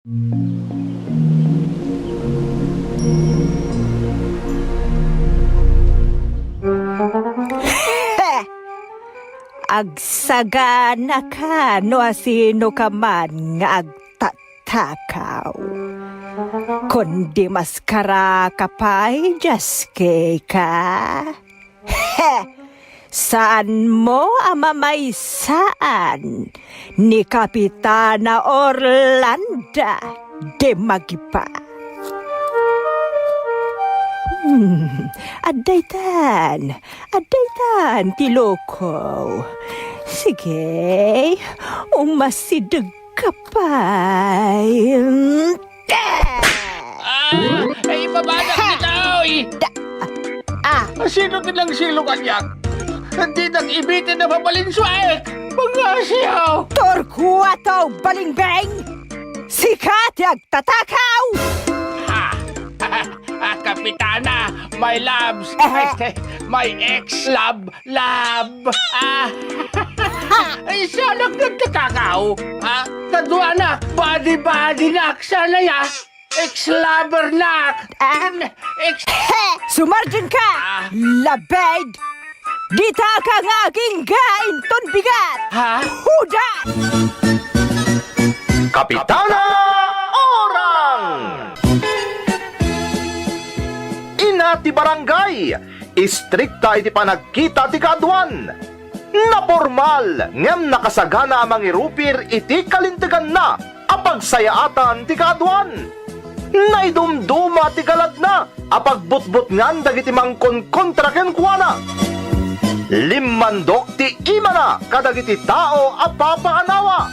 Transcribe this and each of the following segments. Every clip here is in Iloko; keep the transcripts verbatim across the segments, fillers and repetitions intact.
Heh! Agsaganaka no asinoka man nga agtatakaw. Kundi maskaraka pay, Jaskey ka? Heh! Saanmo a mamaysaan ni Kapitana Orlanda de Magipa. Hmm, addaytan, addaytan ti loko. Sige, umasideg ka pay. Ah! Ay, ibabanak kita, oy! Da-, ah! Sino ti nangsilo kaniak? Dinak ibiten a pabalinsuaek! Mga siyaw! Torquato, balingbeng! Sika ti agtatakaw! Ah! Ah, Kapitana, my loves, Aha. Este, my ex-love, love, ah, ay, siya nagtatakaw, ah, kaduanak, body-body nak, sana ya, ex-lover nak, Ah. ex- Sumardion ka! Ah. Labed! Dita ka nga agingga inton bigat! Ha? Huda! Kapitana Orang! Ina ti barangay, istrikta iti panagkita ti kaaduan. Napormal ngem nakasagana a mangirupir iti kalinteganna a pagsayaatan ti kaaduan. Naidumduma ti galadna a pagbutbutngan dagiti mangkonkontra kenkuana. Limmandok ti imana kadagiti tao a papaanawa.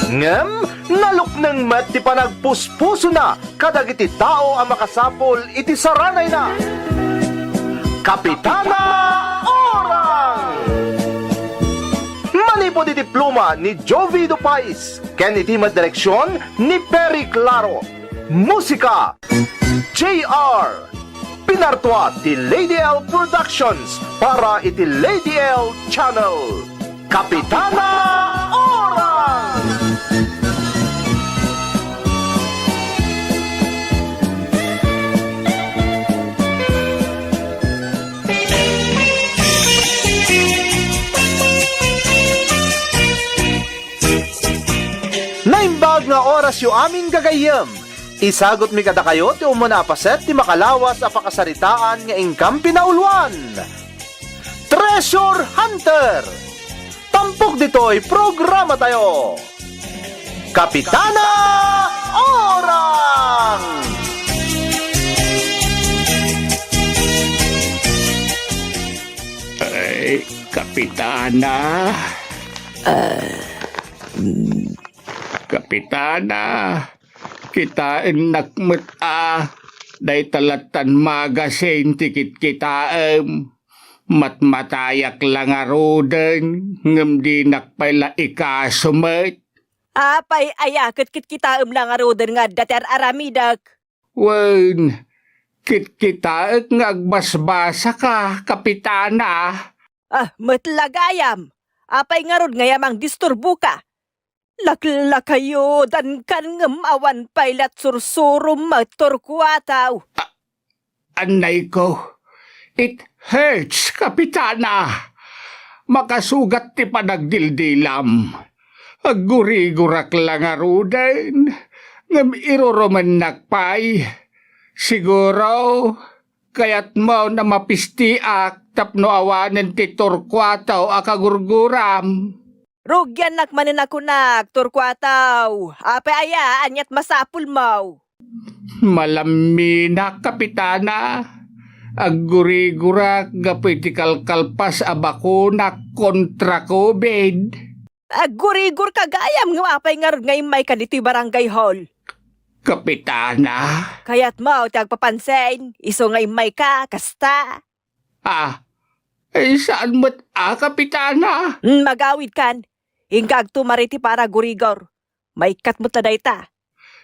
Ngem nalukneng met ti panagpuspusona kadagiti tao a makasapul iti saranayna. Kapitana Orang! Manipud iti pluma ni Jovi Dupais ken iti met direksion ni Perry Claro. Musika, J R. Pinartua ti Lady L Productions para iti Lady L Channel. Kapitana Orang! Naimbag nga orasyo amin, gagayyem. Isagutmi kadakayo ti umuna a paset ti makalawas a pakasaritaan nga inkam pinauluan. Treasure Hunter! Tampok ditoy programatayo, Kapitana Orang! Ay, Kapitana. Ah, mm. Kapitana, kitaennak met a dayta lattan magasin ti kitkitaem. Matmatayak la ngaruden, ngem dinak pay la ikaso met. Apay aya ket kitkitaem la ngaruden nga adda ti ar-aramidek? Wen, kitkitaek nga agbasbasaka, Kapitana. Ah, met la gayam. Apay ngarud nga aya mangdisturboka? Laklakayodankan ngem awan pay lat sursuro met, Torquato. A-, annayko, it hurts, Kapitana. Makasugat ti panagdildilam. Aggurigurak la ngaruden, ngem irurumennak pay. Siguro, kayatmo a mapistiak tapno awanen ti Torquato a kagurguram. Rugiannak manen a kunak, Torquato. Apay aya, ania't masapulmo? Malamminak, Kapitana. Aggurigurak gapu iti kalkalpas a bakunak kontra COVID. Aggurigorka gayam, ngem apay ngarud nga immayka ditoy barangay hall? Kapitana? Kayatmo ti agpapansin, isu nga immayka, kasta? Ah, eh, saan met a, Kapitana? Hmm, magawidkan. Inka agtumar iti paragurigor. Maikkat met la dayta.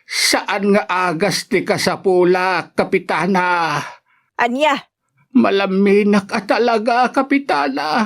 Saan nga agas ti kasapulak, Kapitana. Ania? Malamminak a talaga, Kapitana.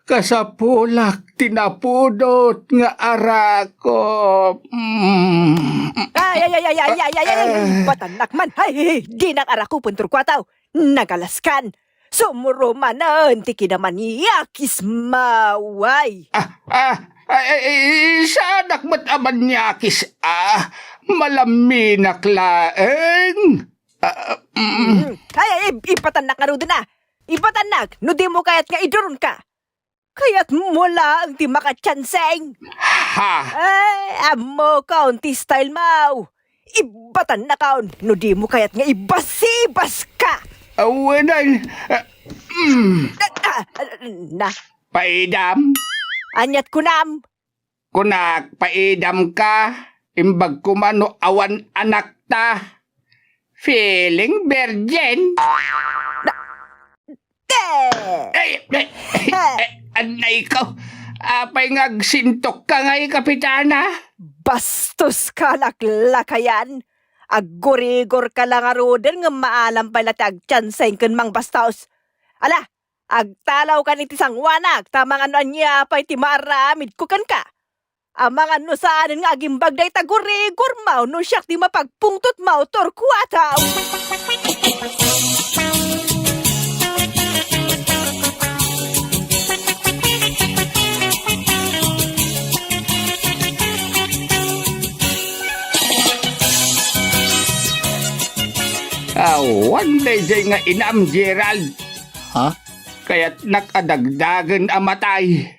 Kasapulak ti napudot nga arako. Mm. Ay, ay, ay, ay, ay, ay, ay, ay, ay, Ah. Batannak man. Ay, ay, ay, dinak arakupen, Torcuato. Nagalaskan. Sumurumanen ti kinamaniakis, maway. Ah, ah, ay, ay, ay, saanak met a maniakis, ah, malaminak laeng. Ah, mm. Mm. Ay, ay, ay, ipatannak ngaruden a. Ipatannak, no dimo kayat nga idurunka. Kayatmo laeng ti makatianseng. Ha? Ay, ammokon ti style mo. Ibatannakon, no dimo kayat nga ibasibaska. Awanan. Ah, mm. Ah, ah, na. Paidam? Aniat kunam? Kunak, paidamka. Imbag koma no awan anakta. Feeling virgin. Te! Ay, ay, ay, anay ko. Apay nga agsintokka ngay, Kapitana? Bastoska, laklakayan. Aggurigorka la ngaruden ngem maalam pay la ti agtianseng ken mangbastos. Ala, agtalawkan iti sangoanak, ta amangan no ania pay ti maaramidko kenka. Amangan no saanen nga agimbag dayta gurigormo no siak ti mapagpungtotmo, Torcuato. Awan daydiay nga inam, Gerald. Ha? Kayatnak a dagdagen a matay.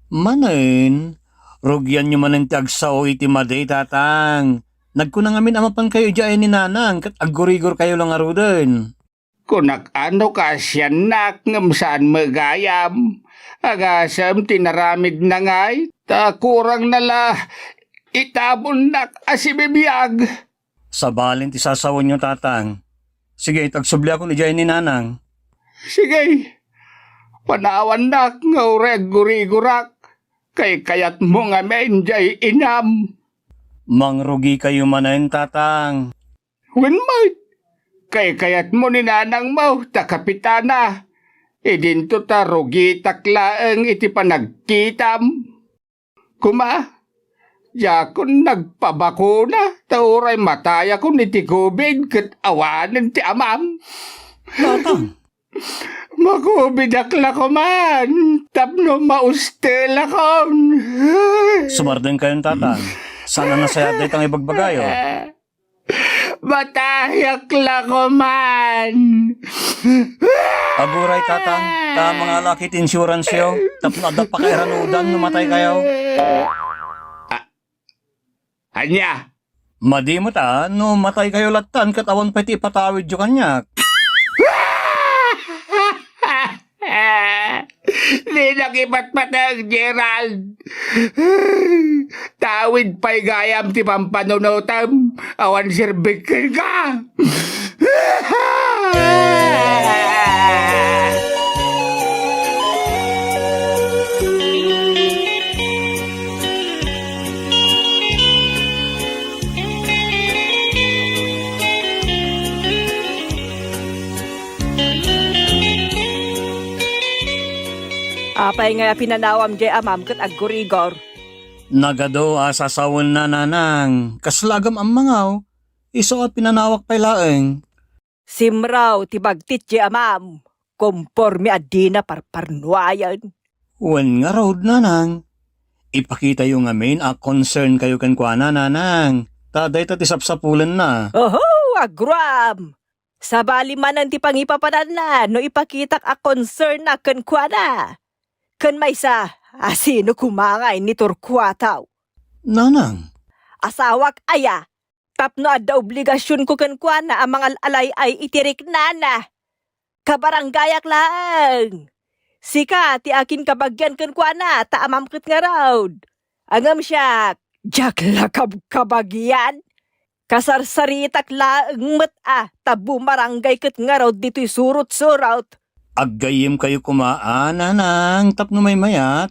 Manen, rugianyo manen ti agsao iti madi, Tatang. Nagkuna ngamin a mapankayo idiay ni Nanang ket aggurigorkayo la ngaruden. Kunak a no kaasiannak ngem saan met gayam. Agasem ti naramidna ngay, ta kurangna la itabonnak a sibibiag. Sabalen ti sasawenyo, Tatang. Sige, agsubliakon idiay ni Nanang. Sige, panawannak nga uray aggurigorak. Kaykayatmo ngamin diay inam. Mangrugikayo manen, Tatang. Wen met, kaykayatmo ni Nanangmo, ta Kapitana. Idinto ta rugitak laeng iti panagkitam. Koma, diakon nagpabakuna, ta uray matayakon iti covid ket awanen ti amam. Tatang. Makobidak la koman, tapno maustelakon. Sumardengkayon, Tatang. Saan a nasayaat dayta nga ibagbagayo? Matayak la koman. Aguray, Tatang, ta mangala ti insurance-yo, tapno adda pakairanudan no mataykayo. A-, ania? Madi met a, no mataykayo lattan ket awan pay ti ipatawidyo kaniak. Dinak ipatpateg, Gerald. Tawid pay gayam ti pampanunotem. Awan serbik kenka. Apay ngay a pinanawam diay amam ket aggurigor? Nagadu a sasawenna, Nanang. Kasla agam ammangaw? Isu a pinanawak pay laeng. Simraw ti bagtit diay amam, komporme a dina parparnuayen. Wen ngarud, Nanang. Ipakitayo ngamin a concern kayo kenkuana, Nanang. Ta dayta ti sapsapulenna. Oho, aguram! Sabali manen ti pangipapananna no ipakitak a concern-ak kenkuana. Ken maysa, a sino koma ngay ni Torcuato? Nanang. Asawak aya, tapno adda obligasionko kenkuana a mangal-alay-ay iti riknana. Kabarangayak laeng. Sika ti akinkabagian kenkuana, ta amam ket ngarud. Ngem siak, diak la kabkabagian. Kasarsaritak laeng met a, ta bumarangay ket ngarud ditoy surot-surot. Aggayyemkayo koma a, Nanang, tapno maymayat.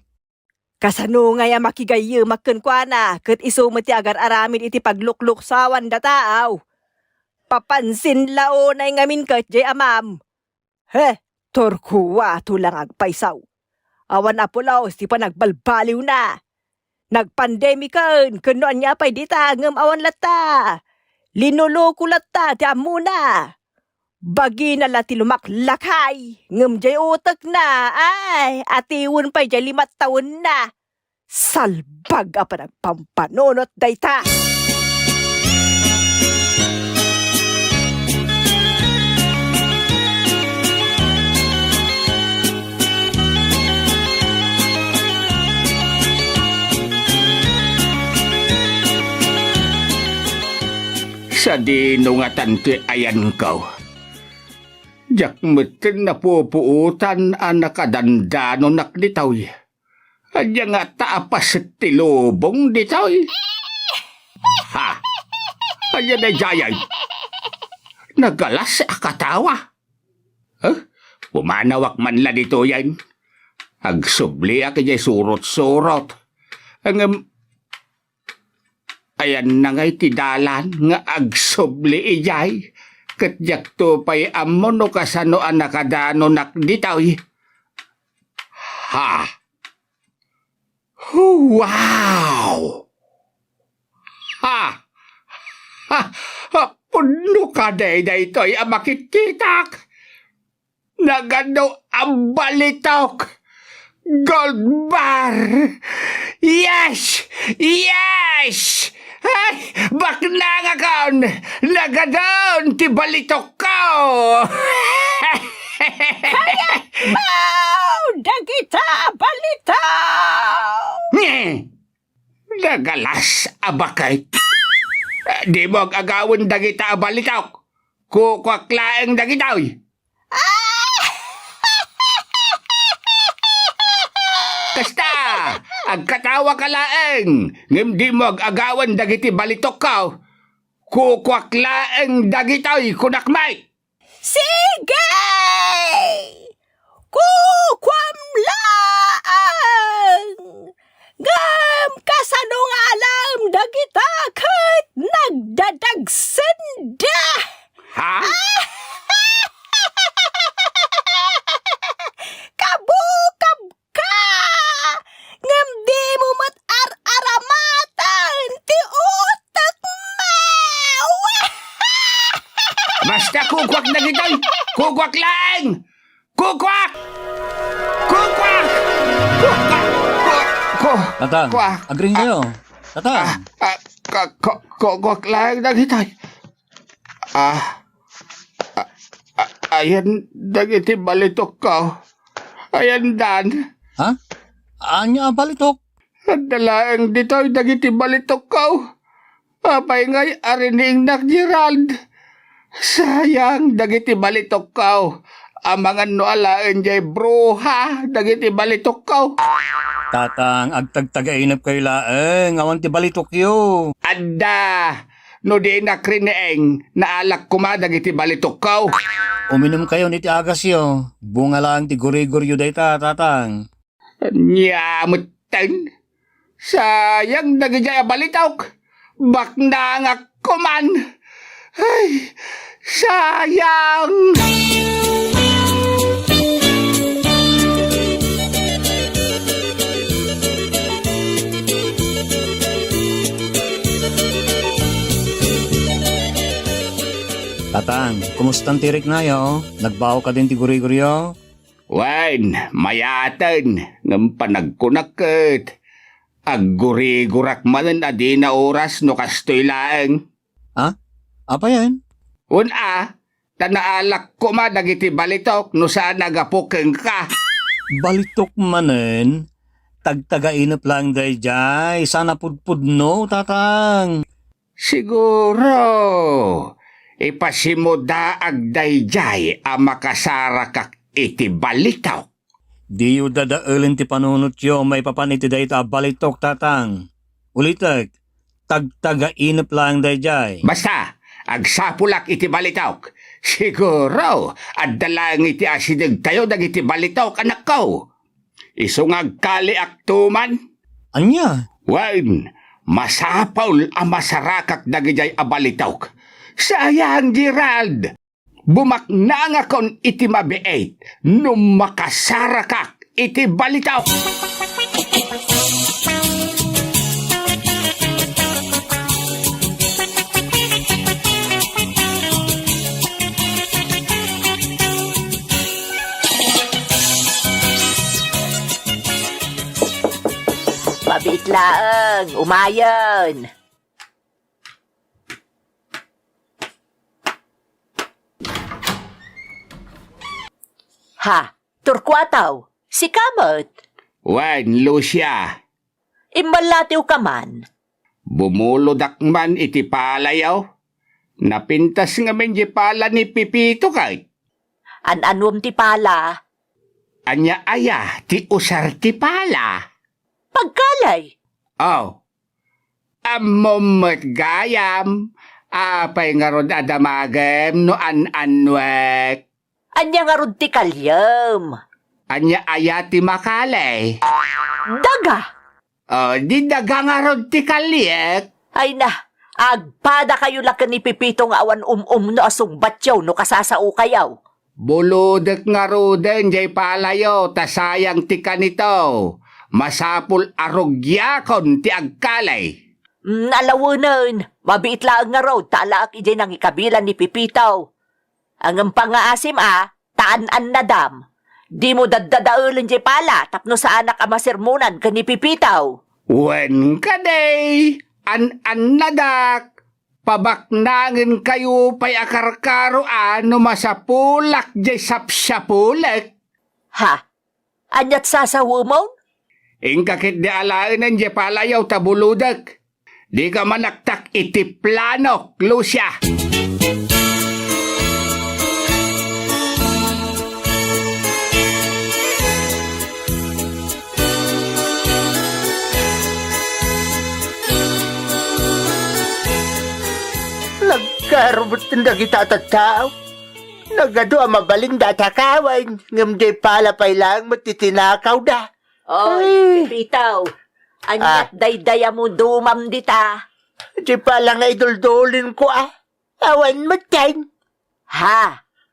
Kasano ngay a makigayyemak kenkuana, ket isu met ti agar-aramid iti paglukluksawan da tao? Papansin la unay ngamin ket diay amam. He, Torcuato la nga agpayso. Awan a pulos ti panagbalbaliwna. Nagpandemiken ken no ania pay dita ngem awan latta. Linuloko latta ti ammona. Bagina la ti lumaklakay ngem diay utekna, ay, atiwen pay diay lima tawenna. Salbag a panagpampanunot dayta! Sadino ngatan ti ayanko? Diak metten napupuotan a nakadandanonak ditoy. Ania ngata a paset ti lubong ditoy? Ha? Ania daydiay? Nagalas a katawa? Huh? Pumanawak man la ditoyen. Agsubliak idiay surot-surot. Ngem, ayanna ngay ti dalan nga agsubli idiay, ket diakto pay ammo no kasano a nakadanonak ditoy. Ha? Wow! Ha! Ha! Ha! Pudno kadi daytoy a makitkitak? Nagano a balitok! Gold bar! Yes! Yes! Ay, baknangakon! Nagadon ti balitokko! Kayatmo dagita a balitok! Nye! Nagalas a baket! Dimo ag-agawen dagita a balitok! Kukuak laeng dagitoy! Kasta, agkatawaka laeng, ngem dimo ag-agawen dagiti balitokko. Kukuak laeng dagitoy, kunak met. Sige! Kukuam laeng! Ngem kasano nga alaem dagita ket nagdadagsenda? Ha? Kabukabka! Ngem dimo met ar-aramatan ti utekmo! Basta kukuak dagitoy! Kukuak laeng! Kukuak! Kukuak! Kukuak! Ku-, ku-, Tatang, kuak! Agring kayo. Tatang. Ah, ah, ka-, ku-, kukuak laeng dagitoy. Ah, ah, ah, ayan dagiti balitokko. Ayandan. Ha? Ania a balitok? Adda laeng ditoy dagiti balitokko. Apay ngay a riniingnak, Gerald? Sayang dagiti balitokko. Amangan no alaen diay bruha dagiti balitokko. Tatang, agtagtagainepkayo laeng, awan ti balitokyo. Adda, no dinak riniing, naalak koma dagiti balitokko. Uminumkayon iti agasyo, bunga laeng ti gurigoryo dayta, Tatang. Ania metten? Sayang dagidiay a balitok. Baknangak koman. Ay, sayang! Tatang, kumustan ti riknayo? Nagbaw kadin ti gurigoryo? Wen, mayaten, ngem panagkunak ket, aggurigorak manen a dina oras no kastoy laeng. Ha? Apayen? Wen a, ta naalak koma dagiti balitok no saan a gapu kenka. Balitok manen? Tagtagainep laeng daydiay, saan a pudpudno, Tatang. Siguro, ipasimudaag daydiay a makasarakak iti balitok. Diyo dadaelen ti panunotyo maipapan iti dayta a balitok, Tatang. Ulitek, tagtagainep laeng daydiay. Basta, agsapulak iti balitok. Siguro, adda laeng iti asidegtayo dagiti balitok, anakko. Isu nga agkaliakto man. Ania? Wen, masapul a masarakak dagidiay a balitok. Sayang, Gerald! Bumaknangakon iti mabiit no makasarakak iti balitok. Mabiit laeng, umayen. Ha, Torcuato, sika met? Wen, Lucia. Imballatiw ka man. Bumulodak man iti palayo. Napintas ngamin di pala ni Pepito ket. An-anuem ti pala? Ania aya ti usar ti pala? Pagkalay. Oh, ammom met gayam. Apay ngarud a damagem no an-annuek? Ania ngarud ti kaliem? Ania aya ti makali? Daga! Oh, di daga ngarud ti kaliek? Ay na, agpadakayo la ken ni Pepito nga awan um-umno a sungbatyo no kasasaokayo. Bulodek ngaruden jay palayo ta sayang ti kanito. Masapul a rugiakon ti agkali. Mm, alawenen, mabiit laeng ngarud ta alaek idiay nangikabilan ni Pepito. Ngem pangngaasim a, ta an-annadam. Dimo daddadaelen jay pala tapno saanak a masermonan ken ni Pepito. Wen kadi, an-annadak, pabaknangenkayo pay a karkaroan no masapulak jay sapsapulek. Ha? Aniat sasawemon? Inka ketdi alaenen jay palayo ta bulodek. Dika manaktak iti planok, Lucia. Nagkarubot dagita a tattao. Nagadu a mabalinda a takawen, ngem di pala pay laeng met ti tinakawda. Oy, Ay. Pepito, aniat Ah. dayday a mudumam dita? Di pala nga iduldulinko, a. Awan metten. Ha?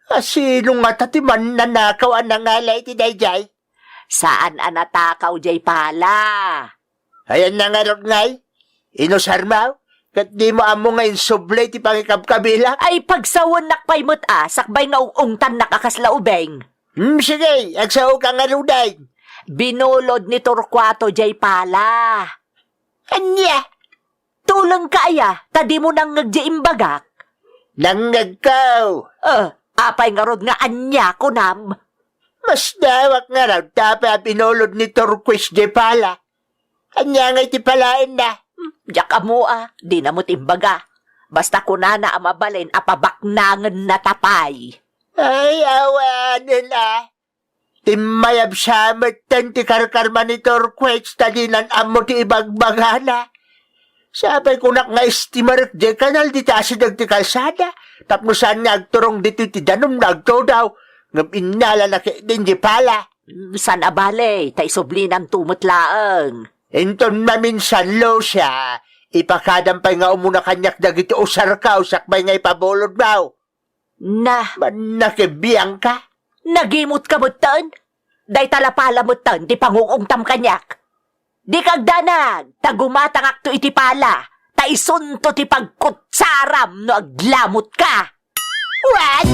A, sino ngata ti mannanakaw a nangala iti daydiay? Saan a natakaw jay pala. Ayanna ngarud ngay? Inusarmo? Ket dimo ammo nga insubli ti pangikabkabilak? Ay, pagsawennak pay met a, sakbay nga ung-ungtannak a kasla ubing. Hmm, sige, agsaoka ngaruden. Binulod ni Torcuato jay pala. Ania? Tulengka aya, ta dimo nangngeg jay imbagak? Nangngegko. Eh, apay ngarud nga ania, kunam? Masdawak ngarud ta apay a binulod ni Torquis jay pala. Ania ngay ti palaenna? Hmm, diak ammo a, dina met imbaga. Basta kunana a mabalin a pabaknangennata pay. Ay, awanen a. Timmayabsa metten ti karkarma ni Torquis ta dinan ammo ti ibagbagana. Sapay kunak nga istimarek jay kanal dita asideg ti kalsada, tapno saan nga agturong ditoy ti danum no agtudaw, ngem innalana ketdin jay pala. Saan a bale, ta isublinan to met laeng. Inton maminsan, Lucia, ipakadam pay nga umuna kaniak dagiti usarko sakbay nga ipabulodmo. Na. Mannakibiangka? Nagimut ka metten? Dayta la pala metten ti pangung-ungtam kaniak. Dika agdanag, ta gumatangakto iti pala, ta isunto ti pagkutsaram no aglamut ka. Wan!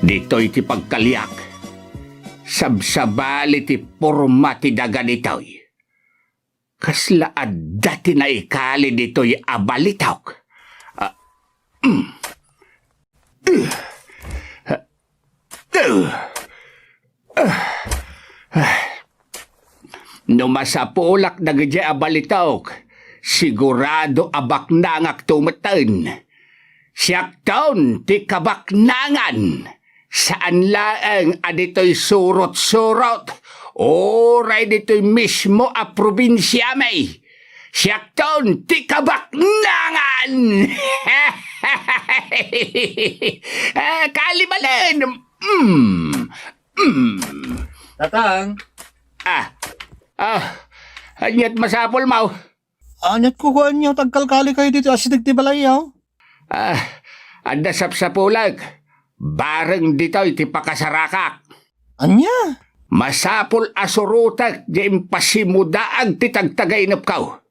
Ditoy ti pagkaliak. Sabsabali ti porma ti daga ditoy. Kasla adda ti naikali ditoy a balitok. Ah, mm. No masapulak dagidiay a balitok, sigurado a baknangakto metten. Siakton ti kabaknangan. Saan laeng a ditoy surot-surot, uray ditoy mismo a probinsiami. Siakton ti kabaknangan! Ah, kali balen! Mm, mm. Tatang. Ah. Ah. Ania't masapulmo? Ania't kukuaenyo ta agkalkalikayo ditoy asideg ti balayyo? Ah, adda sapsapulek. Bareng ditoy ti pakasarakak. Ania? Masapul a surotek diay impasimudaag ti tagtagainepko.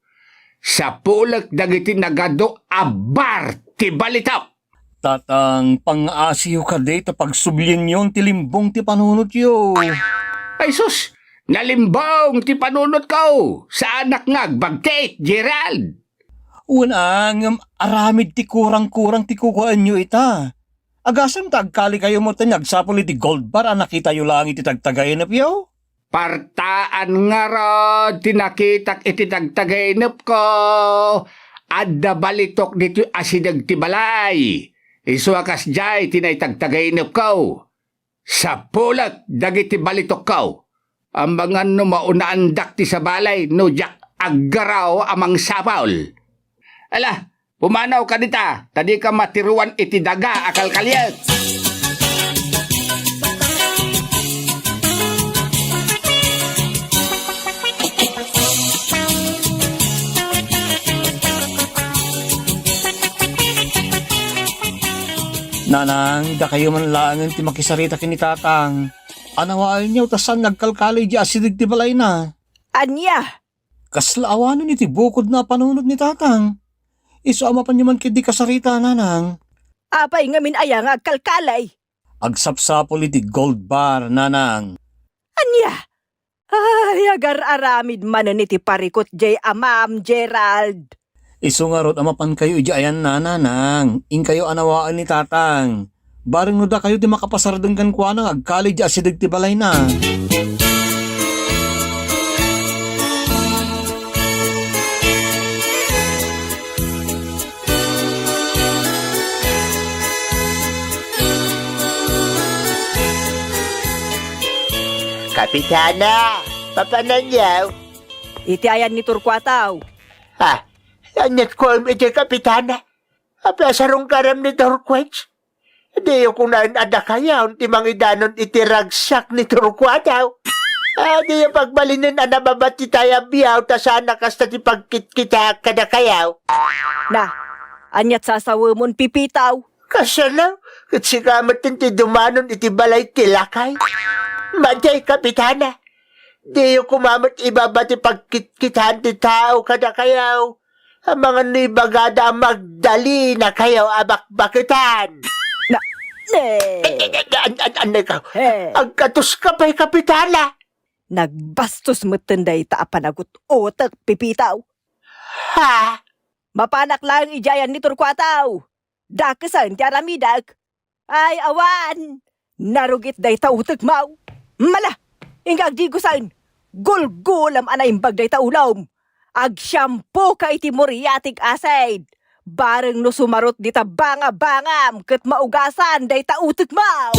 Sapulek dagiti nagadu a bar ti balitok. Tatang, pangngaasiyo kadi ta pagsublienyon ti limbong ti panunotyo. Ay sus, nalimbong ti panunotko. Saanak nga agbagtit, Gerald. Wen a, ngem aramid ti kurang-kurang ti kukuaenyo ita. Agasem ta agkalikayo metten nga agsapul iti gold bar a nakitayo laeng iti tagtagainepyo? Partaan ngarud ti nakitak iti tagtagainepko. Adda balitok ditoy asideg ti balay. Isu a kasdiay ti naitagtagainepko. Sapulek dagiti balitokko. Amangan no maunaandak ti sabali no diak aggaraw a mangsapul. Ala, pumanaw ka dita, ta dika matiruan iti daga a kalkaliek. Nanang, dakayo man laengen ti makisarita ken ni Tatang. Anawaenyo ta saan nga agkalkali idiay asideg ti balayna. Ania? Kasla awanen iti bukodna a panunot ni Tatang. Isu a mapanyo man ketdi kasarita, Nanang. Apay ngamin aya nga agkalkali? Agsapsapul iti gold bar, Nanang. Ania? Ay, agar-aramid manen iti parikut diay amam, Gerald. Isu ngarud a mapankayo idiay ayanna, Nanang. Inkayo anawaen ni Tatang. Bareng no dakayo ti makapasardeng kenkuana nga agkali idiay asideg ti balayna. Kapitana, papananyo? Iti ayan ni Torcuato. Ha? Ania't kuam iti Kapitana? Apay a sarungkaram ni Torquets? Diyo kunaen a dakayo ti mangidanon iti ragsak ni Torcuato. Ah, diyo pagbalinen a nababatitayo a biag ta saan a kasta ti pagkitkitaak kadakayo. Na, ania't sasawemon, Pipitaw? Kasano? Ket sika metten ti dumanon iti balay ti lakay. Madi, Kapitana. Diyo koma met ibaba ti pagkitkitaan ti tao kadakayo. Amangan no ibagada a Magdalenakayo a bakbaketan. Na, ne. An-, an-, an-, an-, annay ka? He. Agkatoska pay, Kapitana. Nagbastos metten dayta a panagut-otek, Pipitaw. Ha? Mapanak laeng idiay ayan ni Torcuato. Dakesen ti aramidek. Ay, awan! Narugit dayta utekmo. Mala! Inka agdigosen! Gulgulem a naimbag dayta ulom! Agsiampoka iti muriatic acid! Bareng no sumarot dita bangabangam ket maugasan dayta utekmo!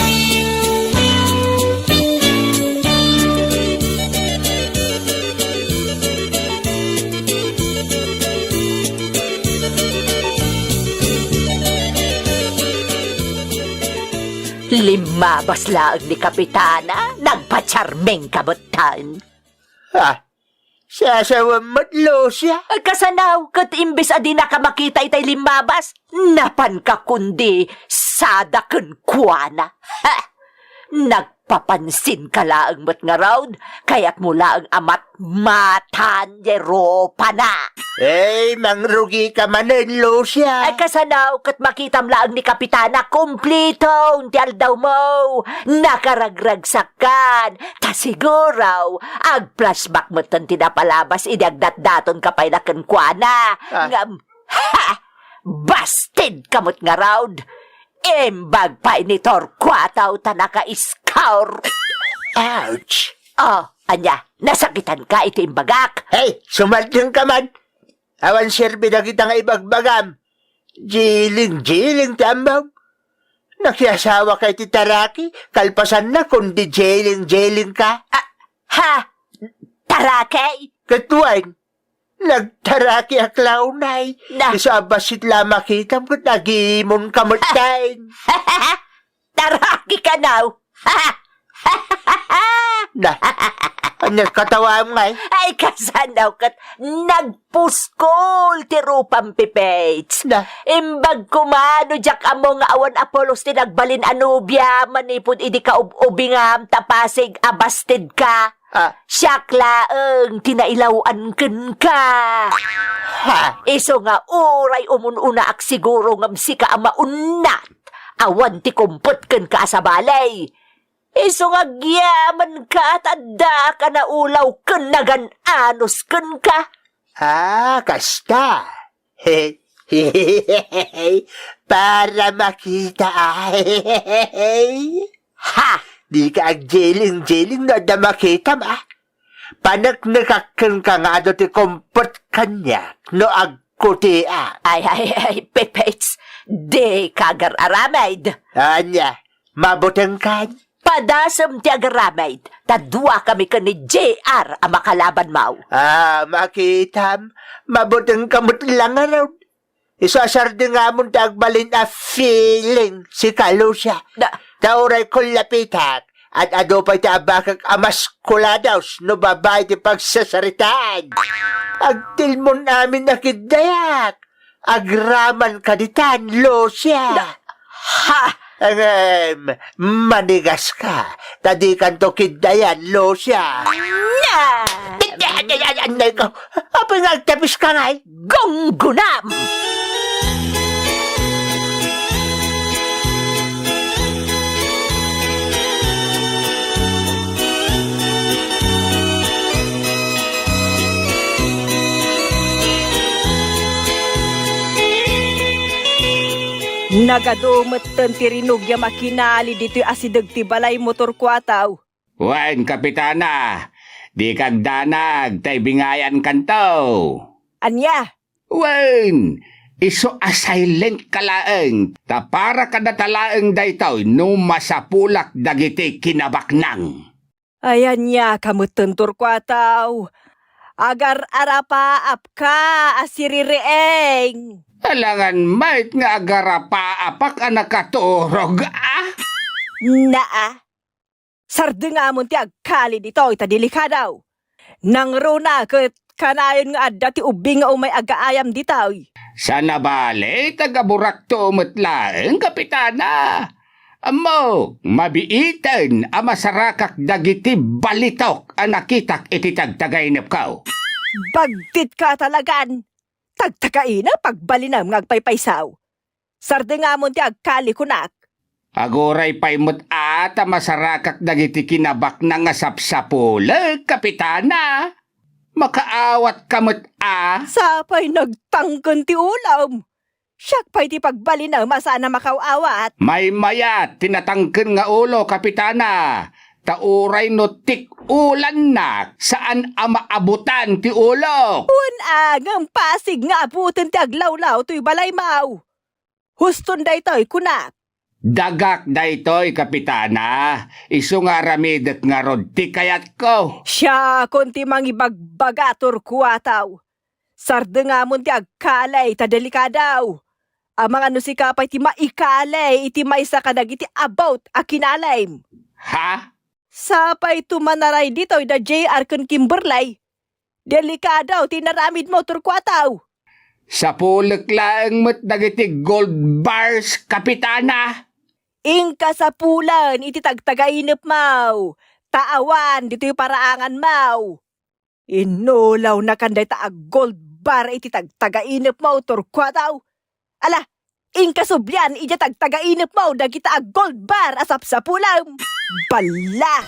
Limmabas laeng ni Kapitana, nagpacharming ka metten. Ah, sasawem met, Lucia? Kasano, ket imbes a dinaka makita itay limmabas, napanka kundi sada kenkuana. Ha! Nagpapansinka laeng met ngarud, kayatmo laeng a matmatan diay rupana. Ey, mangrugika manen, Lucia. Ay, kasano, ket makitam laeng ni Kapitana, kumplito ti aldawmo. Nakaragragsakkan. Ta siguro, agflashback metten ti napalabas idi agdatdatonka pay la kenkuana. Ah. Ngem, ha! Bastidka met ngarud! Imbag pay ni Torcuato ta naka-score! Ouch! Oh, ania, nasakitanka iti imbagak? Hey, sumaldengka man! Awan serbi dagita nga ibagbagam. Jiling-jiling ti ammom. Nakiasawaka iti taraki, kalpasanna kundi jiling-jilingka. Ah, ha? Taraki? Ket wen, nagtarakiak la unay. Na- Isu a bassit la a makitam ket agimonka metten. Taraki kano? Na, ania ti katawam ngay? Ay, kasano ket nagpuskol ti rupam, Pipets. Na. Imbag koma no diak ammo nga awan a pulos ti nagbalin a nobia manipud idi kaub-ubingam ta Pasig a bastidka. Ah. Siak laeng ti nailaw-an kenka. Ha? Isu nga uray umun-unaak siguro ngem sika a maunnat. Awan ti kumpet kenka a sabali. Isu nga agyamankak ta addaak a naulaw ken nagan-anos kenka. Ah, kasta. Para makita, ah. Ha! Dika agjeling-jeling no adda makitam, ah. Paneknekak kenka nga adu ti kumpet kaniak no agkutiak. Ay, ay, ay, Pipets, dika agar-aramid. Ania, mabutengkan? Padasem ti agaramid, ta duakami ken ni J R a makalabanmo. Ah, makitam, mabutengka met la ngarud. Isu a sardengam ti agbalin a feeling, sika, Lucia. Da- Ta uray kullapitak, ad-adu pay ti abakek a maskulados no babai ti pagsasaritaan. Agtilmon amin a kiddayak. Agraman ka ditan, Lucia. Da- Ha? Ngem, manigaska, ta dikanto kiddayan, Lucia. Na! Ay, ay, ay, ay, ay, ko. Apay nga agtapiska ngay? Gunggunam! Nagadu metten ti rinugiam a kinali ditoy asideg ti balaymo, Torcuato. Wen, Kapitana, dika agdanag ta ibingayankanto. Ania? Wen, isu a silent ka laeng, ta para kadata laeng daytoy no masapulak dagiti kinabaknang. Ay, ania ka metten, Torcuato? Agar-arapaapka a siririing. Alangan met nga agarapaapak a nakaturog, a? Naa, sardengamon ti agkali ditoy ta delikado. Nangruna ket kanayon nga adda ti ubing nga umay agaayam ditoy. Saan a bale, tagaburakto met laeng, Kapitana. Ammok, mabiiten a masarakak dagiti balitok a nakitak iti tagtagainepko. Bagtitka talagan. Tagtagainep, agbalinem nga agpaypayso. Sardengamon ti agkali, kunak. Aguray pay met a ta masarakak dagiti kinabaknang nga sapsapulek, Kapitana. Makaawatka met a. Sapay nagtangken ti ulom. Siak pay ti pagbalinem a saan a makaw-awat. Maymayat ti natangken nga ulo, Kapitana. Ta uray no tik-ulannak, saan a maabutan ti ulok. Wen a, ngem Pasig nga abuten ti aglawlaw toy balaymo. Huston daytoy, kunak. Dagak daytoy, Kapitana. Isu nga aramidek ngarud ti kayatko. Siakon ti mangibagbaga, Torcuato. Sardengamon ti agkali ta delikado. Amangan no sika pay ti maikali iti maysa kadagiti about a kinalim. Ha? Sapay to manaray ditoy da J R ken Kimberly. Delikado ti inaramidmo, Torcuato. Sapulek laeng met dagiti gold bars, Kapitana. Inka sapulen iti tagtagainepmo, ta awan ditoy paraanganmo. Inulawnakan dayta a gold bar iti tagtagainepmo, Torcuato. Ala, inkasublian idiay tagtagainepmo dagita a gold bar a sapsapulem. Balla!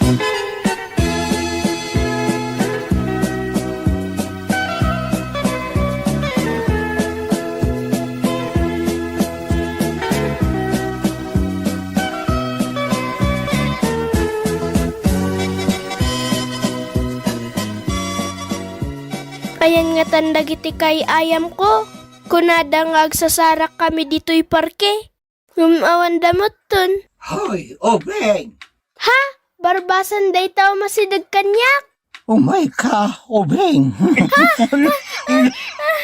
Ayan ngatan dagiti kay-ayamko? Kunada nga agsasarakkami ditoy parke. Ngem awan da metten. Hoy, Obeng! Ha? Barbasan dayta a masideg kaniak? Umayka, Obeng!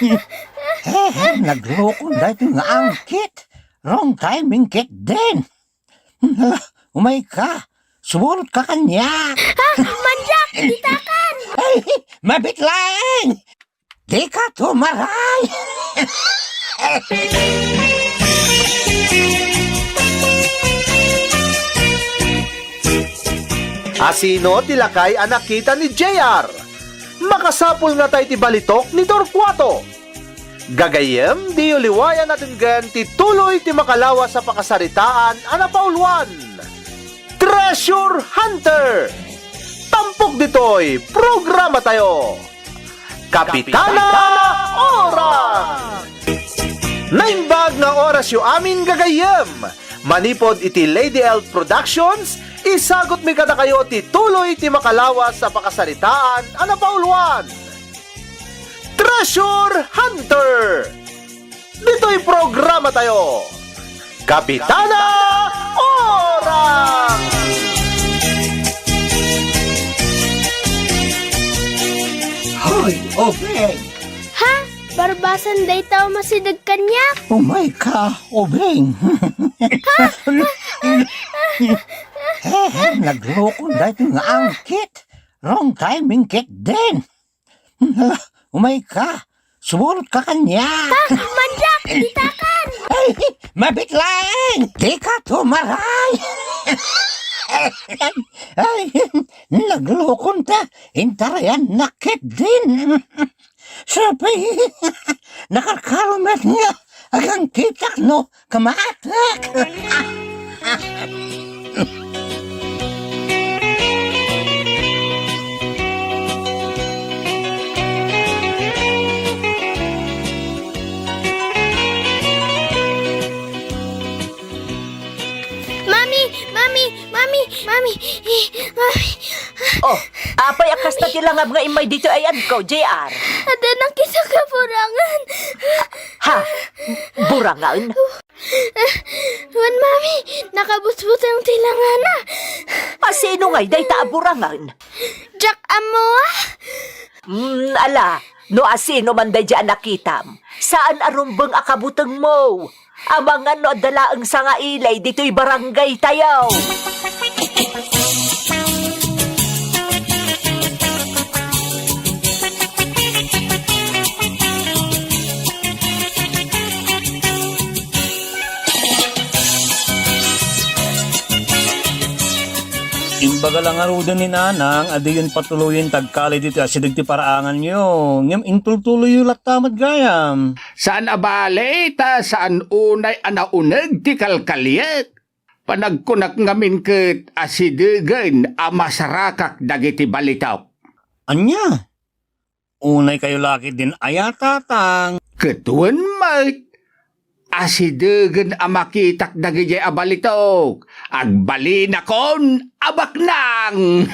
He, he, naglukon daytoy nga angkit. Wrong timing ketdin. Hala, umayka. Sumurotka kaniak. Ha? Manyak! Ditakan! Ay, mabit laeng! Dika tumaray! Asino ti lakay a nakita ni J R? Makasapul ngata iti balitok ni Torcuato. Gagayyem, diyo liwayan a denggen ti tuloy ti makalawas a pakasaritaan a napauluan. Treasure Hunter! Tampok ditoy programa tayo! Kapitana Orang! Naimbag nga orasyo amin gagayyem! Manipod iti Lady L Productions, isagutmi kadakayo ti tuloy ti makalawas a pakasaritaan a napauluan. Treasure Hunter! Ditoy programa tayo, Kapitana Orang! Hoy, Obeng! Ha? Barbasan dayta a masideg kaniak? Umay ka, Obeng! Hehe, naglukon daytoy nga angkit. Wrong timing ketdin. Hala, umay ka. Sumurotka kaniak. Ha? Manyak! Ditakan! Ay, mabit laeng! Dika tumaray! Ay, naglukonta. Intarayannak ketdin. Sapay, nakarkaro met nga agangkitak no kamatek. Mami! Mami! Mami! Mami! Mami! Oh, apay a kasta ti langab nga immay ditoy ay adko, J R? Adda nakita nga burangan. Ha? Burangan? Wen, Mami, nakabutbuteng ti langana. A sino ngay dayta a burangan? Diak ammo, ah. Mm, ala, no a sino man daydi a nakitam, saan a rumbeng a kabutengmo. Amangan no adda laeng sangailay ditoy barangay tayo. Imbaga la ngaruden ni Nanang a diyon patuloyen ti agkali ditoy asideg ti paraanganyo. Ngem intultuloyyo latta met gayam. Saan a bale, ta saan unay a nauneg ti kalkaliek. Panagkunak ngamin ket asidegen a masarakak dagiti balitok. Ania? Unay kayo la ketdin aya, Tatang? Ket wen met, asidegen a makitak dagidiay a balitok, agbalinakon a baknang!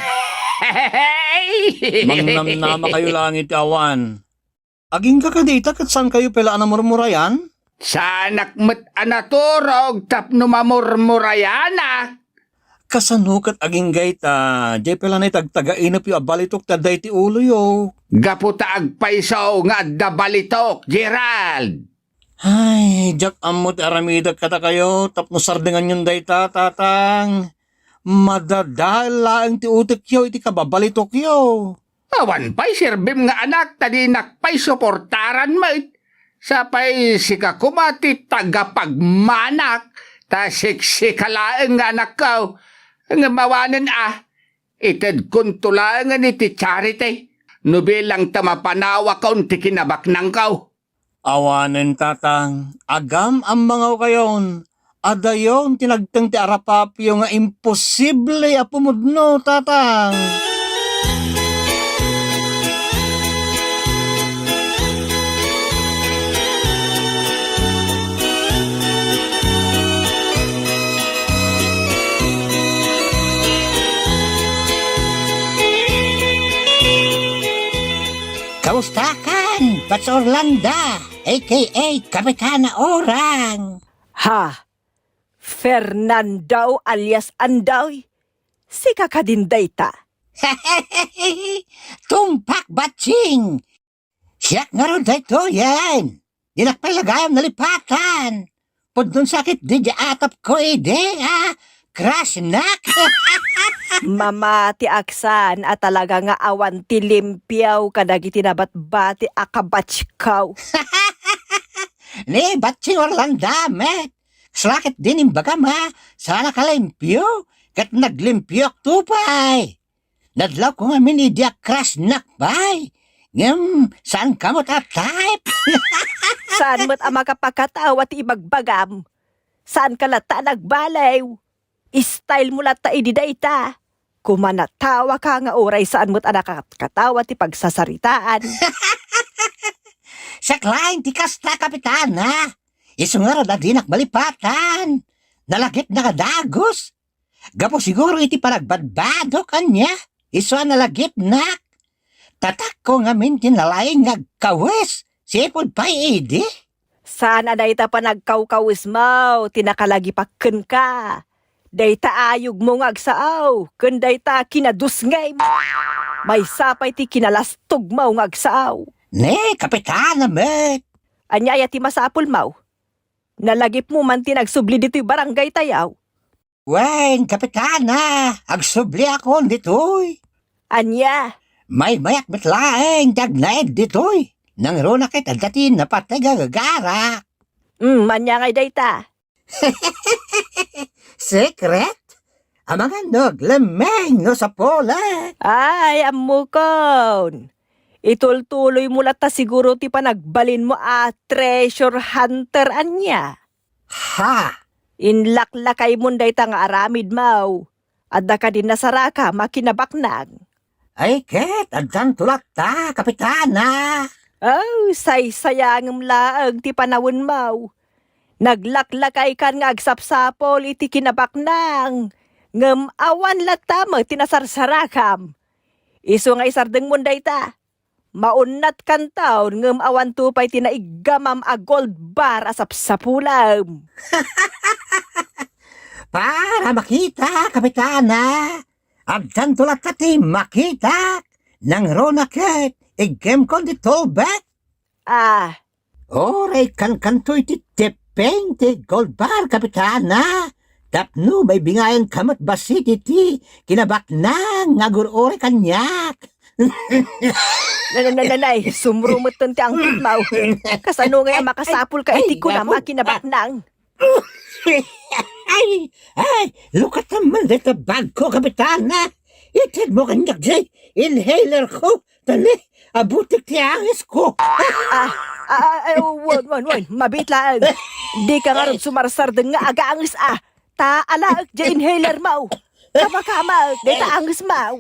Mangnamnama kayo langit ti awan. Agingga kadi ita ket saan kayo pay la a namurmurayan? Saanak met a naturog tapno mamurmurayanak. Kasano ket agingga ita, diay pay la nay tagtagainepyo a balitok ti adda iti uloyo? Gapu ta agpayso nga adda balitok, Gerald. Ay, diak ammo ti aramidek kadakayo tapno sardenganyon dayta, Tatang. Madadael laeng ti utekyo iti kababalitokyo. Awan pay serbim nga anak, ta dinak pay suportaran met. Sapay sika koma ti tagapagmanak, ta siksika laeng nga anakko. Ngem awanen a, itedkonto laengen iti charity, no bilang ta mapanawakon ti kinabaknangko. Awanen, Tatang, agam-ammangaw kayon. Adayon ti nagteng ti arapapyo nga imposible a pumudno, Tatang. Kamustakan, Pats Orlando, A K A Kapitana Orang. Ha? Fernando alias Andoy? Sika kadin dayta? Tumpak, Batsing! Siak ngarud daytoyen. Dinak pay la gayam nalipatan. Pudnon sakit di di atap ko idi, ah. Crush nak. Mamatiak saan a talaga nga awan ti limpio kadagiti nabatbati a kabatchkaw. Ni batching Orlando met. Kasla ket din imbagam a saan a kalimpio, ket naglimpiokto pay. Nadlawko ngamin idi a crush-nak pay. Ngem saan ka met a type. Saan met a makapakatawa ti ibagbagam. Saan ka latta a nagbaliw. Style mo latta idi dayta. Koma natawaka nga uray saan met a nakakatawa ti pagsasaritaan. Siak laeng ti kasta, Kapitana. Isu ngarud a dinak malipatan. Nalagipnak a dagus. Gapu siguro iti panagbadbadok, ania? Isu a nalagipnak. Tatakko ngamin ti nalaing nga agkawes. Sipud pay idi. Saan a dayta panagkawkawesmo ti nakalagipak kenka. Dayta ayogmo nga agsao, ken dayta kinadusngem. Maysa pay ti kinalastogmo nga agsao. Ne, Kapitana met. Ania aya ti masapulmo? Nalagipmo man ti nagsubli ditoy barangaytayo. Wen, Kapitana, agsubliakon ditoy. Ania? Maymayak met laeng ti agnaed ditoy. Nangruna ket adda ti napateg a gagara. Mm, ania ngay dayta? Secret? Amangan no aglemmeng no sapulek. Ay, ammokon. Itultuloy mo latta siguro ti panagbalinmo a treasure hunter, ania? Ha? Inlaklakaymon dayta nga aramidmo. Adda kadi nasarakam a kinabaknang? Ay ket, addanto latta, Kapitana. Oh, saysayangem laeng ti panawenmo. Naglaklakaykan nga agsapsapul iti kinabaknang, ngem awan latta met ti nasarsarakam. Isu nga isardengmon dayta. Maunnatkanton ngem awanto pay ti naiggamam a gold bar a sapsapulem. Para makita, Kapitana. Addanto latta ti makita. Nangruna ket iggemkon ti tubek. Ah. Uray kankanto iti tipping ti gold bar, Kapitana. Tapno maibingayan ka met bassit iti kinabaknang nga agur-uray kaniak. Nanananay, sumrumetten ti angketmo. Kasano ngay a makasapulka iti kunam a kinabaknang? Ay, ay, lukatam man dayta bagko, Kapitana. Itedmo kaniak jay inhaler ko. Tani, abutek ti angis ko. Ah, ah, ah, ay, wen, wen, wen, mabiit laeng. Dika ngarud sumarsardeng nga agangis, ah. Ta alaek jay inhaler mo. Kapakamak, dayta angis mo.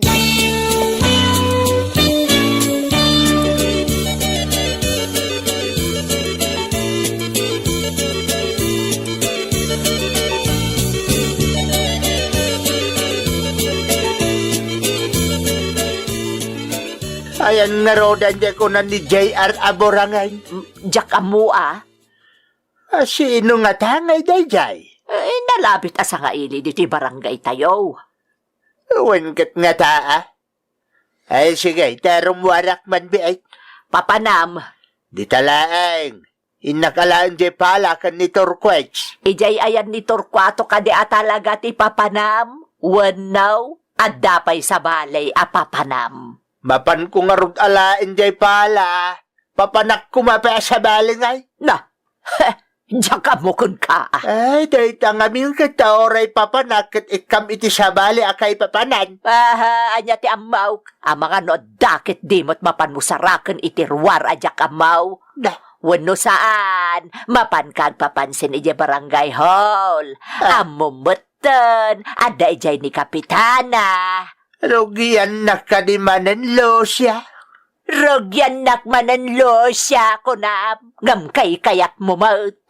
Ayan ngaruden ti kuna ni J R a burangay. Mm, diak ammo, ah. A, sino ngata ngay daydiay? Eh, nalabit a sangaili ditoy barangaytayo. Wen ket ngata, ah? Ay, sige, ta rummuarak man biit. Papanam. Dita laeng. Innak alaen jay pala ken ni Torquets. Ijay ayan ni Torquato kadi a talaga ti papanam? Wenno, adda pay sabali a papanam? Mapanko ngarud alaen jay pala. Papanak koma pay a sabali ngay. Na, diak ammo kenka, ah. Ay, dayta ngamin ket ta uray papanak ket ikkam iti sabali a kaipapanan. Aha, ania ti ammok? Amangan no adda ket di met mapanmo saraken iti ruar a diak ammo. Da. Wenno saan, mapanka agpapansin idiay barangay hall. Ah. Ammom metten, adda idiay ni Kapitana. Rugiannak kadi manen, Lucia? Rugiannak manen, Lucia, kunam, ngem kaykayatmo met.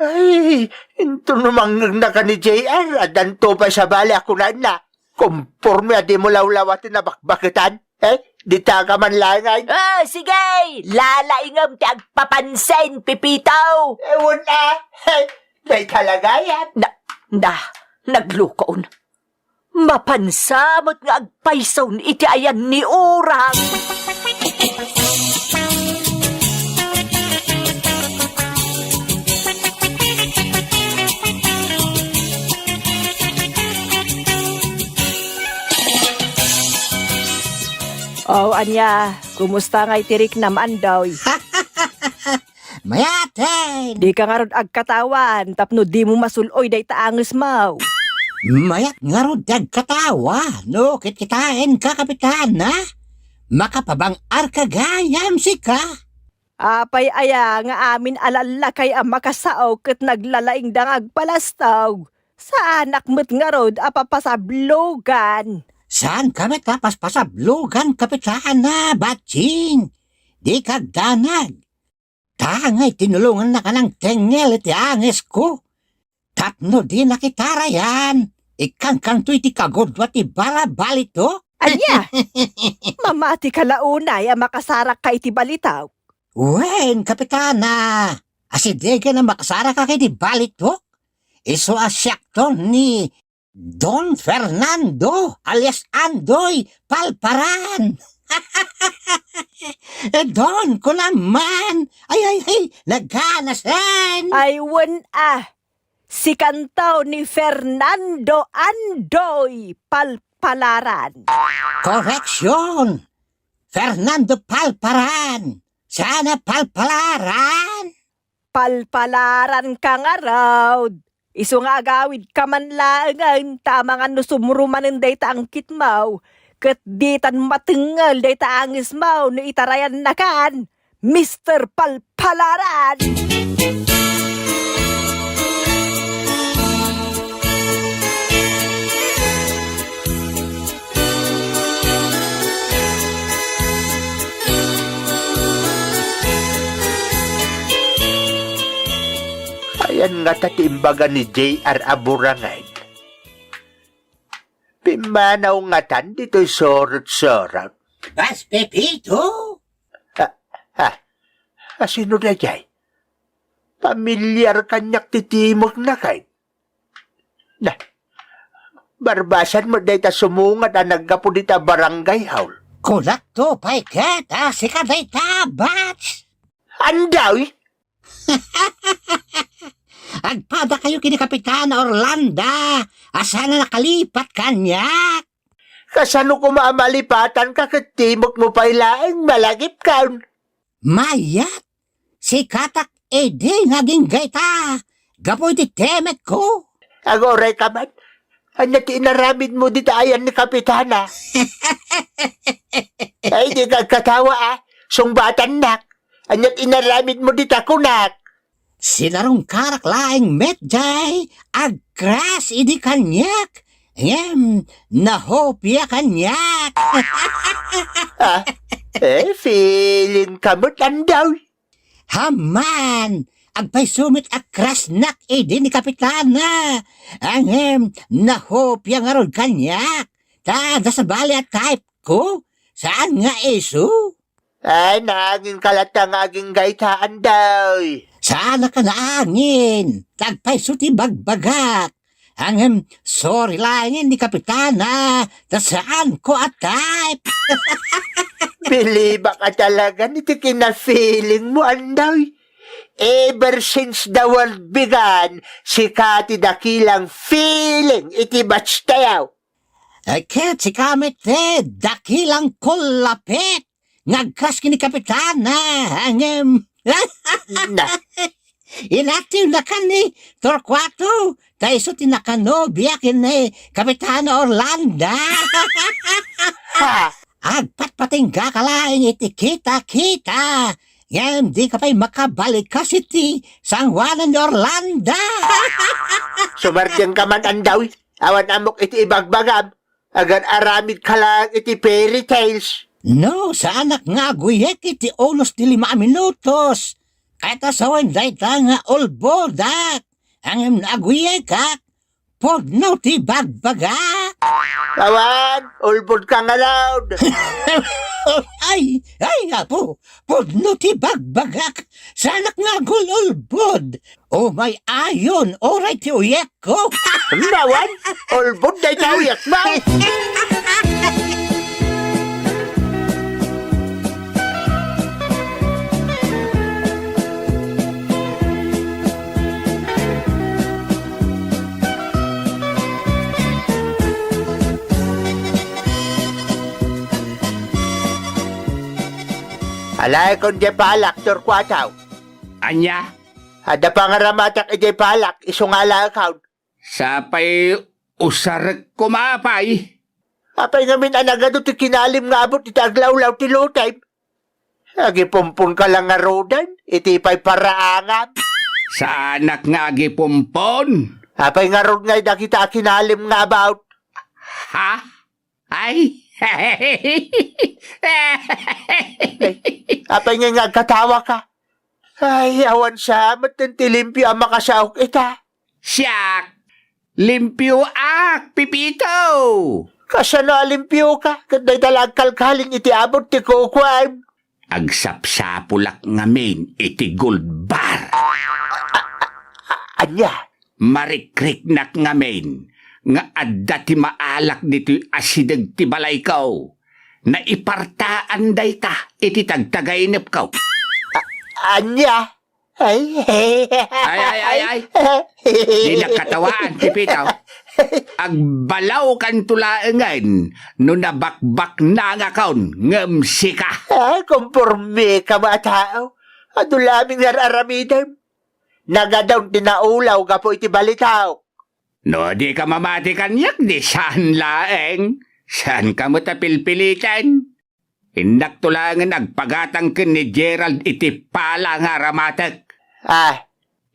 Ay, intono mangngegna ken ni J R, addanto pay sabali a kunaenna. Komporme a dimo lawlawati a bakbaketan? Eh, dita ka man laeng. Ah, sige! Lalaingem ti agpapansin, Pipito! Ewan, ah! Hey, dayta la gayam. Na, na, naglukon. Mapansa met nga agpayson iti ayan ni Urang. O ania, kumusta ngay ti riknam, Andoy? Mayaten! Dika ngarud agkatawan tapno dimo masul-oy dayta angesmo. Mayat ngarud ti agkatawa no kitkitaenka, Kapitana. Makapabang-arka gayam sika. Apay aya nga amin a lallakay a makasao ket naglalaingda nga agpalastog? Saanak met ngarud a papasablogan. Saanka met a paspasablogan, Kapitana Batching. Dika agdanag. Tangay tinulongannaka nangtengngel iti angesko. Tapno di nakitarayan, ikkankanto iti kagudua ti balabalitok. Ania? Mamatika la unay a makasarakka iti balitok? Wen, Kapitana, asidegen a makasarakak iti balitok. Isu a siakton ni Don Fernando alias Andoy Palparan. Eh, Don, kunam man. Ay, ay, ay, naganasen. Ay, wen a. Sikanto ni Fernando Andoy Palpalaran. Koreksion! Fernando Palparan, saan a Palpalaran. Palpalaranka ngarud. Isu nga agawidka man laengen ta amangan no sumrumanen dayta angkitmo, ket ditan matengngel dayta angesmo no itarayannakan. Mister Palpalaran! Ayan ngata ti imbaga ni J R a burangay. Pimmanaw ngatan ditoy surot-surot. Bas, Pepito! Ah, ah, asino dayjay? Pamilyar kaniak ti timekna kay. Na, barbasan met dayta sumungad a naggapu dita barangay hall. Kunakto pay ket a sika dayta, Bats. Andaw? Agpadakayo ken ni Kapitana Orlanda a saan a nakalipat kaniak. Kasano koma a malipatanka ket timekmo pay laeng malagipkan? Mayat, sikatak idi nga agingga ita gapu iti timekko. Aguray ka man, ania ti inaramidmo dita ayan ni Kapitana? Ay, dika agkatawa, a. Sungbatannak. Ania ti inaramidmo dita kunak? Sinarungkarak laeng met jay agcrush idi kaniak. Ngem, nahopia kaniak. Ah, eh, feeling ka met, Andaw. Haman, agpayso met a crushnak idi ni Kapitana. Ngem, nahopia ngarud kaniak. Ta adda sabali a type ko. Saan nga isu? Ay, naanginka latta nga agingga ita, Andoy. Saanak a naangin. Ta agpayso ti bagbagak. Ngem, sorry laengen ni Kapitana, ta saanko a type. Bilibak a talaga iti kinafeelingmo, Andoy. Ever since the world began, sika ti dakilang feeling iti batch tayo. Ay, ket sika met ti dakilang kullapit nga agcrush ken ni Kapitana, ngem. Na. Inatiwnaka ni Torcuato, ta isu ti nakanobia ken ni Kapitana Orlanda. Ha? Agpatpatinggaka laeng iti kita-kita, ngem dika pay makabalik kas iti sanguanan ni Orlanda. Sumardiangka man, Andaw. Awan ammok iti ibagbagam. Agar-aramidka laeng iti fairy tales. No, saanak nga aguyek iti unos ti lima a minutos. Kayat a sawen dayta nga ulbodak. Ngem no aguyekak, pudno ti bagbagak. Awan, ulbodka ngarud. Ay, ay, Apo, pudno ti bagbagak. Saanak nga agul-ulbod. Umay ayon, uray ti uyekko. Awan, ulbod dayta uyekmo. Alaekon diay palak, Torcuato. Ania? Adda pangaramatak idiay palak, isu nga alaekon. Sapay usarek koma pay. Apay ngamin a nagadu ti kinalim nga abut iti aglawlaw ti lutem? Agipumponka la ngaruden iti pay paraangam. Saanak nga agipumpon. Apay ngarud ngay dagita a kinalim nga abut? Ha? Ay! Apay ngay nga agkatawaka? Ay, awan sa met ti limpio a makasaok ita. Siak, limpioak, Pepito! Kasano a limpioka? Ket dayta la agkalkalin iti abut ti kukuam. Agsapsapulak ngamin iti gold bar. Ania? Marikriknak ngamin nga adda ti maalak ditoy asideg ti balayko. Naipartaan dayta iti tagtagainepko. A-, ania? Ay, ay, ay, ay, ay. Dinak katawaan, Pepito. Agbalawkanto laengen no nabakbaknangakon ngem sika. Ay, kompormeka met a tao. Adu la amin nga ar-aramidem. Nagadun ti naulaw gapu iti balitok. No dika mamati kaniak, di saan laeng. Saanka met a pilpiliten. Innakto laengen agpagatang ken ni Gerald iti pala nga aramatek. Ah.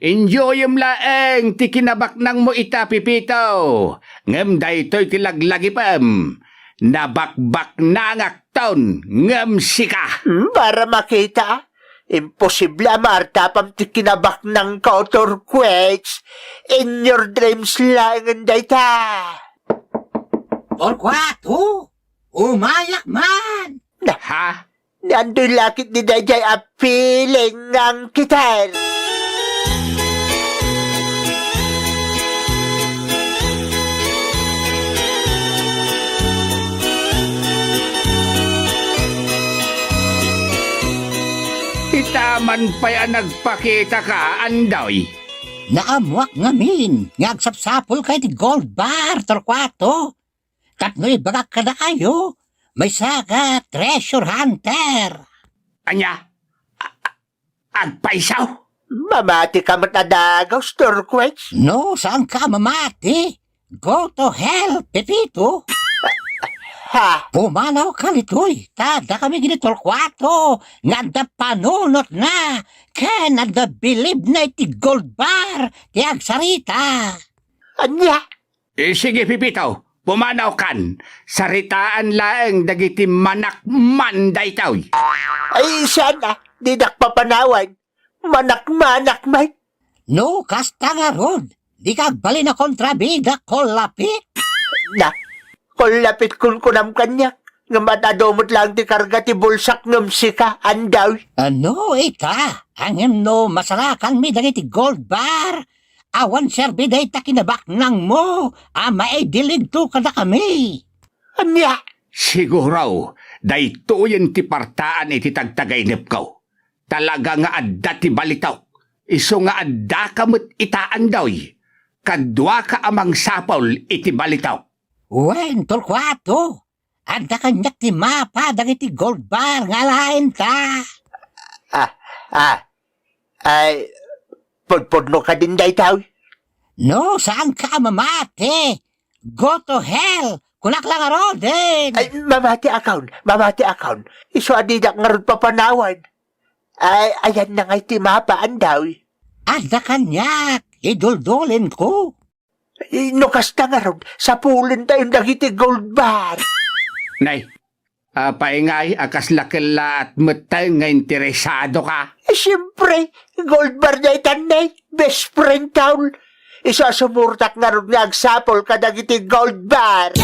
Enjoyem laeng ti kinabaknangmo ita, Pepito. Ngem daytoy ti laglagipem. Nabakbaknangakton ngem sika. Hmm, para makita. Imposible a maartapam ti kinabaknangko, Torquets. In your dreams laengen dayta. Torquato, umayak man! Na, ha? Ni Andoy lakit ni daydiay a piling nga angkiter. Ita man pay a nagpakitaka, Andoy. Naammoak ngamin nga agsapsapulka iti Gold Bar, Torquato. Tapno ibagak kadakayo, maysa ka treasure hunter. Ania? A-, a-, agpayso? Mamati ka met a dagus, Torquets? No, saanka a mamati. Go to hell, Pepito. Ha? Pumanawka ditoy, ta dakami ken ni Torquato nga adda panunotna ken adda bilibna iti Gold Bar ti agsarita. Ania? Eh, sige, Pepito, pumanawkan. Saritaan laeng dagiti manakman daytoy. Ay, saan a, didak papanawan. Manakmanak met. No, kasta ngarud, dika agbalin a kontrabida, kollapit. Na, kollapit kunkunam kaniak. Ngem ad-adu met laeng ti karga ti bulsak ngem sika, Andoy. Ano ita? Ngem no masarakanmi dagiti Gold Bar, awan serbi dayta kinabaknangmo a maidiligto kadakami. Ania? Siguro, daytoyen ti partaan iti tagtagainepko. Talaga nga adda ti balitok, isu nga addaka met ita, Andoy. Kaduaka a mangsapul iti balitok. Wen, Torquato, adda kaniak ti mapa dagiti Gold Bar nga alaenta. Ah, ah, ay, pudpudno kadin daytoy? No, saanka a mamati. Go to hell! Kunak la ngaruden! Ay, mamati akon, mamati akon. Isu a didak ngarud papanawan. Ay, ayanna ngay ti mapa, Andoy. Adda kaniak, iduldulinko. Ay, no kasta ngarud, sapulentayon dagiti Gold Bar. Nay, apay ngay a kasla kellaat metten nga interesadoka? Eh, siempre, Gold Bar daytan, nay. Best friend taon. Isu a sumurtak ngarud nga agsapul kadagiti Gold Bar.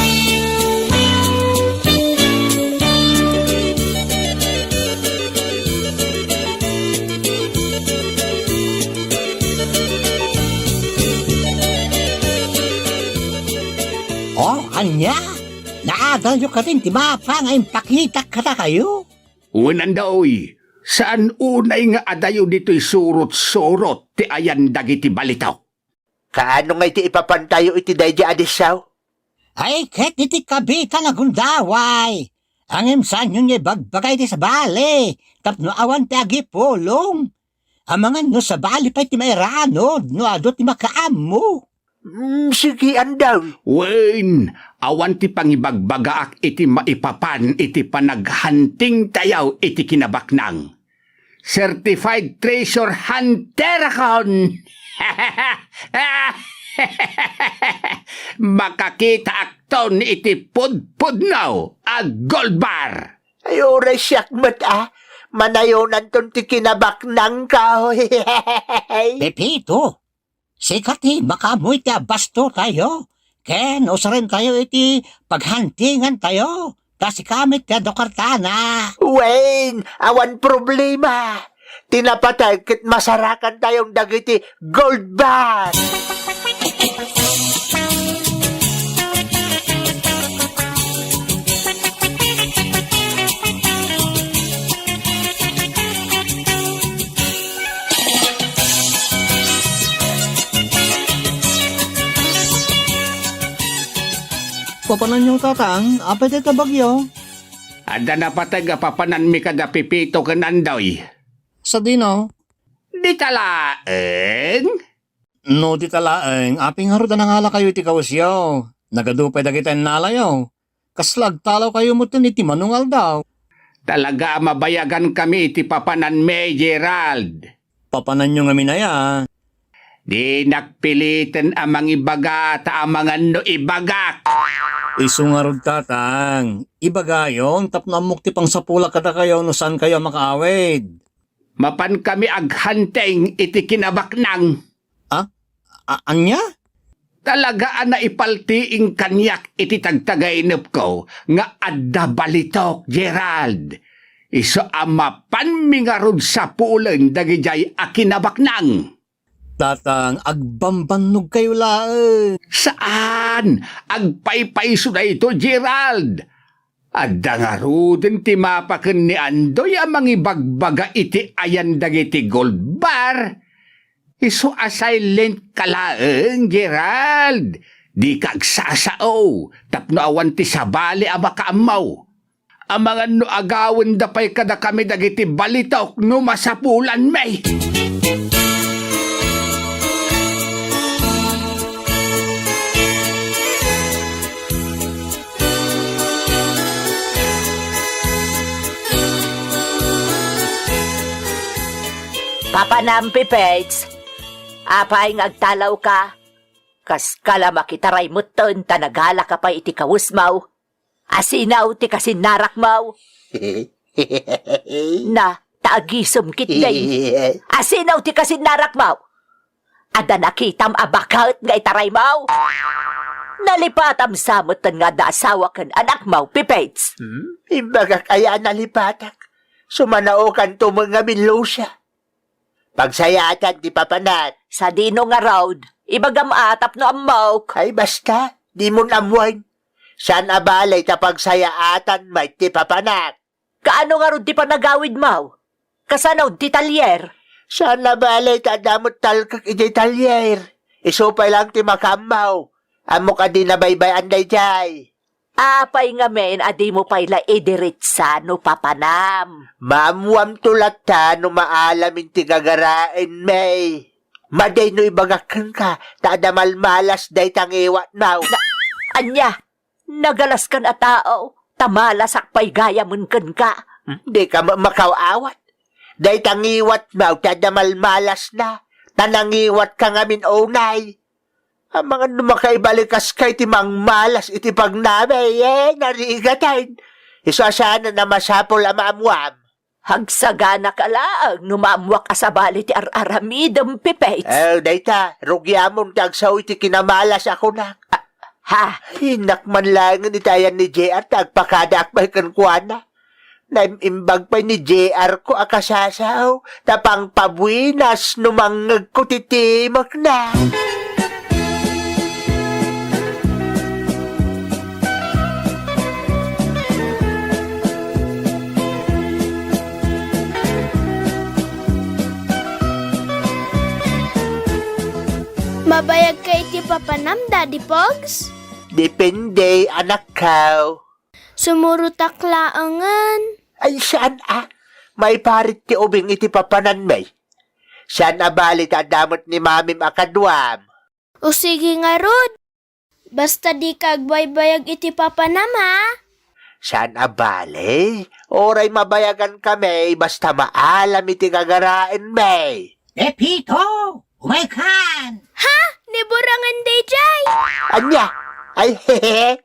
Oh, ania? Naadalyo kadin ti mapa nga impakitak kadakayo? Wen, Andoy, saan unay nga adayo ditoy surot-surot ti ayan dagiti balitok. Kaano ngay ti ipapantayo iti daydi a disso? Ay, ket iti kabitan a gundaway, Ngem saanyo nga ibagbaga iti sabali tapno awan ti agipulong. Amangan no sabali pay ti mairanod no adu ti makaammo. Mm, sige, andam. Wen, awan ti pangibagbagaak iti maipapan iti panaghuntingtayo iti kinabaknang. Certified treasure hunter akon. Makakitaakton iti pudpudno a gold bar. Ay, uray siak met, a. Manayonanton ti kinabaknangko. Pepito, sika ti makaammo iti abastotayo, ken usarentayo iti paghuntingantayo, ta sika met ti adu kartana. Wen, awan problema. Ti napateg ket masarakantayon dagiti gold bar. Papananyo, Tatang, apay dayta bagyo? Adda napateg a papananmi kada Pepito ken Andoy. Sadino? Dita laeng? No dita laeng, apay ngarud a nangalakayo iti kawesyo? Nagadu pay dagiti innalayo. Kasla agtalawkayo metten iti mano nga aldaw. Talaga a mabayagankami iti papananmi, Gerald. Papananyo ngamin aya? Dinak piliten a mangibaga ta amangan no ibagak. Isu ngarud, Tatang, ibagayon tapno ammok ti pangsapulak kadakayo no saankayo a makaawid. Mapankami aghunting iti kinabaknang. A? A-, ania? Talaga a naipaltiing kaniak iti tagtagainepko nga adda balitok, Gerald. Isu a mapanmi ngarud sapulen dagidiay a kinabaknang. Tatang, agbambannogkayo laeng. Saan! Agpaypayso daytoy, Gerald! Adda ngaruden ti mapa ken ni Andoy a mangibagbaga iti ayan dagiti gold bar. Isu a silent ka laeng, Gerald. Dika agsasao tapno awan ti sabali a makaammo. Amangan no agawenda pay kadakami dagiti balitok no masapulanmi. Papanam, Pipits, apay nga agtalawka? Kaska la makitaray metten ta nagalaka pay iti kawesmo. Asino ti kasinnarakmo? Na, ta agisem ketdi. Asino ti kasinnarakmo? Adda nakitam a baket nga itaraymo? Nalipatam sa metten nga adda asawa ken anakmo, Pipits. Hmm? Imbagak aya a nalipatak? Sumanaokanto met ngamin, Lucia. Pagsayaatan ti papanak. Sadino ngarud? Ibagam a tapno ammok. Ay, basta, dimon ammoen. Saan a bale ta pagsayaatan met ti papanak. Kaano ngarud ti panagawidmo? Kasano ti talyer? Saan a bale ta adda met talkek iti talyer. Isu pay laeng ti makaammo. Ammok a di nabaybay-an daydiay. Apay ngamin a dimo pay la idiretsa no papanam? Maammoamto latta no maalamin ti gagaraenmi. Madi no ibagak kenka, ta adda malmalas dayta ngiwatmo. Na, ania? Nagalaskan a tao, ta malasak pay gayamen kenka. Hmm, dika ma-, makaw-awat. Dayta ngiwatmo, ta adda malmalasna, ta nangiwatka ngamin unay. Amangan no makaibalikas kay ti mangmalas iti pagnami, eh, narigaten. Isu a saanen a masapul a maammoam. Agsaganaka laeng no maammoak a sabali ti ar-aramidem, Pipits. Eh, dayta, rugiamon ti agsao iti kinamalas a kunak. Ah, ha? Innak man laengen iti ayan ni J R ta agpakadaak pay kenkuana. Naim-imbag pay ni J R ko a kasasao, ta pangpabuenas no mangngegko ti timekna. Mabayagka iti papanam, Daddy Pogs? Depende, anakko. Sumurotak laengen. Ay, saan a? Maiparit ti ubing iti papananmi. Saan a bale ta adda met ni mamim a kaduam. O sige ngarud. Basta dika agbaybayag iti papanam, ha? Saan a bale? Uray mabayagankami, basta maalam iti gagaraenmi. Pepito, umaykan! Ha? Ni Burangen daydiay? Ania? Ay, hehe.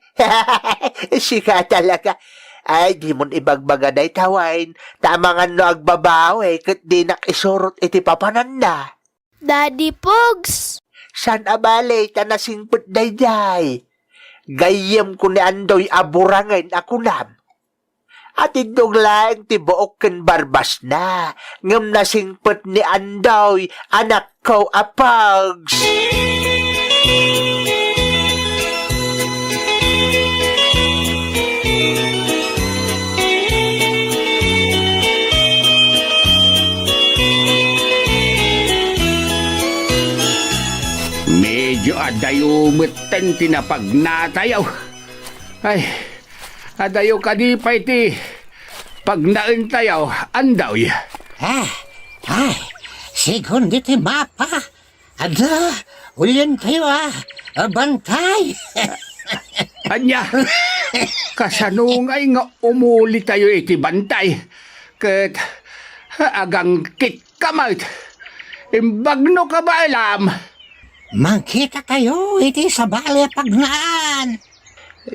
Sika talaga. Ay, dimon ibagbaga dayta, Wayne. Ta amangan no agbabawi, ket dinak isurot iti papananna. Daddy Pogs. Saan a bale ta nasingpet daydiay? Gayyemko ni Andoy a Burangen a kunam. Atiddog laeng ti buok ken barbasna, ngem nasingpet ni Andoy, anakko a Pogs. Medyo adayo metten ti napagnatayo. Ay, adayo kadi pay ti pagnaentayo, Andoy. Ah, ay, sigun ditoy mapa. Adda, ulientayo a, a bantay. Ania? Kasano ngay nga umulitayo iti bantay? Ket agangkitka met. Imbag no kabaelam. Mangkitatayo iti sabali a pagnaan.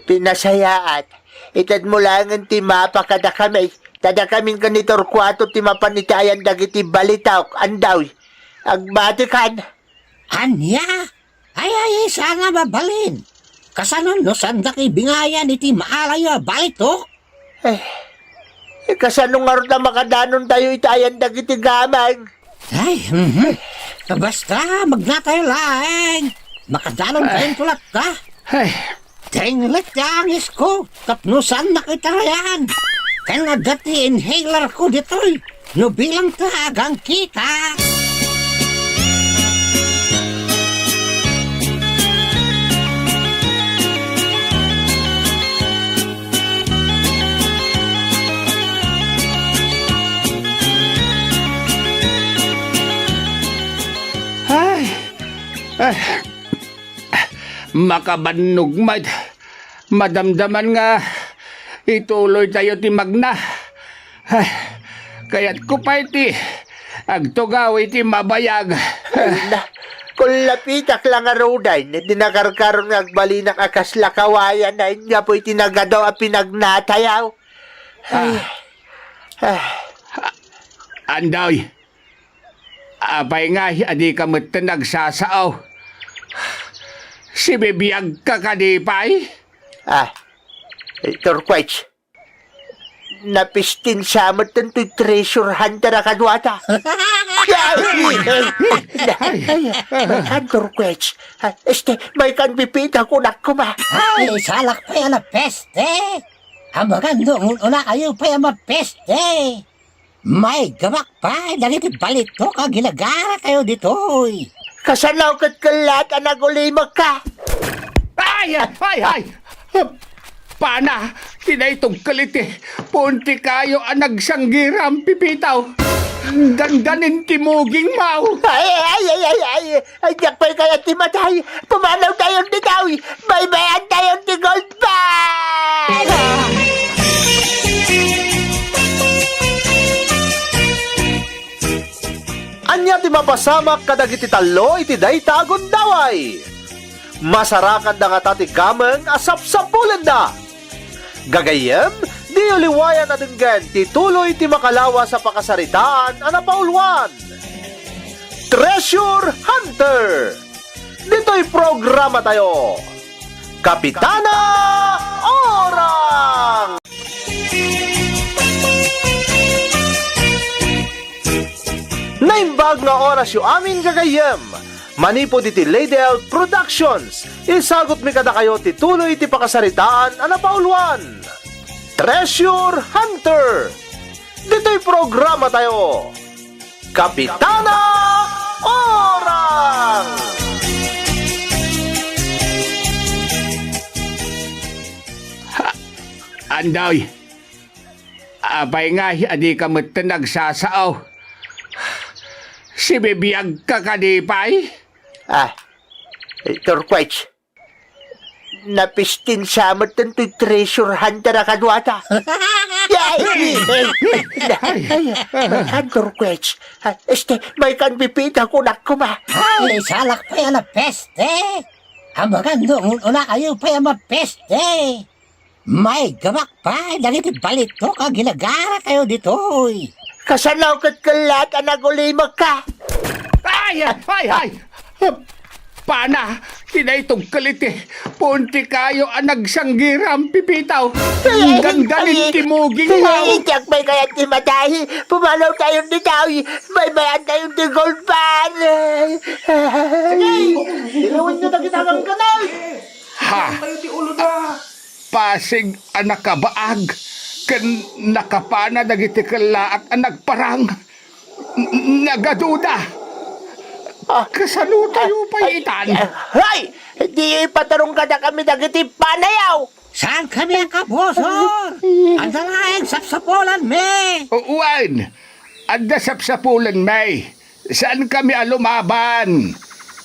Pinasayaat, itedmo laengen ti mapa kadakami, ta dakamin ken ni Torcuato ti mapan iti ayan dagiti balitok, Andoy. Agbatikan. Ania? Ay, ay, saan a mabalin. Kasano no saandak ibingayan iti maalayo a balitok? Eh, eh, kasano ngarud a makadanontayo iti ayan dagiti gameng? Ay, mhm. Basta, magnatayo laeng. Makadanon Ay. Kayonto latta. Ay. Denglet ti angisko, tapno saannak itarayan. Ken adda ti inhaler ko ditoy, no bilang ta agangkita. Ay, ay, makabannog met. Madamdaman nga ituloytayo ti magna. Ay, kayatko pay ti agtugaw iti mabayag. Ay na, kullapitak la ngaruden, di nakarkaron nga agbalinak a kasla kawayan a ingapu iti nagadu a pinagnatayo. Ay, Ah. ah. Andoy, apay nga a dika metten agsasao? Sibibiagka kadi pay? Ah, Torquich, napistinsa metten toy treasure hunter a kaduata. Ay, ay, ay, Torquich. Ah, este, maykan pipita kunak koma. Ay, salak pay a napeste. Amangan no un-unakayo pay a mapeste. Maigamak pay dagiti balitok a ginagaratayo ditoy. Kasano ket kellat a nagulimekka? Ay, ay, ay! Pana, ti naitungkel iti puon ti kayo a nagsanggiram, pipitaw. Dandanin ti muging, maw. Ay, ay, ay, ay, ay! Ay, diak pay kayat ti matay. Pumanawtayon ditoy. Baybayantayon ti gold bar. Ania ti mapasamak kadagiti tallo iti dayta a gundaway? Masarakanda ngata ti gameng a sapsapulenda. Gagayyem, diyo liwayan a denggen ti tuloy ti makalawas a pakasaritaan a napauluan. Treasure Hunter! Ditoy programatayo, Kapitana Orang! Naimbag nga orasyo amin, gagayyem. Manipud iti Lady L Productions, isagutmi kadakayo ti tuloy ti pakasaritaan a napauluan. Treasure Hunter! Ditoy programatayo, Kapitana Orang! Andoy, apay ngay a dika metten agsasao? Sibibiagka kadi pay? Ah, Turquets, napistinsa metten toy treasure hunter a kaduata. Yay! Ay, ay, ay, Turquets. Ah, este, maykan pipita kunak koma. Ay, salak pay a napeste. Amangan no un-unakayo pay a mapeste. Maigamak pay dagiti balitok a ginagarakayo ditoy. Kasano ket kellaat a nagulimekka? Ay, ay, ay, ay! Pana, kinay tungkel iti puon ti kayo a nagsanggiram, pipitaw. Ay, ay, dandanin ay, ti muging ay, maw. Ay, diak pay kayat ti matay. Pumanaw tayon ditoy. Baybay-an tayon ti gold bar. Sige, ilawen nyo dagiti agangganay. Ha? Kayo ti ulo na. Pasig a nakabaag ken nakapana dagiti kellaat a nagparang. N-, nagaduda. Ah, kasano tayo pay itan? Ay, ay, di ipaturong kadakami dagiti panayaw. Saan kami ang kabusor? Adda laeng sapsapulanmi. O, wen, adda sapsapulanmi. Saan kami a lumaban?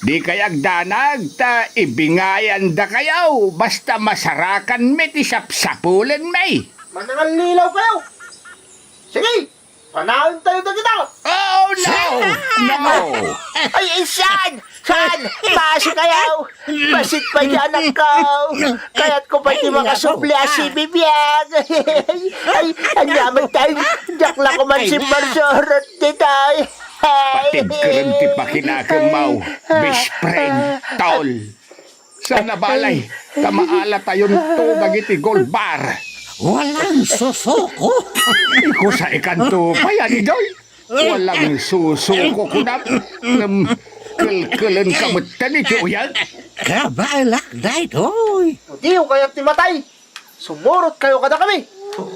Di kay agdanag ta ibingayandakayo basta masarakanmi ti sapsapulanmi. Manangallilaw kayo! Sige, panawen tayo dagita! Oh, no! No! Ay, ay, saan? Saan? Masi kayo! Basit pa dyan ako! Kayat ko pa di makasubli a sibibiag! Ay, ay, ay, naman tayo! Diak la ko man si Marsorot dito! Patigkeren ti pakinakemmaw, best friend, tol. Sana balay, ta maala tayonto dagiti gold bar. Walang susuko. Ikusa ikanto pay, Anidoy. Walang susuko, kunam. Ngem, kelkelenka metten iti uyag. Kabaelak daytoy. Diyo kayat ti matay. Sumurot kayo kadakami.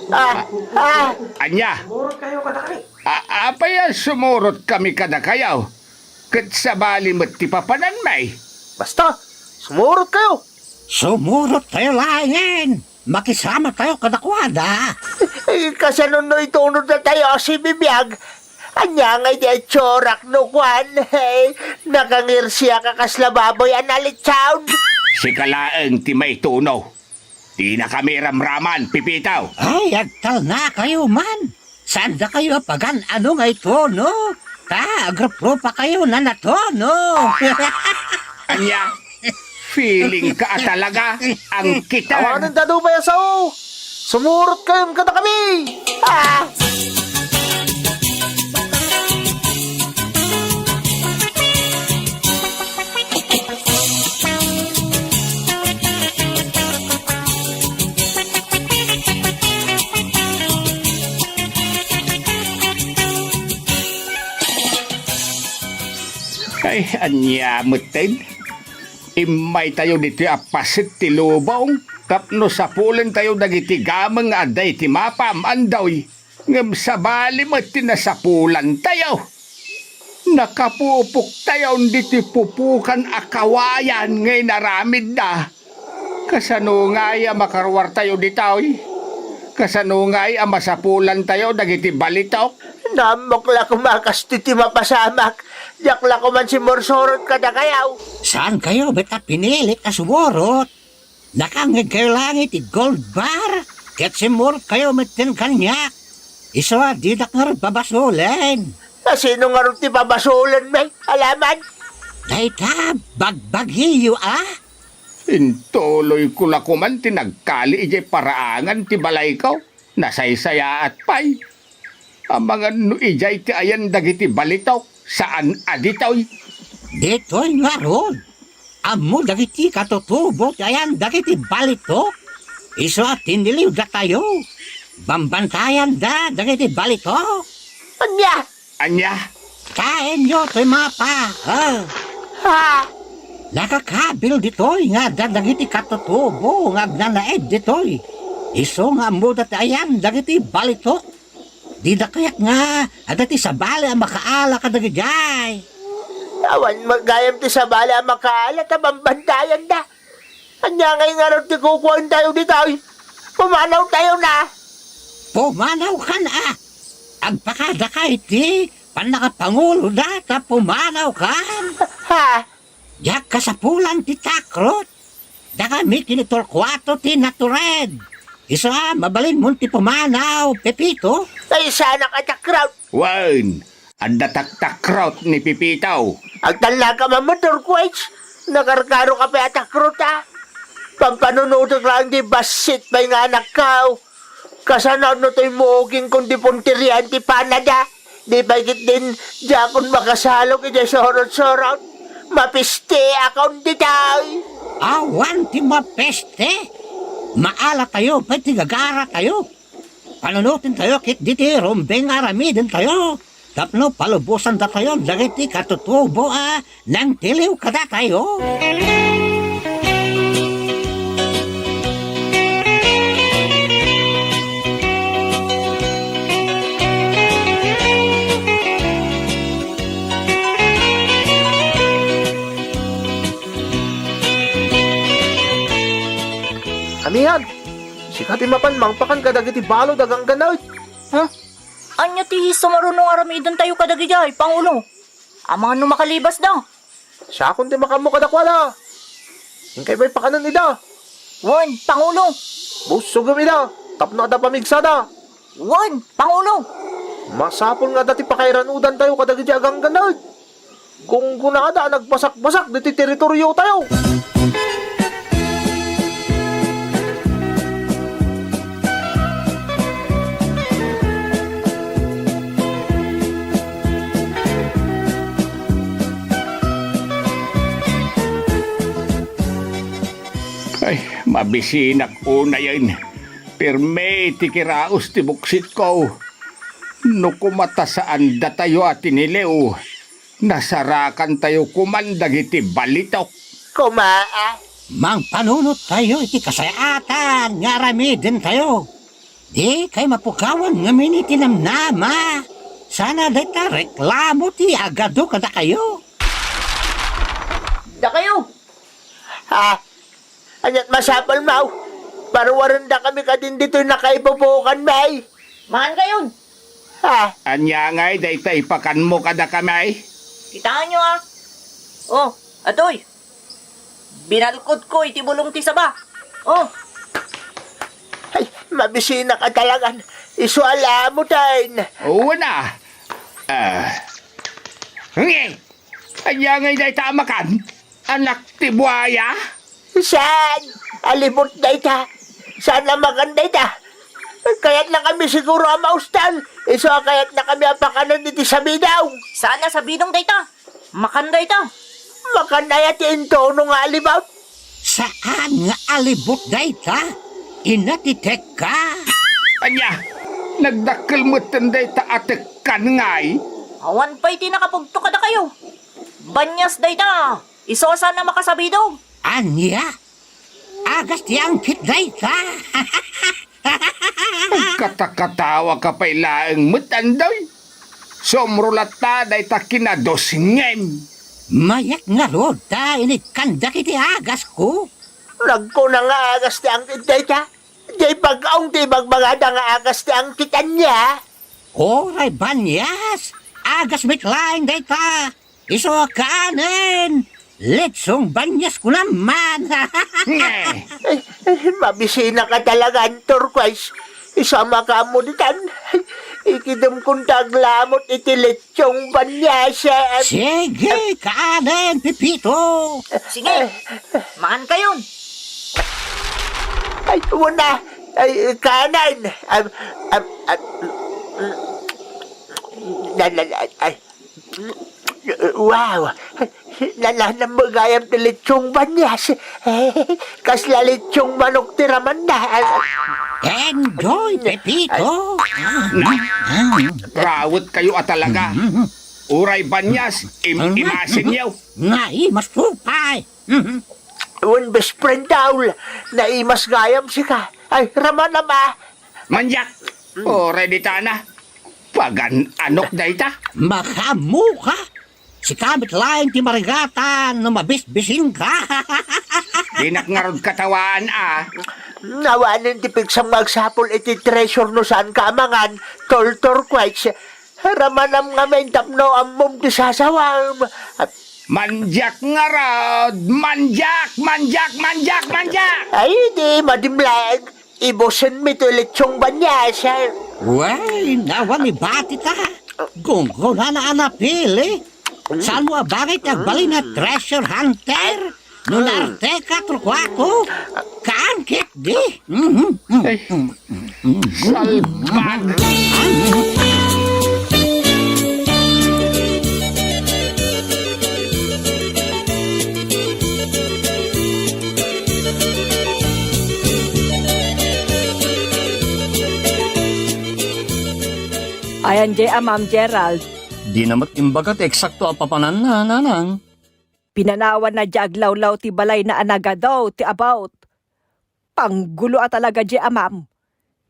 Ah, ah. Ania? Sumurot kayo kadakami. A-, apay a sumurot kami kadakayo? Ket sabali met ti papananmi. Basta, sumurot kayo. Sumurot tayo laengen. Makisama tayo kadakuada. Eh, kasano no itunod na tayo a sibibiag? Ania nga iti itsurak no kuan? Eh, nakangirsiak a kasla baboy a nalitsaon. Sika laeng ti maituno. Dina kami ramraman, pipitaw. Ay, agtalnakayo man. Saandakayo a pagan-ano nga ituno? Ta, agruprupa kayo na natuno. Ania? Feeling ka a talaga, ang kitan. Awanen ta dupay a sao. Sumurot kayon kadakami. Ah! Ay, ania metten? Immaytayo ditoy a paset ti lubong tapno sapulentayo dagiti gameng nga adda iti mapa, Andoy. Ngem sabali met ti nasapulantayo. Nakapupoktayon ditoy pupukan a kawayan nga inaramidda. Kasano ngay a makaruartayo ditoy? Kasano ngay a masapulantayo dagiti balitok? Naammok la koma kas ti, ti mapasamak. Diak la koman simursurot kadakayo. Saankayo met a pinilit a sumurot? Nakangngegkayo laeng iti gold bar ket simmurotkayo metten kaniak. Isu a didak ngarud pabasolen. Asino ngarud ti pabasolenmi, alaman? Dayta, bagbagiyo a? Intuloyko la koman ti nagkali idiay paraangan ti balayko. Nasaysayaat pay. Amangan no idiay ti ayan dagiti balitok, saan a ditoy. Ditoy ngarud, ammo dagiti katutubo ti ayan dagiti balitok. Isu a tiniliwdatayo. Bambantayanda dagiti balitok. Ania? Ania? Kaenyo toy mapa, ah. Ha? Nakakabil ditoy nga adda dagiti katutubo nga agnanaed ditoy. Isu nga ammoda ti ayan dagiti balitok. Dida kayat nga adda ti sabali a makaala kadagijay. Awan met gayam ti sabali a makaala ta bambantayanda. Ania ngay ngarud ti kukuentayo ditoy? Pumanawtayon a. Pumanawkan a. Agpakadaka iti pannakapanguloda ta pumanawkan. Ha? Diak kasapulan ti takrot. Dakami ken ni Torcuato ti natured. Isu a, mabalinmon ti pumanaw, Pepito. Ay, saanak a takrot. Wen, adda taktakrot ni Pepito. Agtallaka man, Torcuato. Nakarkaroka pay a takrot a. Pampanunotek laeng ti bassit pay nga anakko. Kasano no toy muugingkon ti punterian ti panada? Di pay ketdin diakon makasalog idiay surot-surot. Mapistiakon ditoy. Awan ti mapiste. Maalatayo pay ti gagaratayo. Panunotentayo ketdi ti rumbeng nga aramidentayo. Tapno palubosandatayo dagiti katutubo a nangtiliw kadatayo. Amian, sika ti mapan mangpakan kadagiti balud a ganggannaet. Ha? Ania ti sumaruno nga aramidentayo kadagijay, Pangulo? Amangan no makalibasda. Siakon ti makaammo kadakuada. Inkay pay pakanen ida. Wen, Pangulo. Bussogem ida, tapno adda pamigsada. Wen, Pangulo. Masapul nga adda ti pakairanudantayo kadagiti aganggannaet. Gunggonada a nagbasak-basak ditoy teritoriotayo. Ay, mabisinak unayen. Pirme ti kiraos ti buksitko. No kumata saandatayo a tiniliw, nasarakantayo koman dagiti balitok. Koma a. Mangpanunottayo iti kasayaatan nga aramidentayo. Dikay mapukawan ngamin iti namnama. Sana dayta reklamo ti agadu kadakayo. Dakayo! Ha? Ania't masapulmo? Paruarendakami kadin ditoy nakaipupuokanmi. Mangankayon. Ha? Ania ngay dayta ipakanmo kadakami? Kitaenyo a. Oh, atoy. Binalkotko iti bulong ti saba. Oh. Ay, mabisinak a talagan. Isu a lamutan. Wen a. Ah. Nge! Ania ngay dayta a makan? Anak ti buaya? Saan? Alibut dayta. Saan a makan dayta? Kayatnakami siguro a maustan. Isu a kayatnakami a pakanen iti sabidong. Saan a sabidong dayta? Makan dayta. Makan aya ti intono nga alibut? Saan nga alibut dayta? Ina ti tekka. Ania, nagdakkel metten dayta a tekkan ngay? Awan pay ti nakapugto kadakayo. Banias dayta. Isu a saan a makasabidong. Ania? Agas ti angkit dayta. Agkatakatawaka pay laeng met, Andoy. Sumro latta dayta kinadusngem. Mayat ngarud ta inikkanda iti agasko. Nagkuna nga agas ti angkit dayta. Diay bag-ong ti ibagbagada nga agas ti angkit ania? Uray banias, agas met laeng dayta. Isu a kanen, lechong banias kunam man. Ay, ay, mabisinak a talaga, Antor Kues. Isu a makaammo ditan. Ikidemkon ta aglamut iti lechong banias. Sige, kanen, Pepito. Sige, mangankayon. Ay, wen a. Ay, kanen. Am, am, am, na, na, na, ay. Wow! Nananam gayam ti lechong banias. Kasla lechong manok ti ramanna. Enjoy, Pepito. Rawetkayo a talaga. Uray banias, im-, imasenyo. Naimas pay. Wen, best friend, Daul. Naimas gayam sika. Ay, ramanam a. Maniak! Uray ditana. Pagan-anok dayta. Makaammoka? Sika met laeng ti marigatan no mabisbisinka. Dinak ngarud katawaan a. Awanen ti pigsam nga agsapul iti treasure no saanka a mangan, Tol Turquoise. Ramanam ngamin tapno ammom ti sasawam. Mandiak ngarud! Mandiak! Mandiak! Mandiak! Mandiak! Ay, di madimlag. Ibusenmi ti lechong banyas. Wen, awan ibatita. Gunggonana a napili. Saanmo a bagay ti agbalin a treasure hunter? No naarteka, Turquaco, kaan ketdi. Mhm. Ay, salbag. Ayan jay amam, Gerald. Dina met imbaga ti eksakto a papananna, nanang. Pinanawanna jay aglawlaw ti balayna a nagadu ti about. Panggulo a talaga jay amam.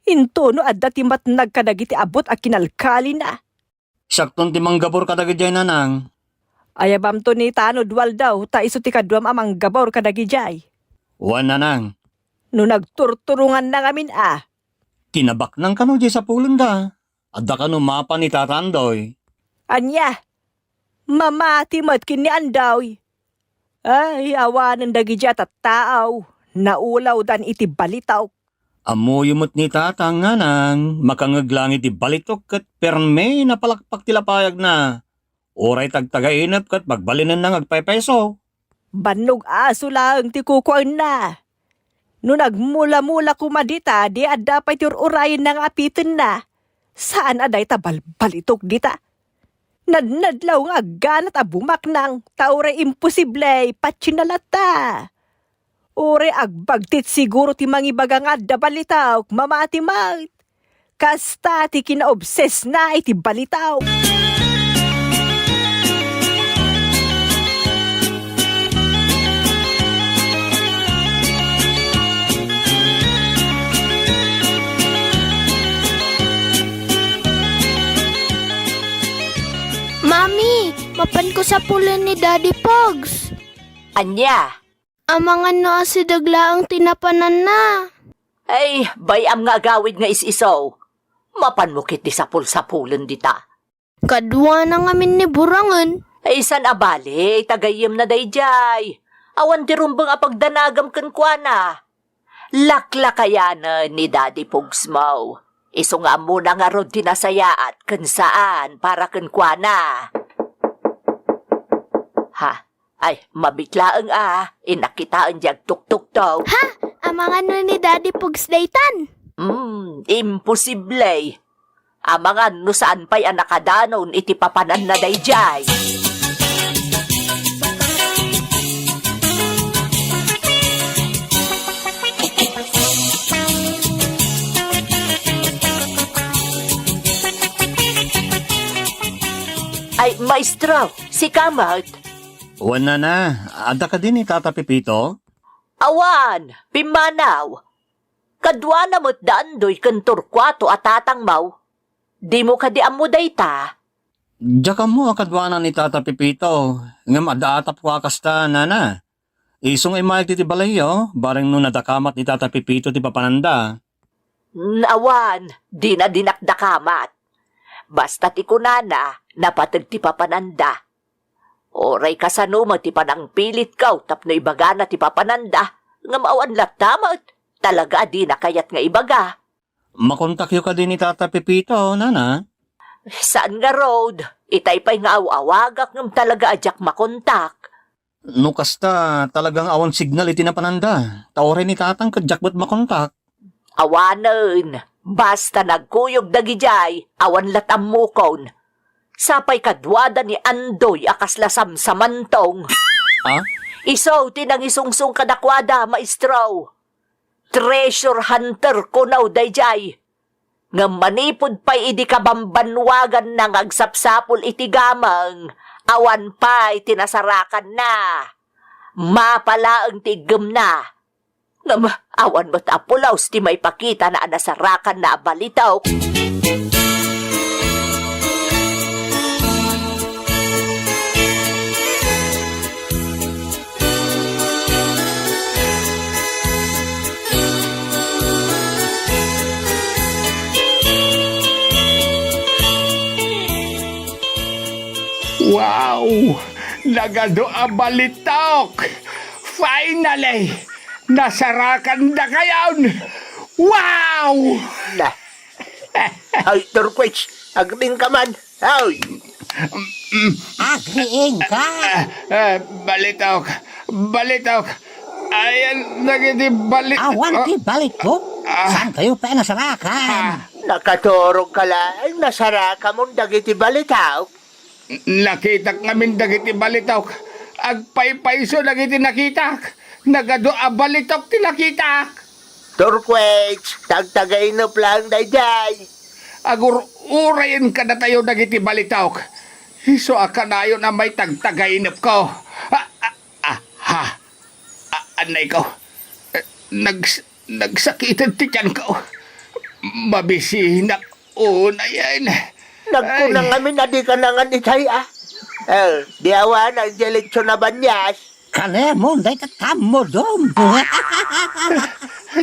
Intono adda ti matnag kadagiti abut a kinalkalina. Siakton ti manggabur kadagijay, nanang. Ayabamto ni Tanod Waldaw, ta isu ti kaduam a manggabur kadagijay. Wen, nanang. No nagturturonganna ngamin a. Kinabaknang kano jay sapulenda. Adda kano mapan ni Tata Andoy? Ania? Mamati met ken ni Andoy. Ay, awanen dagijay a tattao, naulawdan iti balitok. Ammoyo met ni Tata, nanang, makangngeg laeng iti balitok ket perme napalakpak ti lapayagna. Uray tagtagainep ket pagbalinenna nga agpaypayso. Bannog aso laeng ti kukuaenna. No nagmulamula koma dita, di adda pay ti ur-urayenna nga apitenna. Saan a dayta balbalitok dita. Nadnadlaw nga agganat a bumaknang, ta uray imposible, patien na latta. Uray agbagtit siguro ti mangibaga nga adda balitok, mamati met. Kasta ti kinaobsesna iti balitok. Mami, mapanko sapulen ni Daddy Pogs. Ania? Amangan no asideg laeng ti napananna. Ay, bay-am nga agawid nga is-iso. Mapanmo ketdi sapul-sapulen dita. Kaduana ngamin ni Burangen. Ay, saan a bale, ta gayyemna daydiay. Awan ti rumbeng a pagdanagam kenkuana. Laklakayanen ni Daddy Pugsmo. Isu nga ammona ngarud ti nasayaat ken saan para kenkuana. Ha? Ay, mabiit laeng a, innak kitaen diay agtuktuktok. Ha? Amangan no ni Daddy Pugs daytan? Hmm, imposible. Amangan no saan pay a nakadanon iti papananna daydiay. Ay, maestro, sika met? Wen, nana, adda kadi ni Tata Pepito? Awan, pimmanaw. Kaduana met da Andoy ken Torcuato a tatangmo. Dimo kadi ammo dayta? Diak ammo a kaduana ni Tata Pepito, ngem adda a tapno a kasta, nana. Isu nga immayag ti, ti balayyo, bareng no nadakamat ni Tata Pepito ti papananda. N-, awan, dina, dinak dakamat. Basta ti kunana, napateg ti papananda. Uray kasano met ti panangpilitko tapno ibagana ti papananda, ngem awan latta met. Talaga a dina kayat nga ibaga. Makontakyo kadi ni Tata Pepito, nana? Saan ngarud, itay pay nga aw-awagak ngem talaga a diak makontak. No kasta, talagang awan signal iti napananda. Ta uray ni Tatang ket diak met makontak. Awanen, basta nagkuyog dagidiay, awan lat ammokon. Sapay kaduada ni Andoy a kasla samsamantong. Ah? Isu ti nangisungsong kadakuada, maestro. Treasure hunter kuno daydiay. Ngem manipud pay idi kabambannuaganna nga agsapsapul iti gameng, awan pay ti nasarakanna. Mapa laeng ti iggemna. Ngem awan met a pulos ti maipakitana a nasarakanna a balitok. Wow! Nagadu a balitok! Finally! Nasarakandakayon! Wow! Na. Ay, Turquets, agriingka man. Ay! Agriingka? Ah, ah, balitok! Balitok! Ayan, dagiti balitok! Awan ti balitok? Ah. Saan kayo pa nasarakan? Ah. Nakaturogka laeng nasarakamon dagiti balitok? Nakitak ngamin dagiti balitok. Agpaypayso dagiti nakitak. Nagadu a balitok ti nakitak. Turquets, tagtagainep laeng daydiay. Agur-urayen kadatayo dagiti balitok. Isu a kanayon a maitagtagainepko. Ah, ah, ah, ha. A-, anay ko. Eh, nags-, nagsakiten ti tiyanko. Mabisinak unayen. Nagkuna Ay. ngamin a dika nangan itay, ah. Eh, di awan ang dialitso na banyas. Kanemon, day tatamodom.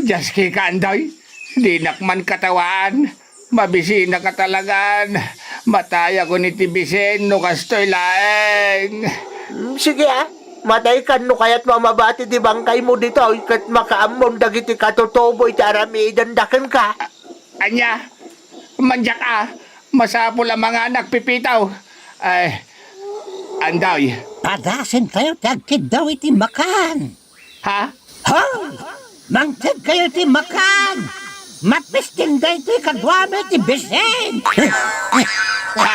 Dias ki kandoy. Dinak man katawaan. Mabisinak a talagan. Matayakon iti bisin no kastoy laeng. Mm, sige, ah. Mataykan no kayat mamabati ti bangkaymo ditoy ket makaammon dagiti katutubo iti aramidenda kenka. A-, ania? Mandiak a, masapul a manganak pipitaw. Ay, anday. Padasen kayo ti agkiddaw iti makan. Ha? Hoy! Mangted kayo ti makan! Mapistin daytoy kaduami ti bisin! Ha?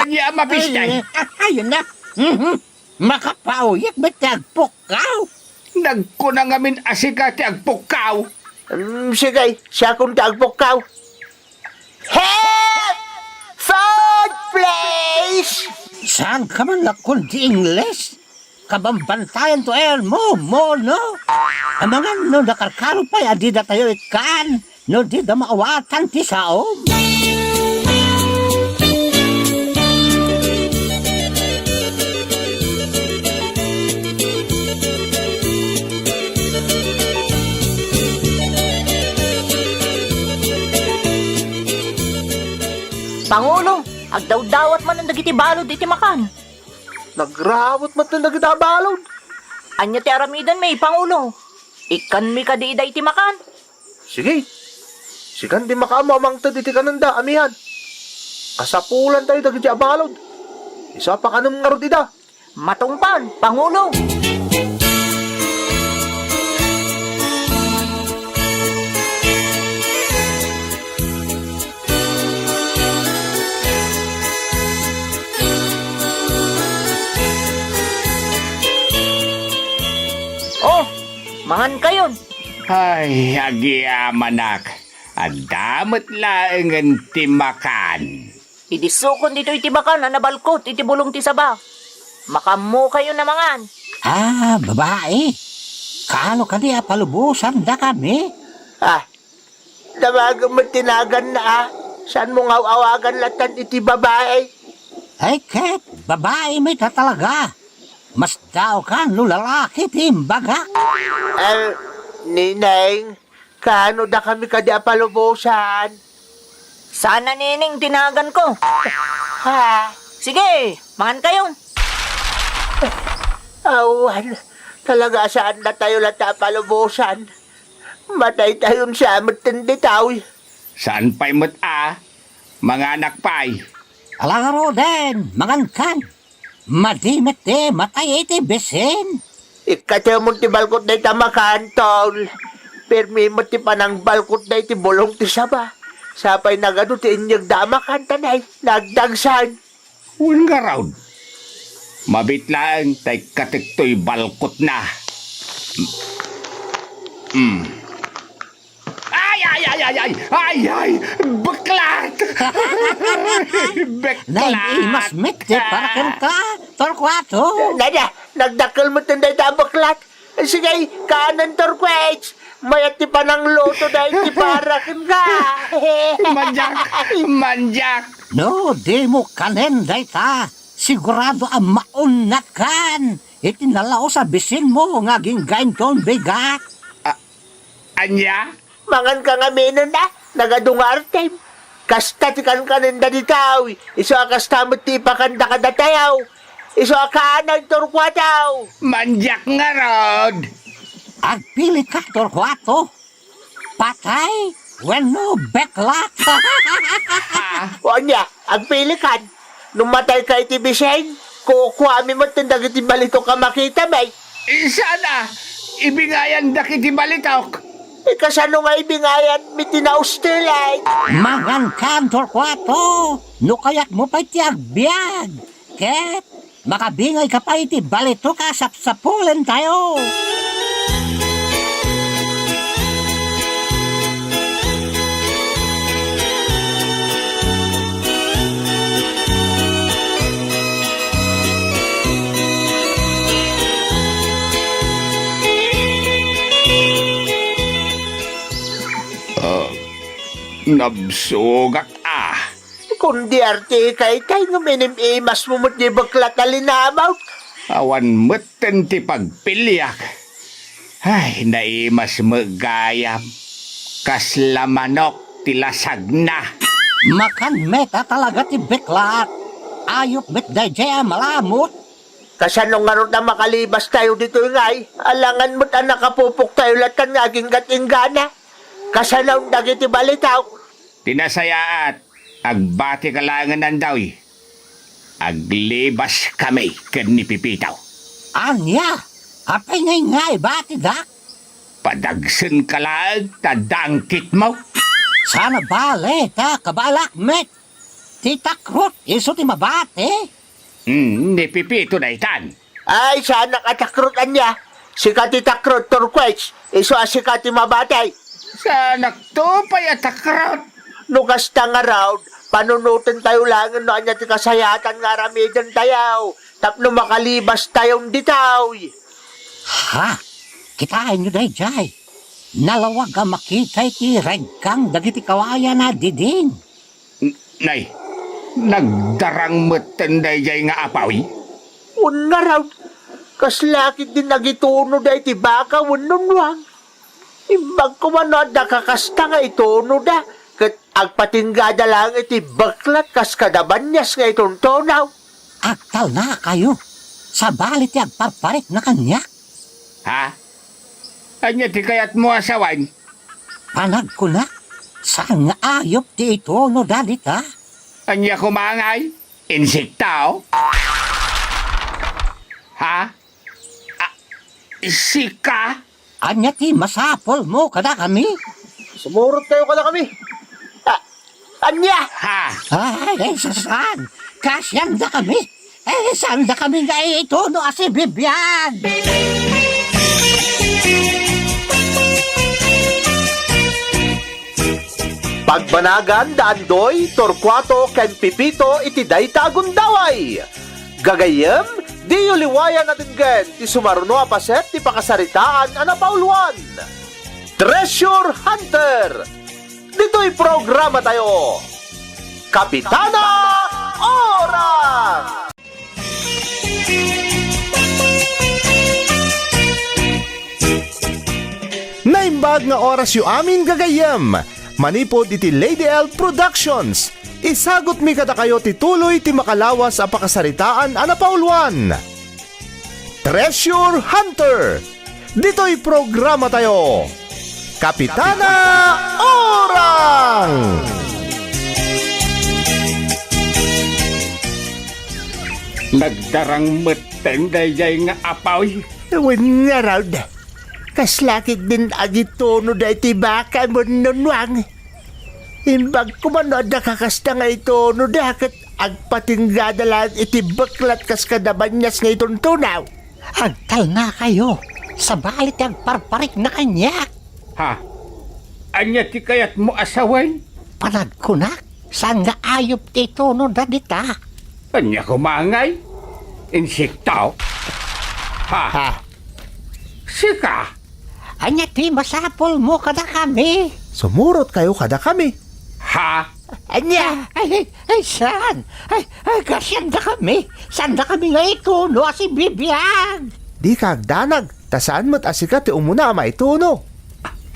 Ania a mapistin? Ay, ayun na. Mhm. Makapauyek met ti agpukkaw. Nagkuna ngamin a sika ti agpukkaw. Mm, sige, siakon ti agpukkaw. Help! Food, please! Saan ka man lakkon ti Ingles? Kabambantayan to ayan mo, mono? Amangan no nakarkaro pay a dida tayo ikkan, no dida maawatan ti saom. Pangulo, agdawdawat manen dagiti balud iti makan. Nagrawet met dagiti balud. Ania ti aramidenmi, Pangulo? Ikkanmi kadi ida iti makan? Sige. Sikan ti makaammo a mangted iti kanenda, amian. Kasapulan tayo dagiti abalod. Isu a pakanem ngarud ida. Matungpal, Pangulo! Oh, mangan kayon. Ay, agyamanak. Adda met laengen ti makan. Idi sukon ditoy ti makan a nabalkot iti bulong ti saba. Makaammo kayon a mangan. Ah, babai. Kaano kadi a palubosan dakami? Ah, Damagen met ti naganna, a. Saanmo nga aw-awagan latan iti babai? Ay ket, babai met a talaga. Mas daokan no lalaki ti imbagak. Ah, Nineng, kaano dakami kadi a palubosan? Saan a Nineng ti naganko. Ha? Sige, mangan kayon. Awan, talaga a saan datayo lata a palubosan. Matay tayon siya met ten ditaw. Saan pay met a manganak pay? Ala ngaruden, mangankan. Madi met ti matay iti bisin. Ikkatemon ti balkot dayta makan, tol. Permi met ti panangbalkot dayta bulong ti saba. Sapay nagadu ti inyegda a makan, tanay, nagdagsan. Wen ngarud, mabit laeng ta ikkatek toy balkotna. Mm. Ay, ay, ay, ay, ay! Ay, ay! Beklat! Beklat! Naimas met ti para kenka, Torquato. Nada, nagdakkel met dayta a beklat. Sige, kanen, Torquets. Mayat ti panangluto dayta para kenka. Mandiak, mandiak. No, dimo kanen dayta, sigurado a maunnakan iti nalaus a bisinmo nga agingga inton bigat. A-, ania? Manganka ngaminen a, nagadu nga artem. Kasta ti kankanenda ditoy, isu a kasta met ti ipakanda kadatayo. Isu a kaanay, Torcuato. Mandiak ngarud. Agpili ka, Torcuato. Patay wenno beklat. O ania, agpili kan? No matay ka iti besen, kukuami met dagiti balitok a makitami. Saan a, ibingayandak iti balitok. Kasano nga ibingayanmi ti naustilen? Mangan kan, Torcuato, no kayatmo pay ti agbiag. Ket makabingay ka pay iti balitok a sapsapulentayo. Ah, nabsogak, ah. Kundi arte kay tay nga minim-imasmo met di beklat a linamut. Awan metten ti pagpiliak. Ay, naimas met gayam. Kasla manok ti lasagna. Makan met a talaga ti beklat. Ayup met daydiay a malamut. Kasano ngarud a makalibastayo ditoy ngay? Alangan met a nakapupoktayo latta nga aginggat-inggana. Kasano dagiti balitok? Ti nasayaat, agbatika laengen, Andoy. Aglibaskami ken ni Pepito. Ania? Apay ngay nga ibatidak? Padagsenka laeng ta dangkitmo. Saan a bale ta kabalak met. Ti takrot isu ti mabati. Hmm, ni Pepito daytan. Ay, saanak a takrot ania? Sika ti takrot, Turquoise. Isu a sika ti mabati. Saanakto pay a takrot. No kasta ngarud, panunotentayo laengen no ania ti kasayaatan nga aramidentayo tapno makalibastayon ditoy. Ha? Kitaenyo daydiay. Nalawag a makita iti regkang dagiti kawayan a didin. N-, nay, nagdarang metten daydiay nga apaw. Wen ngarud, kasla ketdin agitunoda iti baka wenno nuang. Imbag koma no adda kakasta nga itunoda, ket agpatinggada laeng iti beklat kas kada banias nga ituntunaw. Agtalnakayo, sabali ti agparparikna kaniak. Ha? Ania ti kayatmo a sawen? Panagkunak, saan nga ayup ti itunoda dita? Ania koma ngay? Insekto? Ha? Ah, sika? Ania ti masapulmo kadakami? Sumurot kayo kadakami. Ah, ania? Ha? Ay, ay, saan? Kasiandakami. Eh, saandakami nga ituno a sibibiag. Pagbanagan da Andoy, Torcuato, ken Pepito iti dayta a gundaway. Gagayyem, diyo liwayan a denggen ti sumaruno a paset ti pakasaritaan a napauluan. Treasure Hunter! Ditoy programatayo, Kapitana Orang! Naimbag nga orasyo amin, gagayyem. Manipud iti Lady L Productions, isagutmi kadakayo ti tuloy ti makalawas a pakasaritaan a napauluan. Treasure Hunter. Ditoy programatayo, Kapitana Orang! Nagdarang metten daydiay nga apaw. Wen ngarud, kasla ketdin agitunoda iti baka wenno nuang. Imbag koma no adda kakasta nga itunoda ket agpatinggada laeng iti beklat kas kada banias nga ituntunaw. Agtalnakayo, sabali ti agparparikna kaniak. Ha? Ania ti kayatmo a sawen? Panagkunak, saan nga ayup ti itunoda dita? Ania koma ngay? Insekto? Ha? Ha? Sika? Ania ti masapulmo kadakami? Sumurot kayo kadakami. Ha? Ania? Ay, ay, ay, saan? Ay, ay, kasiandakami. Saandakami nga ituno a sibibiag. Dika agdanag, ta saan met a sika ti umuna a maituno.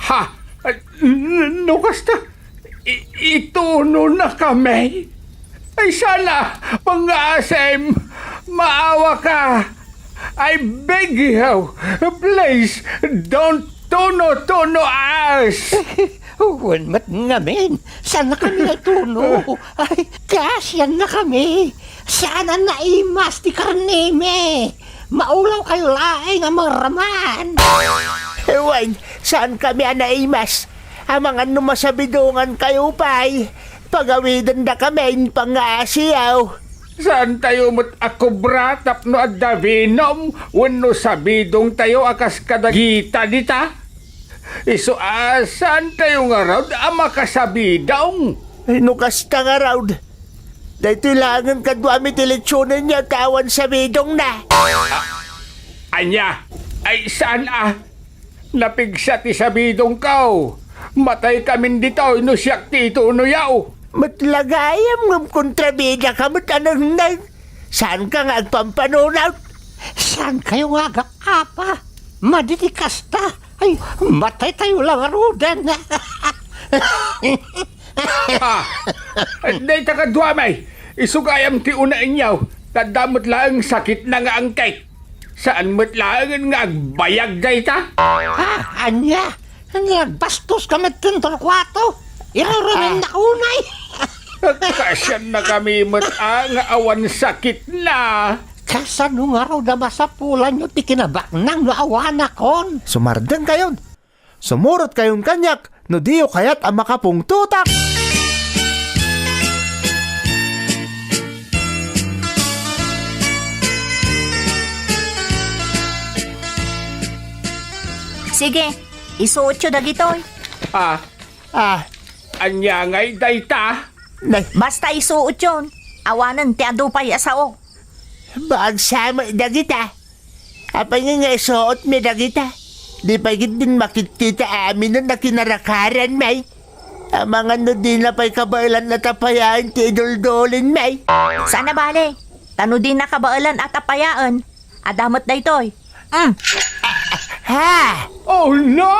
Ha? Ay, n-, no kasta, I-, itunonakami? Ay, sana, pangngaasim, maawaka. I beg you, please, don't tuno-tuno us. Wen met ngamin, saannakami a ituno. Ay, kasannakami. Saan a naimas ti karnemi. Maulawkayo laeng a maraman. Wen, saankami a naimas. Amangan no masabidongankayo pay, pagawidendakamin, pangngaasim. Saantayo met a kubra tapno adda binom wenno sabidongtayo a kas kadagita dita? Isu a saantayo ngarud a makasabidong. Ay, no kasta ngarud, daytoy laengen kaduami ti lechonenyo ta awan sabidongna. Ania? Ay, saan a? Napigsa ti sabidongko. Mataykamin ditoy no siak ti itunoyo. Met la gayam ngem kontrabidaka met a nengneng. Saanka nga agpampanunot? Saankayo nga agap-apa? Madi ti kasta. Ay, mataytayo la ngaruden. Ah, dayta kaduami, isu gayam ti unaenyo, ta adda met laeng sakitna nga angkek. Saan met laengen nga agbayag dayta? Ah, ania? Nagbastoska met ken Torcuato? Iruruminnak unay. Kasannakami met a nga awan sakitna. Kasano ngarud a masapulanyo ti kinabaknang no awanakon? Sumardengkayon. Sumurotkayon kaniak no diyo kayat a makapungtotak. Sige, isuotyo dagitoy. Ah, ah, ania ngay dayta? Nay. Basta isuotyon, awanen ti adu pay a sao. Baag sa met dagita. Apay nga isuotmi dagita? Di pay ketdin makitkita aminen a kinarakaranmi. Amangan no dina pay kabaelan a tapayaen ti iduldulinmi. Saan a bale, ta no dina kabaelan a tapayaen, adda met daytoy. Mm. Ha? Oh no!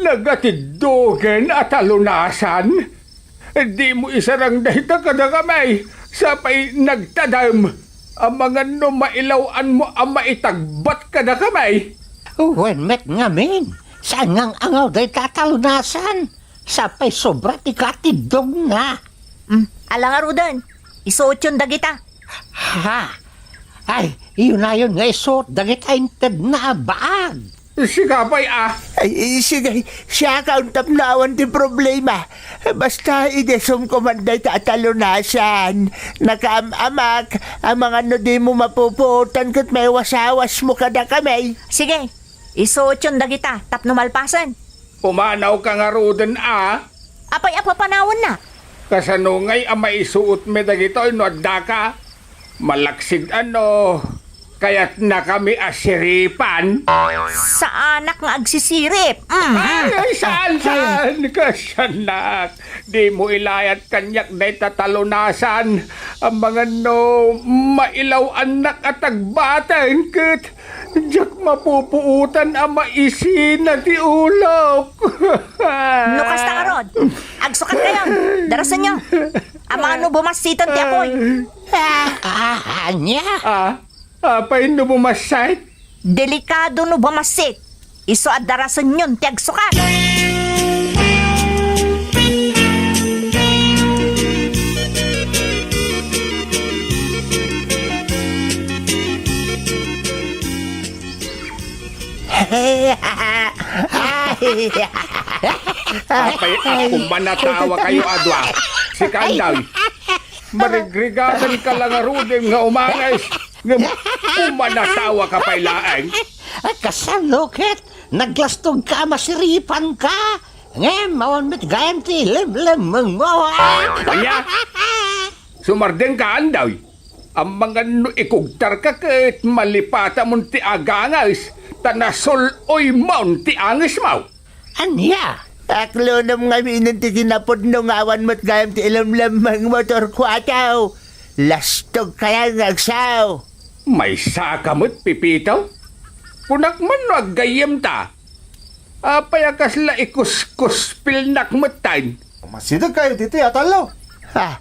Nagatiddogen a talunasan? Dimo isarang dayta kadakami, sapay nagtadem. Amangan no mailaw-anmo a maitagbat kadakami. Wen met ngamin, saan nga ang-angaw dayta a talunasan? Sapay sobra ti katiddogna. Mm, ala ngaruden, isuotyon dagita. Ha? Ay, yunayon nga isuot dagita intedna a baag. Sika pay a. Ay, sige, siak a tapno awan ti problema. Basta idesumko man dayta a talunasan. Nakaam-amak, amangan no dimo mapupuotan ket maiwas-awasmo kadakami. Sige, isuotyon dagita tapno malpasen. Pumanawka ngaruden a. Apay a papanawanna? Kasano ngay a maisuotmi dagitoy no addaka? Malaksid a no kayatnakami a siripan? Saanak nga agsisirip. Mhm. Ay, ay, saan, saan? Kasyanak. Dimo ilayat kaniak dayta talunasan. Amangan no mailaw-annak a tagbaten ket diak mapupuotan a maisina ti ulok. No kasta ngarud, agsukatkayon. Darasenyo. Amangan no bumassiten ti apuy. Ah, ania? Ah, apay no bumassit? Delikado no bumassit. Isu a darasenyon ti agsukat. Apay a kumanatawakayo a dua? Sika, Andoy. Marigrigatanka la ngaruden nga umangis, ngem kumanatawaka pay laeng. Kasano ket naglastogka a masiripanka? Ngem awan met gayam ti lemlemmengmo, a? Ania? Sumardengka, Andoy. Amangan no ikugtarka ket malipatamon ti agangis, ta nasul-oymon ti angismo. Ania? Aklonem ngaminen ti kinapudno nga awan met gayam ti ilemlemmengmo, Torcuato. Lastogkayo nga agsao. Maysaka met, Pepito? Kunak man no aggayyemta. Apay a kasla ikuskuspilnak metten? Umasidegkayo ditoy a tallo. Ha?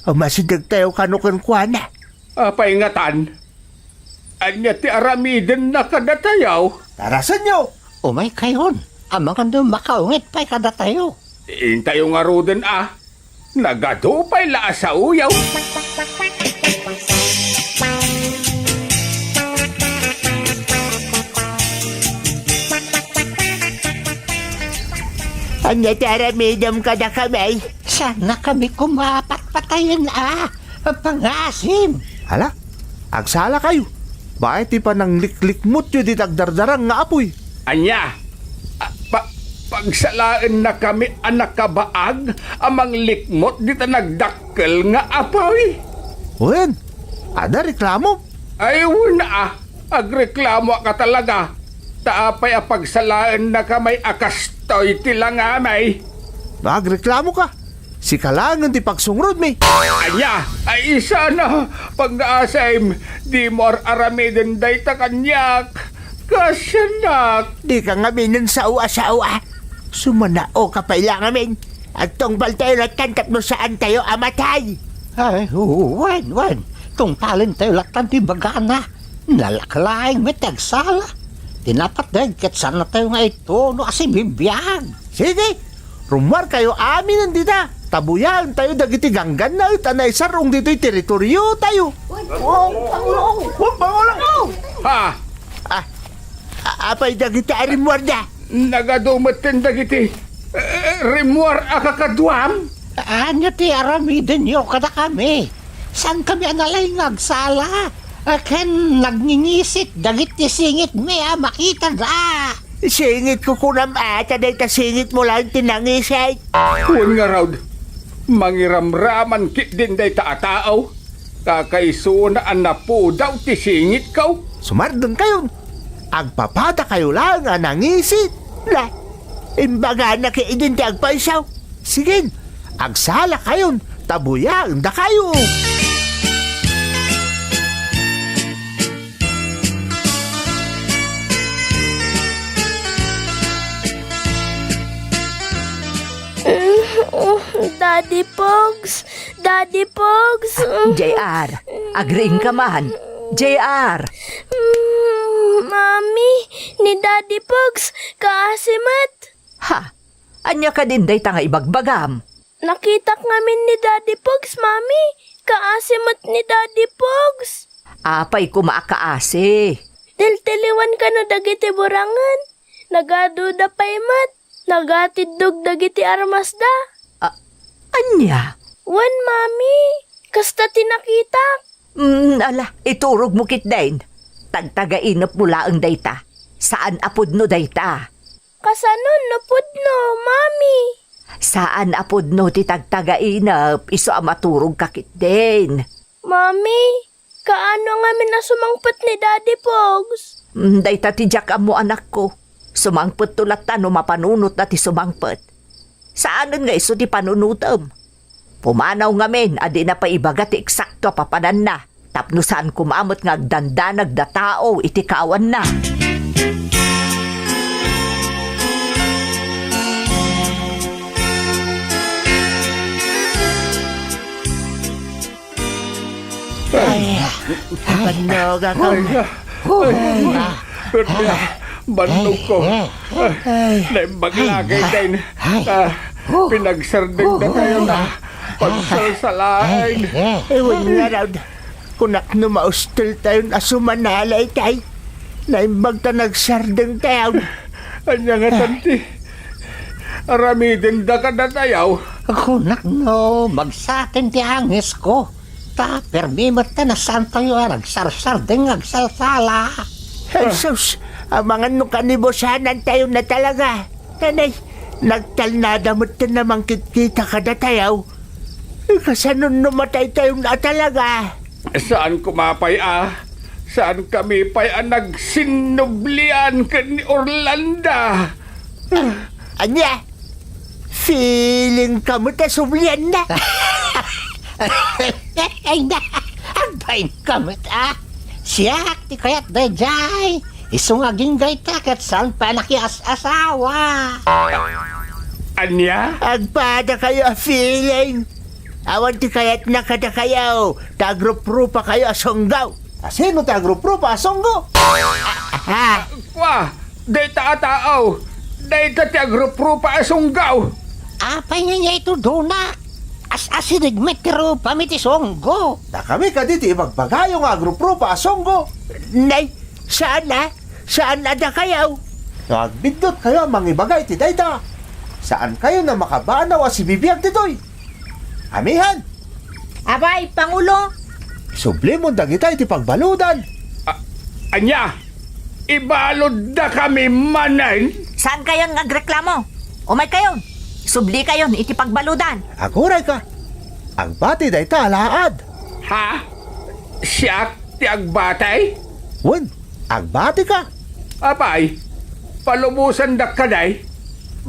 Umasidegtayo kano kenkuana. Apay ngatan? Ania ti aramidenna kadatayo? Tarasenyo! Umaykayon, amangan no makaunget pay kadatayo. Intayo ngaruden a. Nagadu pay la a saoyo. Ania ti aramidem kadakami? Saannakami koma patpatayen a pangasim. Ala, agsalakayo. Baet ti panangliklikmotyo dita agdardarang nga apuy. Ania? A, pa-, pagsalaennakami a nakabaag a manglikmot dita nagdakkel nga apuy? Wen, adda reklamo? Ay, wen a, agreklamoak a talaga. Ta apay a pagsalaennakami a kastoy ti langami? No agreklamoka, sika laengen ti pagsungrodmi. Ania? Ay, isana, pangngaasim, dimo ar-aramiden dayta kaniak. Kasianak. Dika ngaminen sao a sao a. Sumanaoka pay la ngamin. Agtungpaltayo lattan tapno saantayo a matay. Ay, wen, wen. Tungpalentayo lattan ti ibagana. Nalaka laeng met ti agsala. Ti napateg ket saannatayo nga ituno a sibibiag. Sige, rummuarkayo aminen dita. Ta buyaentayo dagiti ganggannaet a naisar-ong ditoy teritoriotayo. Wen, Pangulong! Wen, Pangulong! Ha? Ah, a-, apay dagiti a rimmuarda? Nagadu metten dagiti, eh, rimmuar a kakaduam? Ania ti aramidenyo kadakami? Saankami a nalaing nga agsala? A, ken nagngingisit dagiti singitmi a makitada. Singitko kunam a, ta dayta singitmo laeng ti nangisit. Wen ngarud, mangiramraman ketdin dayta a tao. Kakaisuna a napudaw ti singitko. Sumardengkayon. Agpapadakayo laeng a nangisit. La, imbagana ketdin ti agpayso. Sige, agsalakayon, ta buyaendakayo. Daddy Pogs, Daddy Pogs. J R, agriingka man. J R. Mm, Mami, ni Daddy Pogs, kaasi met. Ha? Ania kadin dayta nga ibagbagam? Nakitak ngamin ni Daddy Pogs, Mami. Kaasi met ni Daddy Pogs. Apay koma a kaasi? Tiltiliwan kano dagiti burangen. Nagaduda pay met. Nagatiddog dagiti armasda. A-, ania? Wen, Mami. Kasta ti nakitak. Mm, ala, iturogmo ketdin. Tagtagainepmo laeng dayta. Saan a pudno dayta. Kasano no pudno, Mami? Saan a pudno ti tagtagainep, isu a maturogka ketdin. Mami, kaano ngamin a sumangpet ni Daddy Pogs? Mm, dayta ti diak ammo, anakko. Sumangpetto latta no mapanunotna ti sumangpet. Saanen nga isu ti panunotem. Pumanaw ngamin a dina pay ibaga ti eksakto a papananna, tapno saan koma met nga agdandanag datao iti kaawanna. Ay, ay, bannogak. Ay, ay, ay, ay, bannogko. Ay, ay, naimbag la ketdin. Ay, ah, pinagsardengdatayon a pagsalsalaen. Ay, wen ngarud, kunak no mausteltayon a sumanala itay. Naimbag ta nagsardengtayon. Ania ngatan ti aramidenda kadatayo? Kunak no magsaten ti angesko. Ta permi met ta nasantayo a nagsarsardeng nga agsalsala. Jesus, amangan no kanibusanantayo na talaga. Nanay, nagtalnada met ta mangkitkita kadatayo. Kasano no mataytayo na talaga? Saan koma pay a, saan kami pay a nagsinnublian ken ni Orlando? Ania? Feeling ka met a sublianna? Ay na, agbain ka met a. Siak ti kayat daydiay. Isu nga agingga ita ket saan pay a nakias-asawa. Ania? Agpadakayo a feeling. Awan ti kayatna kadakayo, ta agruprupa kayo a sunggo. A sino ti agruprupa a sunggo? Ah, ah. Kua, dayta a tao, dayta ti agruprupa a sunggo. Apay nga nia itudona? As-asideg met ti rupami ti sunggo. Dakami kadi ti ibagbagayo nga agruprupa a sunggo. Nay, saan a? Saan a dakayo? No agbiddutkayo a mangibaga iti dayta, saankayon a makabanaw a sibibiag ditoy. Amihan! Apay, Pangulo? Sublimon dagita iti pagbaludan. A-, ania? Ibaluddakami manen? Saankayon nga agreklamo. Umaykayon. Sublikayon iti pagbaludan. Agurayka. Agbati dayta a laad. Ha? Siak ti agbati? Wen, agbatika. Apay, palubosandak kadi?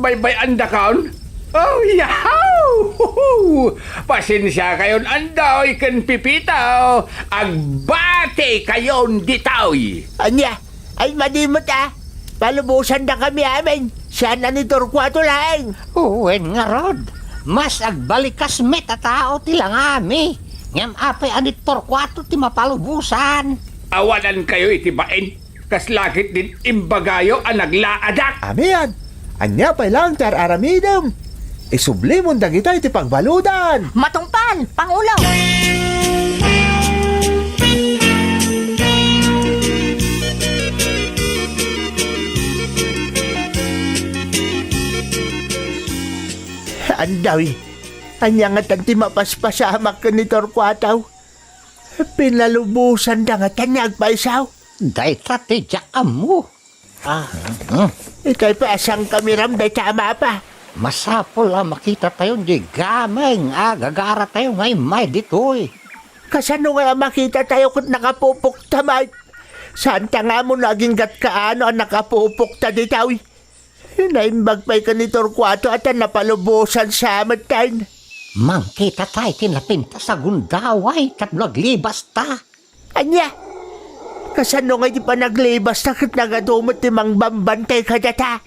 Baybay-andakon? Oh, yahoo! Huhu! Pasensiakayon, Andoy ken Pipito. Agbatikayon ditoy. Ania? Ay, madi met a. Palubosandakami amin. Saan a ni Torcuato laeng. Wen ngarud, mas agbalikas met a tao ti langami. Ngem apay a ni Torcuato ti mapalubosan? Awanankayo iti bain. Kasla ket din imbagayo a naglaadak. Amian, ania pay laeng ti ar-aramidem? Isublimon dagita iti pagbaludan. Matungpal, Pangulo! Andawi, ania ngatan ti mapaspasamak ken ni Torcuato? Pinalubosanda ngatan nga agpayso? Dayta ti diak ammo. Ah, hmm. Itay pay a saan kami ram dayta a mapa. Masapul a makitatayon di gameng a gagaratayo nga immay ditoy. Kasano ngay a makitatayo ket nakapupokta met? Saanta nga ammo no aginggat kaano a nakapupokta ditoy. Naimbag pay ken ni Torcuato a ta napalubosansa metten. Mangkitata iti napintas a gundaway tapno aglibasta. Ania? Kasano nga iti panaglibasta ket nagadu met ti mangbambantay kadata?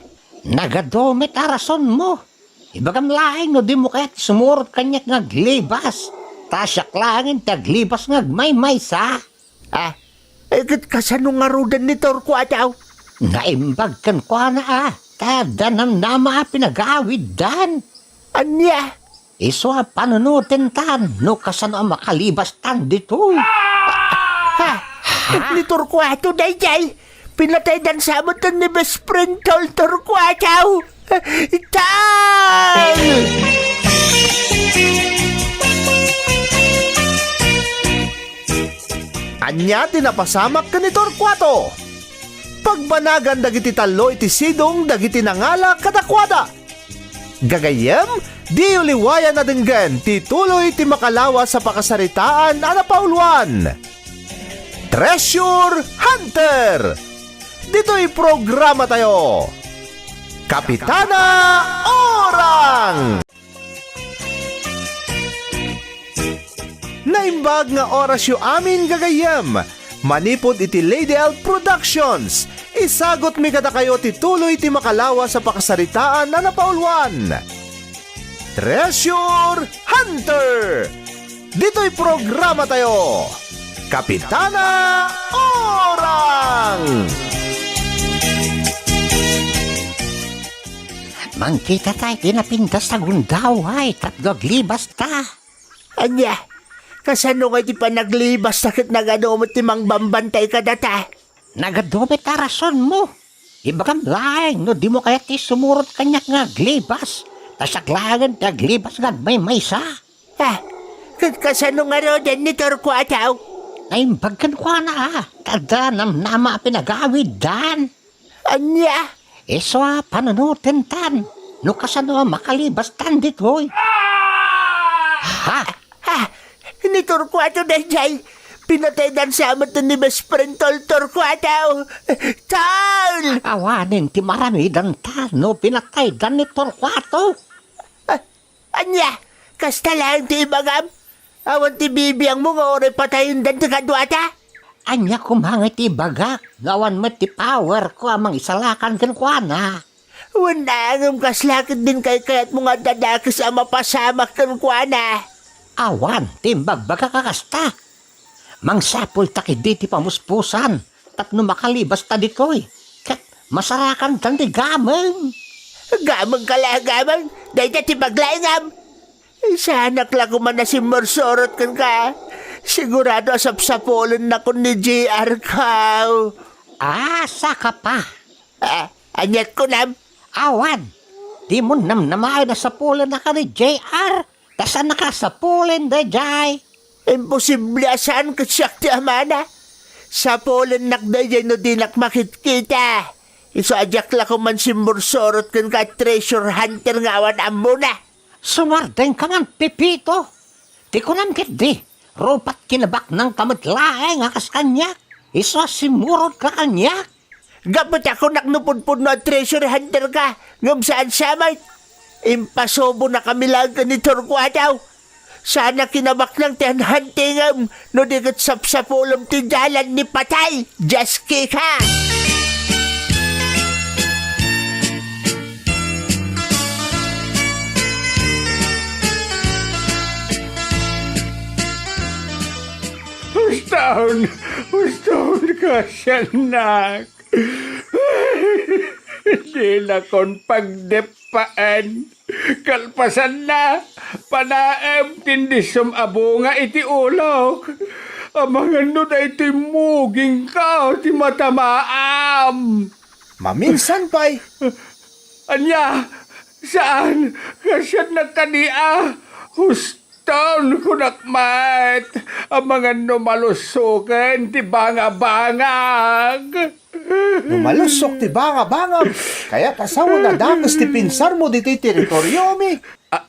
Nagadu met a rasonmo. Ibagam laeng no dimo kayat sumurot kaniak nga aglibas. Ta siak laengen ti aglibas nga agmaymaysa. Ah, eh, ket kasano ngaruden ni Torcuato? Naimbag kenkuana a, ta adda namnama a pinagawiddan. Ania? Isu a panunotentan no kasano a makalibastan ditoy. Ha? Ni Torcuato daydiay? Pinataydan sa metten ni best friend Tol Torcuato. Tol! Ania ti napasamak ken ni Torcuato? Pagbanagan dagiti tallo iti sidong dagiti nangala kadakuada. Gagayyem, diyo liwayan a denggen ti tuloy ti makalawas a pakasaritaan a napauluan. Treasure Hunter! Ditoy programatayo, Kapitana Orang! Naimbag nga orasyo amin gagayyem. Manipud iti Lady L Productions, isagutmi kadakayo ti tuloy ti makalawas a pakasaritaan a napauluan. Treasure Hunter! Ditoy programatayo, Kapitana Orang! Mangkitata iti napintas a gundaway tapno aglibasta. Ania? Kasano nga iti panaglibasta ket nagadu met ti mangbambantay kadata? Nagadu met a rasonmo. Ibagam laeng no dimo kayat ti sumurot kaniak nga aglibas. Ta siak laengen ti aglibas nga agmaymaysa. Ah, ket kasano ngaruden ni Torcuato? Naimbag kenkuana a, ta adda namnama a pinagawiddan. Ania? Isu a panunotentan no kasano a makalibastan ditoy. Ha? Ha? Ni Torcuato daydiay? Pinataydan sa metten ni best friend Tol Torcuato. Tol! Awanen ti maramidanta no pinataydan ni Torcuato. Ah, ania? Kasta laeng ti ibagam? Awan ti bibiangmo nga uray patayendan ti kaduata? Ania koma nga iti ibagak nga awan met ti powerko a mangisalakan kenkuana? Wen a, ngem kasla ketdin kaykayatmo nga adda dakes a mapasamak kenkuana? Awan ti imbagbagak a kasta. Mangsapulta ketdi ti pamuspusan tapno makalibasta ditoy ket masarakantan ti gameng. Gamengka la a gameng? Dayta ti paglaingam. Saanak la koman a simmursurot kenka. Sigurado a sapsapulennakon ni J R ka. Ah, saka pa. Ah, ania't kunam? Awan. Dimon namnamaen a sapulennaka ni J R. Ta saannaka a sapulen daydiay. Imposible a saan ket siak ti amana. Sapulennak daydiay no dinak makitkita. Isu a diak la koman simmursurot kenka a treasure hunter nga awan ammona. Sumardengka man, Pepito. Ti kunam ketdi, rupat kinabaknangka met laeng a kas kaniak. Isu a simmurotka kaniak. Gapu ta kunak no pudpudno a treasure hunter ka, ngem saan sa met. Impasubonakami laeng ken ni Torcuato. Saan a kinabaknang ti huntingem no di ket sapsapulem ti dalan ni patay. Dios, Kika! Huston! Huston, kasiannak! Dinakon pagdeppaen. Kalpasanna, panaem ti indisom a bunga iti ulok. Amangan no daytoy mugingko ti matamaam. Maminsan pay. Ania? Saan? Kasiannak kadi a? Huston, kunak met. Amangan no malusoken ti bangabangak. No malusok ti bangabangam, kayat a sawen a dakes ti pinsarmo ditoy teritoriomi. A-,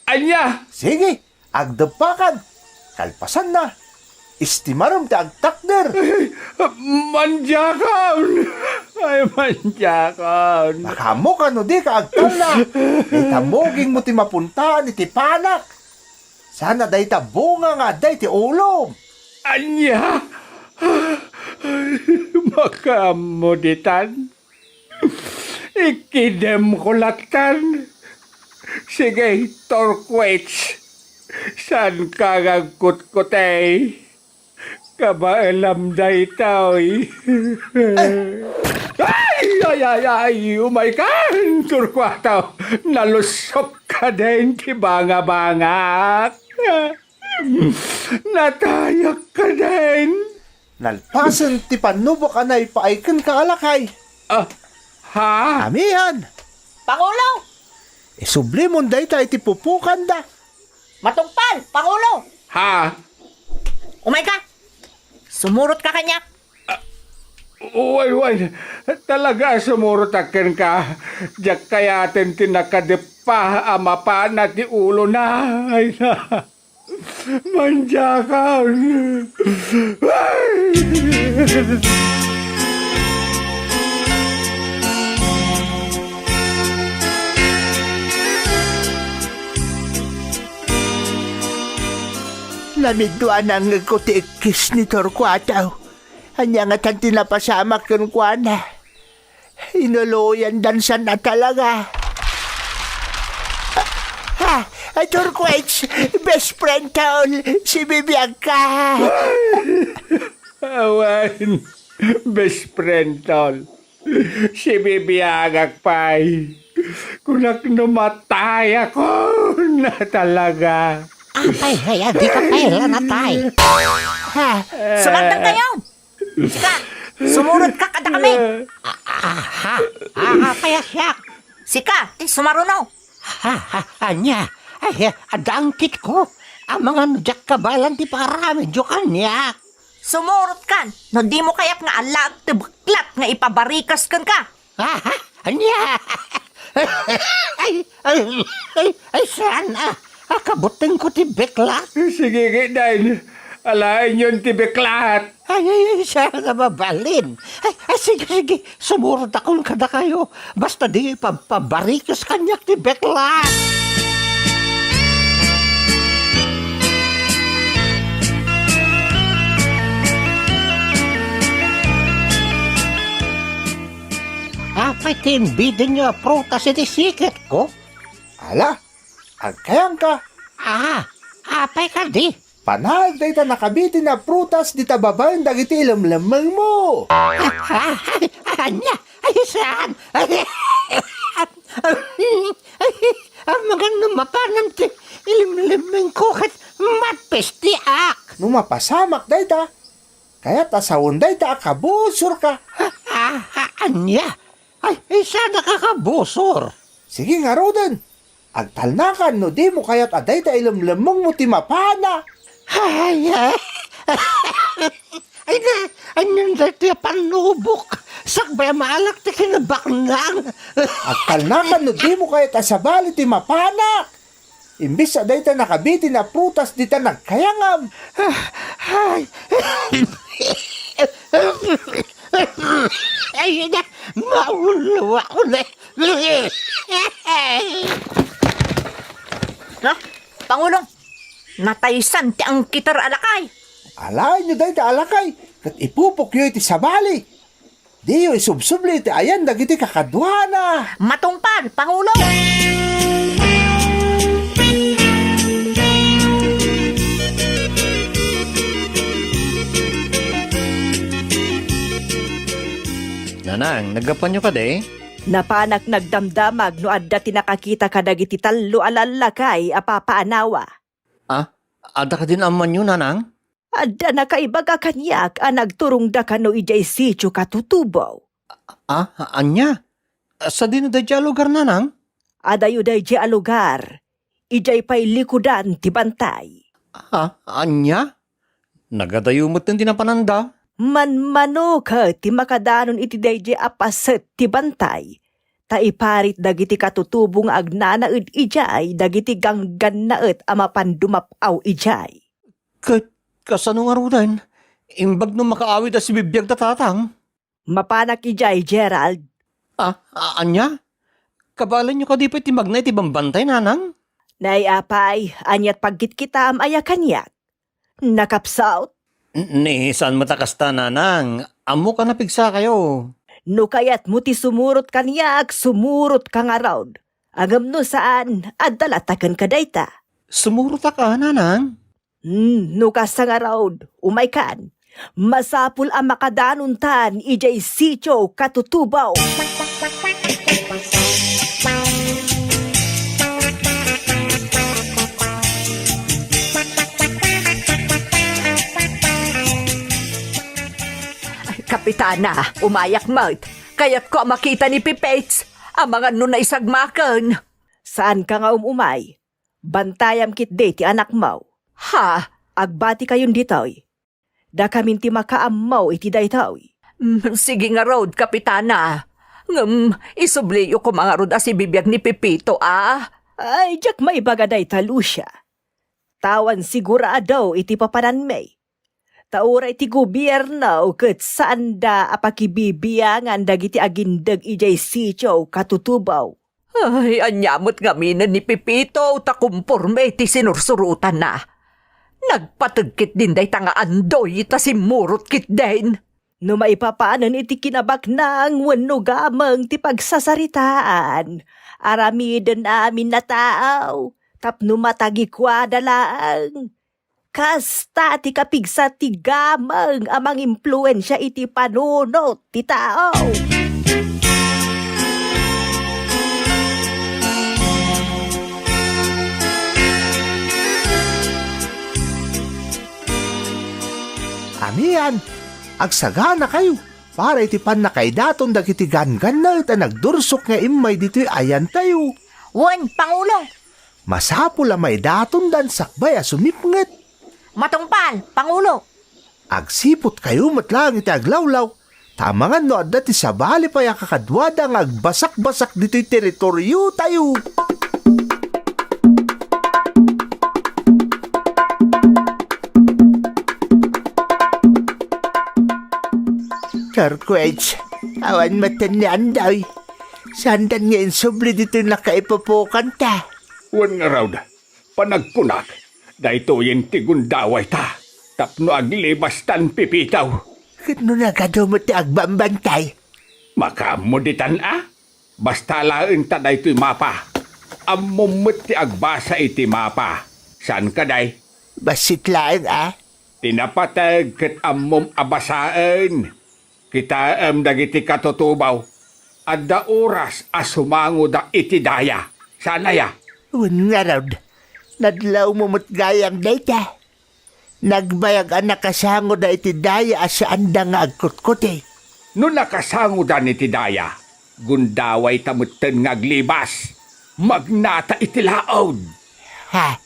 ania? Sige, agdeppakan. Kalpasanna, istimarem ti agtakder. Ay, mandiakon! Ay, mandiakon! Makaammoka no dika agtalna. Ita mugingmo ti mapuntaan iti panak. Sana dayta bunga nga adda iti ulom. Ania? Ay, makaammo ditan. Ikidemko lattan. Sige, Torquich. Saanka nga agkutkutey? Kabaelam daytoy. Ay, ay, ay, ay, umaykan, Torquato. Nalusok kadin ti bangabangak. Natayak kadin. Nalpasen ti pannubok a naipaay kenka a lakay. Ah, ha? Amian! Pangulo! Isublimon dayta iti pupukanda. Matungpal, Pangulo! Ha? Umayka! Sumurotka kaniak! Ah, wen, wen. Talaga a sumurotak kenka. Diak kayaten ti nakadeppa a mapana ti ulona. Ay, na. Mandiakon. Ay! Namidua nangngegko ti ikkis ni Torquato. Ania ngatan ti napasamak kenkuana? Inuluyandan san a talaga. Ah, ah, Torquich, best friend, tol, sibibiagka. Awan, best friend, tol. Sibibiagak pay. Kunak no matayakon a talaga. Apay, kaya di ka pay la natay? Ha? Sumandang kayo! Sika, sumurotka kadakami. Ah, ah, ha? Ah, apay a siak? Sika, ti sumaruno. Ha, ha, ania? Ay, adda angkitko. Amangan no diak kabaelan ti paaramidyo kaniak. Sumurotkan, no dimo kayat nga alaek ti beklat nga ipabarikes kenka. Aha, ania? Ay, ay, ay, ay, saan a? Ah, kabutengko ti beklat. Sige, kitaen. Alaenyon ti beklat. Ay, ay, ay, saan a mabalin? Ay, ay, sige, sige, sumurotakon kadakayo. Basta di pa-, pabarikes kaniak ti beklat. Ah, Apay ti imbidenyo a prutas iti siketko? Ala, agkayangka. Ah, apay kadi? Panaek dayta nakabiteng a prutas dita babaen dagiti ilemlemmengmo. Ay, ania? Ay, saan? Ay, amangan no mapanam ti ilemlemmengko ket mapistiak. No mapasamak dayta, kayat a sawen dayta a kabusorka. Ah, ah, ania? Ay, ay, saan a kakabusor? Sige ngaruden. Agtalnakan no dimo kayat a dayta ilemlemmengmo ti mapana. Ay, ay. Ay, na, anian daytoy a pannubok? Sakbay a maalak ti kinabaknang. Agtalnakan no dimo kayat a sabali ti mapanak. Imbes a dayta nakabiteng a prutas dita nagkayangam. Ay. Ay, na, maulaw ako na. Ha? Pangulong, nataysan ti angkiter a lakay. Alaenyo dayta a lakay, ket ipupokyo iti sabali. Diyo isubsubli iti ayan dagiti kakaduana. Matungpal, Pangulo! Nanang, naggapuanyo kadi? Napanak nagdamdamag no adda ti nakakita kadagiti tallo a lallakay a papaanawa. Ah, adda kadin ammanyo, Nanang? Adda nakaibaga kaniak a nagturongda kano idiay sitio Katutubo. Ah, ania? Sadino daydiay a lugar, Nanang? Adayo daydiay a lugar. Idiay pay likudan ti bantay. Ah, ania? Nagadayo met ti napananda? Manmano ket ti makadanon iti daydiay a paset ti bantay. Ta iparit dagiti katutubo nga agnanaed idiay dagiti ganggannaet a mapan dumap-aw idiay. Ket kasano ngaruden? Imbag no makaawid a sibibiag da tatang? Mapanak idiay, Gerald. Ah, a-, ania? Kabaelanyo kadi pay ti magna iti bambantay, Nanang? Nay, apay, aniat pagkitkitam aya kaniak? Nakapsut? N-, ni, saan met a kasta, Nanang. Ammok a napigsakayo. No kayatmo ti sumurot kaniak, sumurotka ngarud. Ngem no saan, adda latta kenka dayta. Sumurotak a, Nanang? Hmm, no kasta ngarud, umaykan. Masapul a makadanontan idiay sitio Katutubo. Ay, Kapitana, umayak met. Kayatko a makita ni Pipits. Amangan no naisagmaken. Saanka nga um-umay. Bantayam ketdi ti anakmo. Ha? Agbatikayon ditoy. Dakamin ti makaammo iti daytoy. Mm, sige ngarud, Kapitana. Ngem, isubliyo koma ngarud a sibibiag ni Pepito, a? Ay, diak maibaga dayta, Lucia. Tawan sigurado iti papananmi. Ta uray ti gobierno ket saanda a pakibibiangan dagiti agindeg idiay sitio Katutubo. Ay, ania met ngamin ni Pepito ta kumporme ti sinursurotanna? Nagpateg ketdin dayta nga andoy ta simmurot ketdin. No maipapanen iti kinabaknang wenno gameng ti pagsasaritaan, aramiden amin a tao tapno matagikuada laeng. Kasta ti kapigsa ti gameng a mangimpluensia iti panunot ti tao. Amian, agsaganakayo para iti pannakaidaton dagiti ganggannaet a nagdursok nga immay ditoy ayantayo. Wen, Pangulo. Masapul a maidatondan sakbay a sumipnget. Matungpal, Pangulo. Agsiputkayo met laeng iti aglawlaw, ta amangan no adda ti sabali pay a kakaduada nga agbasakbasak ditoy teritoriotayo. Turquage, awan met ni Andoy. Saandan nga insubli ditoy nakaipupokanta? Wen ngarud, panagkunak, daytoyen ti gundawayta tapno aglibastan, Pipito. Ket no nagadu met ti agbambantay, Makaammo ditan a? Basta laeng ta daytoy mapa. Ammom met ti agbasa iti mapa. Saan kadi? Bassit laeng a? Ti napateg ket ammom a basaen. Kitaem dagiti katutubaw. Adda oras a sumangoda iti daya. Saan aya? Wen ngarud, nadlawmo met gayam dayta. Nagbayag a nakasangoda iti daya a saanda nga agkutkuti. No nakasangodan iti daya, gundawayta metten nga aglibas. Magnata iti laod. Ha?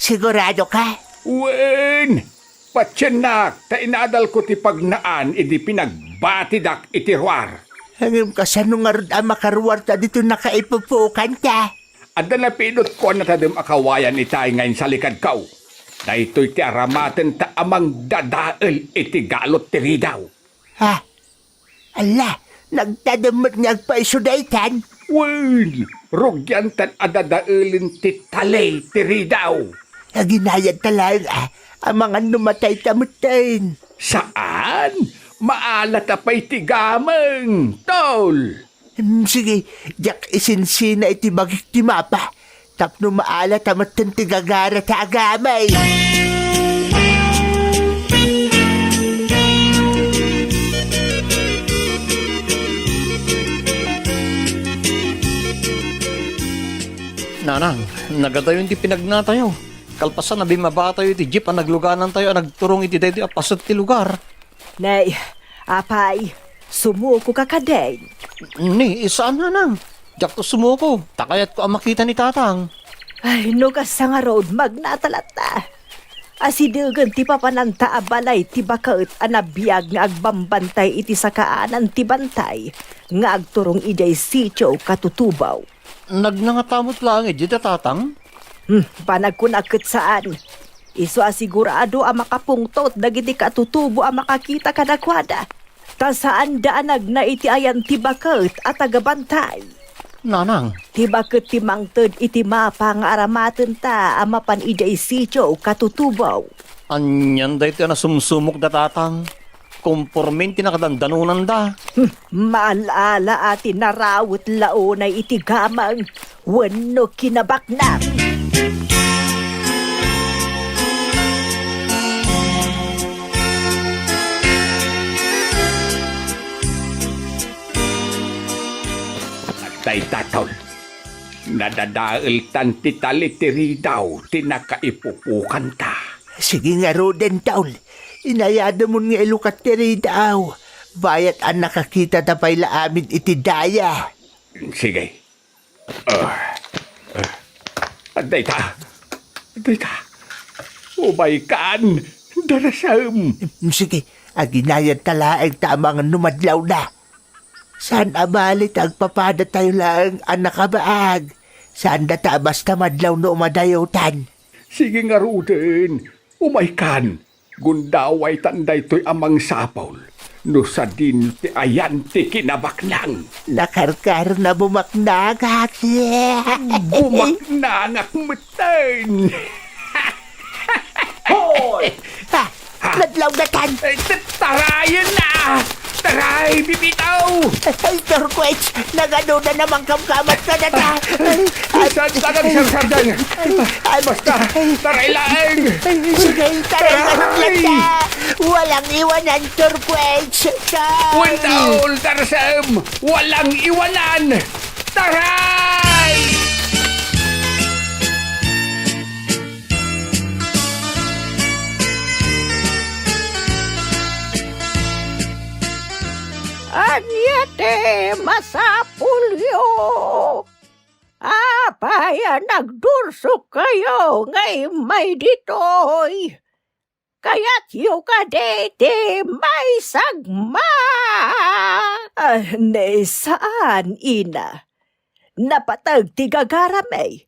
Sigurado ka? Wen! Patiennak, ta inadalko ti pagnaan idi pinagbatidak iti ruar. Ngem kasano ngarud a makaruarta ditoy nakaipupukanta? Adda napinotko a natadem a kawayan itay nga insalikadko. Daytoy ti aramatenta a mangdadael iti galot ti ridaw. Ha? Ala, nagtadem met nga agpayso daytan? Wen, rugiantan a dadaelen ti taley ti ridaw. Aginayadta laeng a, amangan no matayta metten. Saan? Maalata pay ti gameng, tol. Hmm, sige, diak isinsina iti bagik ti mapa. Tapno maalata metten ti gagarata a gameng. Nanang, nagadayon ti pinagnatayo. Kalpasan a bimmabatayo iti jeep a nagluganantayo a nagturong iti daytoy a paset ti lugar. Nay, apay, sumuko ka kadin? Ni, saan, nanang. Diakto sumuko, ta kayatko a makita ni tatang. Ay, no kasta ngarud, magnata latta. Asidegen ti papananta a balay ti baket a nabiag nga agbambantay iti sakaanan ti bantay nga agturong idiay sitio Katutubaw. Nagnangata met laeng idi da tatang? Hmm, panagkunak ket saan. Isu a sigurado a makapungtot dagiti katutubo a makakita kadakuada. Ta saanda a nagna iti ayan ti baket a tagabantay. Nanang. Ti baket ti mangted iti mapa nga aramatenta a mapan idiay sitio Katutubaw. Anian daytoy a nasumsumok da tatang? Kompormen ti nakadandanonanda. Hmm, maal-ala a ti narawet la unay iti gameng wenno kinabaknang. Dayta, tol. Nadadaeltan ti tali ti ridaw ti nakaipupukanta. Sige ngaruden, tol. Inayademon nga ilukat ti ridaw. Bayat a nakakitata pay la amin iti daya. Sige. Ah, ah. Dayta. Dayta. Umaykan. Darasem. Sige, aginayadta laeng ta amangan no madlawna. Saan a bali ta agpapadatayo laeng a nakabaag. Saanda ta a basta madlaw no umadayotan. Sige ngaruden, umaykan. Gundawaytan daytoy a mangsapul no sadino ti ayan ti kinabaknang. Nakarkar na bumaknagak. Bumaknangak metten. Hoy! Ah, nadlaw datan! Eh, t-, tarayen na! Taray, bibitaw! Ay, Turquets! Nagaduda na mangkamkamat ka na ta! Ay, ay, saan ka nagsarsardeng? Ay, basta, taray laeng! Ay, sige, taray, taray! Walang iwanan, Turquets! Taray! Windol, Tarsem! Walang iwanan! Taray! Ania ti masapulyo? Apay a nagdursokkayo nga immay ditoy? Kayatyo kadi ti maisagma? Ah, ne, saan, ina. Napateg ti gagarami.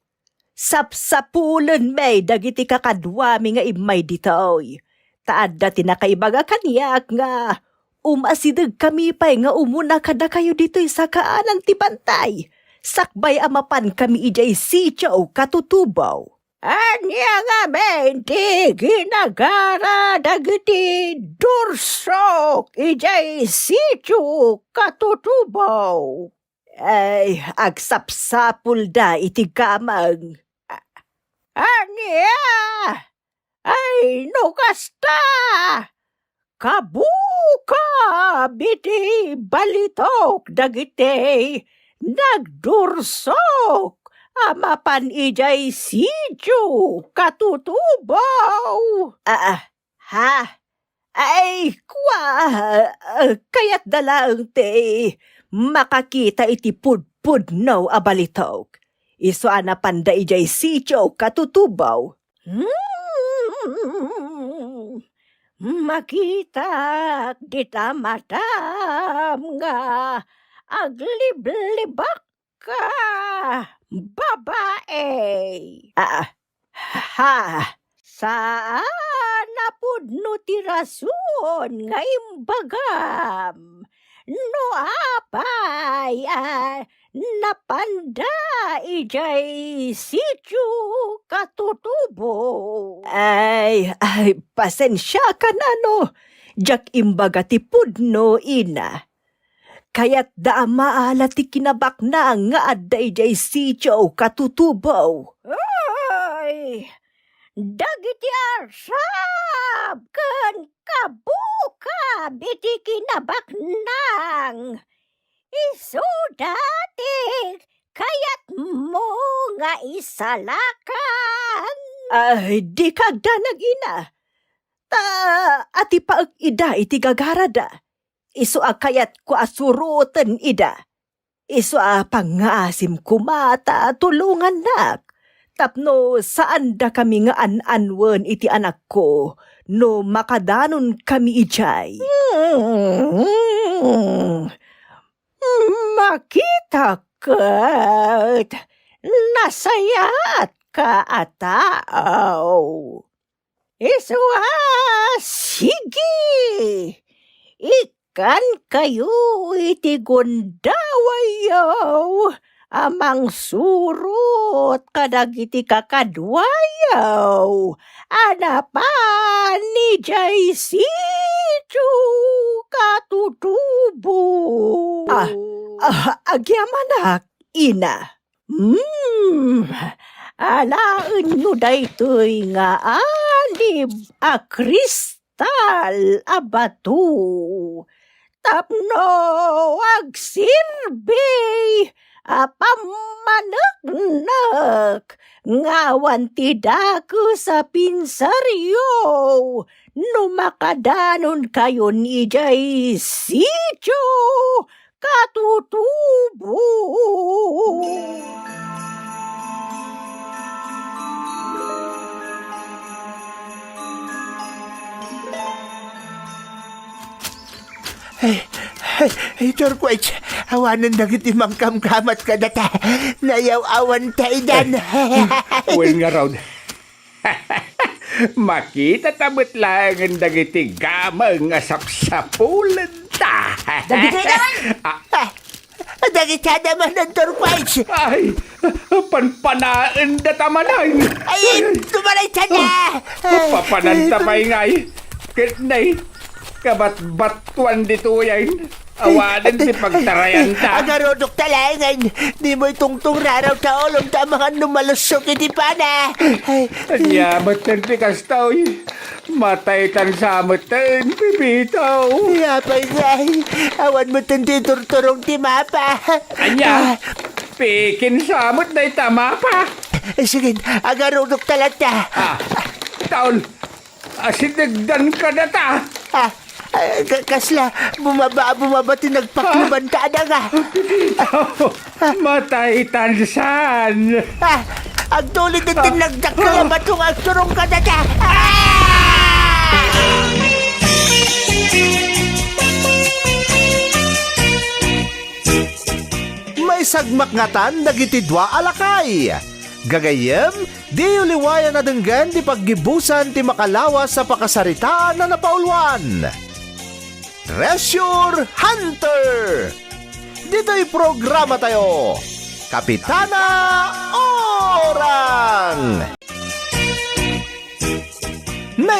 Sapsapulenmi dagiti kakaduami nga immay ditoy. Ta adda ti nakaibaga kaniak nga umasidegkami pay nga umuna kadakayo ditoy sakaanan ti bantay, sakbay a mapankami idiay sitio Katutubaw. Ania ngamin ti ginagara dagiti dursok idiay sitio Katutubaw? Ay, agsapsapulda iti gameng. A-, ania? Ay, no kasta, kabukab iti balitok dagiti nagdursok a mapan idiay sitio Katutubaw. Ah, ah, ha? Ay, kua, ah, kayatda laeng ti makakita iti pudpudno a balitok. Isu a napanda idiay sitio Katutubaw. Hmm, makitak dita madam nga agliblibak ka, babae. Ah, ha, saan a pudno ti rason nga imbagam no apay a napanda idiay sitio Katutubo. Ay, ay, pasensiakan no diak imbaga ti pudno, ina. Kayatda a maala ti kinabaknang nga adda idiay sitio Katutubo. Ay, dagiti arsap ken kabukab iti kinabaknang, isuda ti kayatmo nga isalakan. Ay, dika agdanag, ina. Ta atipaek ida iti gagarada. Isu a kayatko a suroten ida. Isu a pangngaasim koma ta tulongannak, tapno saandakami nga an-anuen iti anakko no makadanonkami idiay. Hmm. Makitak ket nasayaatka a tao. Isu a, sige, ikkankayo iti gundawayyo a mangsurot kadagiti kakaduayo a napan idiay sitio Katutubo. Ah, ah, agyamanak, ina. Hmm, alaenyo daytoy nga anib a kristal a bato tapno agserbi a pammaneknek nga awan ti dakes a pinsaryo no makadanonkayon idiay sitio Katutubo. Ay, ay, ay, Turquoise, awanen dagiti mangkamkamat kadata. Nayaw-awan ta idan. Ay, wen ngarud. Makitata met laengen dagiti gameng a sapsapulenta. Dagiti idan? Ah. Ah, dagiti adda manen, Turquoise. Ay, panpanaendata manen. Ay, tumaray ta na. Ah, papananta pay ngay. Ket nay, kabatbatuan ditoyen. Awanen ti pagtarayanta. Agarudok ta laengen. Dimo itungtong raraw ta ulom ta amangan no malussok iti pana. Ay. Ania metten ti kasta, oy? Mataytan sa metten, Pepito. Apay ngay, awan metten ti iturturong ti mapa. Ania? Ah. Pikin sa met dayta mapa. Sige, agarudok ta latta. Ah, taon. Asidegdan kadata. Ah, ah, ka-, kasla, bumaba, bumaba ti nagpakluban ta adda nga. Matay tansan. Ah, agtulid ti nagdakkel a bato nga agturong kadata. Ah! Maisagmak ngatan dagiti dua a lakay. Gagayyem, diyo liwayan a denggen ti paggibusan ti makalawas a pakasaritaan a napauluan. Treasure Hunter! Ditoy programa tayo, Kapitana Orang!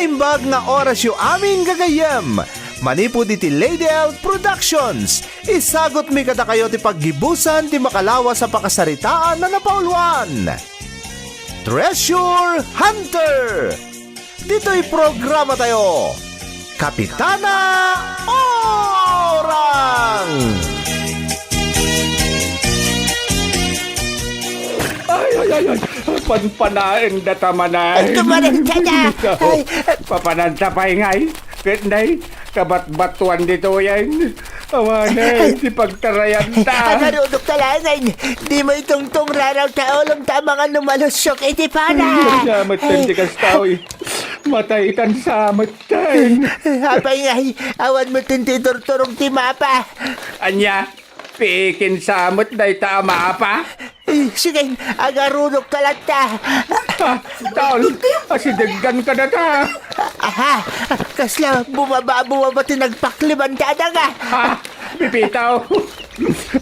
Naimbag nga orasyo amin, gagayyem. Manipud iti Lady L Productions, isagutmi kadakayo ti paggibusan ti makalawas a pakasaritaan a napauluan. Treasure Hunter! Ditoy programatayo, Kapitana Orang! Ay, ay, ay, ay! Panpanaen data manen. Ay, tumaray ka na. Ay. Papananta pay ngay. Ket nay, kabatbatuan ditoyen. Awanen, ti pagtarayanta. Agarudok talanen. Dimo itungtong raraw ta ulom ta amangan no malusyok iti pana. Ay, met ti kasta, oy. Matay tan sa met ten. Apay ngay, awan met ti turturong ti mapa. Ania? Piikin sa met dayta a mapa? Eh, sige, agarudok ka latta. Ah, taol, asideggan ka data. Aha, kasla bumaba, bumaba ti nagpakliban ti adaga. Ah, pipitaw.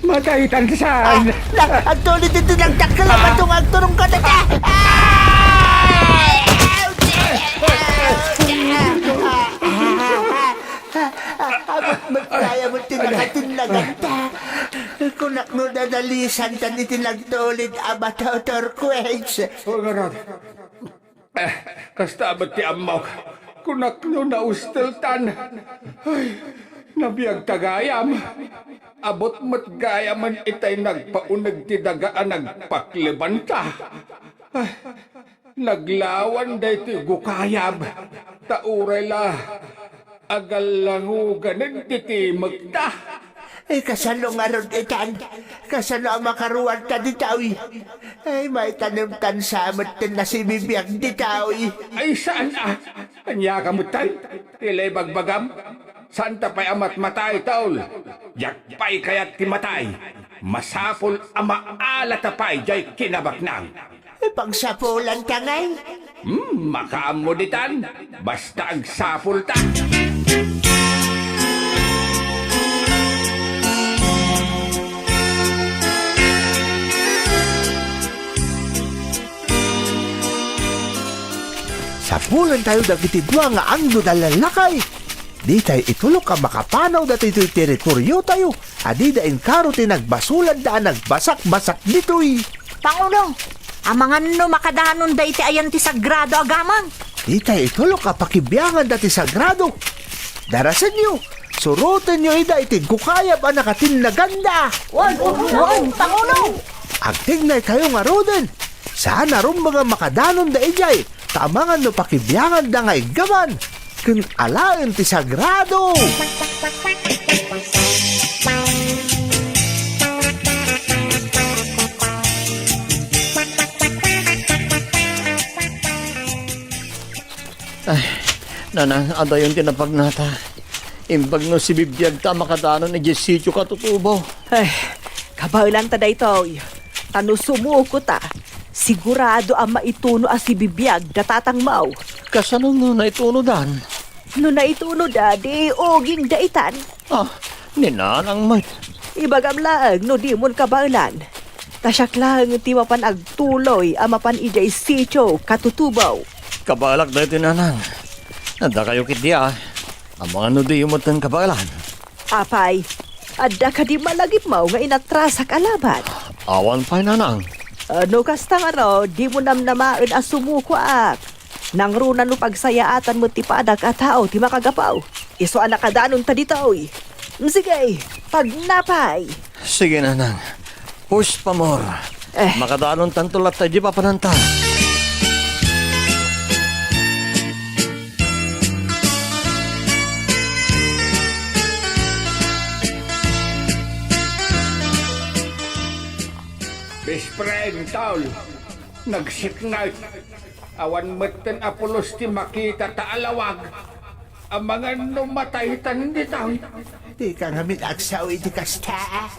Matay tan saan? Ah, na, agtulid iti nagtakkel a bato nga agturong ka data. Ah! Abot met gayam ti nakatinnaganta. Kunak no dadalisantan iti nagtulid a bato turquoise. O, ngarud. Eh, kasta met ti ammok. Kunak no nausteltan. Ay, nabiagta gayam. Abot met gayamen itay nagpauneg ti daga a nagpaklibanta. Ay, naglawan daytoy gukayab, ta uray la agallanguganen ti timekta. Ay, kasano ngarud itan? Kasano a makaruarta ditoy? Ay, maitanem tan sa met ti nasibibiag ditoy. Ay, saan a? Ania ka met tan? Ti la ibagbagam? Saanta pay a matmatay, taol. Diak pay kayat ti matay. Masapul a maalata pay diay kinabaknang. Pagsapulanta ngay? Hmm, makaammo ditan. Basta agsapulta. Sapulantayo dagiti dua nga anggod a lallakay. Ditay itulok a makapanaw dagitoy teritoriotayo a dida inkaro ti nagbasolanda a nagbasakbasak ditoy. Pangulo, amangan no makadanonda iti ayan ti sagrado a gamang. Ditay itulok a pakibianganda ti sagrado. Darasenyo, surotenyo ida iti gukayab a nakatinnaganda. Wen, wen, Pangulo! Agtignaytayo ngaruden. Saan a rumbeng a makadanonda idiay, ta amangan no pakibianganda nga iggaman ken alaen ti sagrado. Ay, nanang, adayon ti napagnata. Imbag no sibibiagta a makadanon idiay sitio Katutubo. Ay, kabaelanta daytoy. Ta no sumukota, sigurado a maituno a sibibiag da Tatang Mau. Kasano no naitunodan? No naitunoda, di ugingda itan. Ah, ni nanang met. Ibagam laeng no dimon kabaelan. Ta siak laeng ti mapan agtuloy a mapan idiay sitio Katutubo. Kabaelak daytoy, nanang. Dakayo ketdi a. Amangan no diyo metten kabaelan. Apay, adda kadi malagipmo nga inatrasak a labat? Awan pay, nanang. Ah, no kasta ngarud, dimo namnamaen a sumukoak. Nangruna no pagsayaatan met ti padak a tao ti makagapu. Isu a nakadanonta ditoy. Sige, pagnapay. Sige, nanang. Push pa more. Eh. Makadanon tanto latta idiay papananta. Best friend, tol. Nagsipnget. Awan metten a pulos ti makita ta alawag. Amangan no mataytan ditoy. Dika ngamin agsao iti kasta.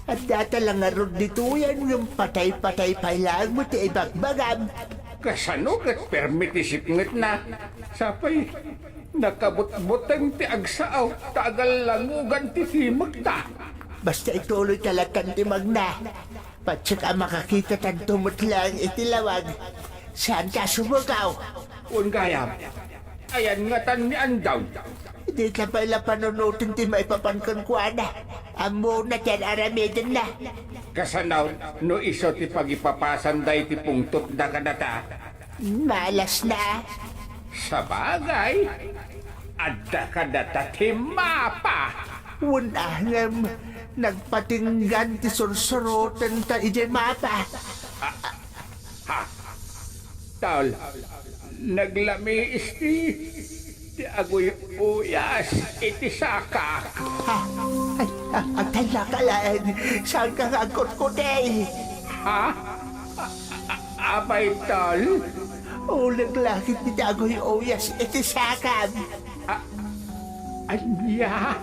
Addata la ngarud ditoyen ngem patay-patay pay laeng met ti ibagbagam. Kasano ket permi ti sipngetna? Sapay, nakabutbuteng ti agsao ta agallangugan ti timekta. Basta ituloyta lattan ti magna. Patiek a makakita tanto met laeng iti lawag. Saanta a sumukaw. Wen gayam. Ayan ngatan ni Andaw. Dita pay la panunoten ti maipapan kenkuana. Ammona ti ar-aramidenna. Kasano no isu ti pagipapasan daytoy pungtotda kadata? Malasna. Sabagay, adda kadata ti mapa. Wen a ngem, nagpatinggan ti sursurotenta idiay mapa. Ha? Tol, naglamiis ti, ti aguy-uyas iti sakak. Ha? Ay, a-, agtallaka laeng. Saanka nga agkutkuti? Ha? A-, a-, apay, tol? Uleg la ket ti aguy-uyas iti sakam. A-, ania?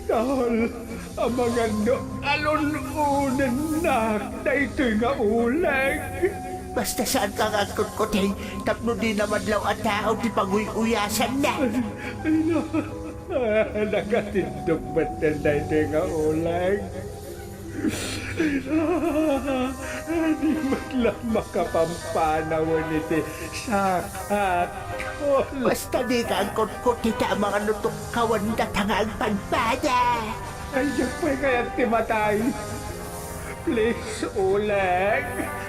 Tol, amangan no alun-onennak daytoy nga uleg. Basta saanka nga agkutkuti tapno dina madlaw a tao ti paguy-uyasanna. Ay, no. Ah, nakatindog metten daytoy nga uleg. Di met la makapampanawen iti sakak. Basta dika agkutkuti ta amangan no tukkawan data nga agpadpada. Ay, diak pay kayat ti matay. Please, uleg.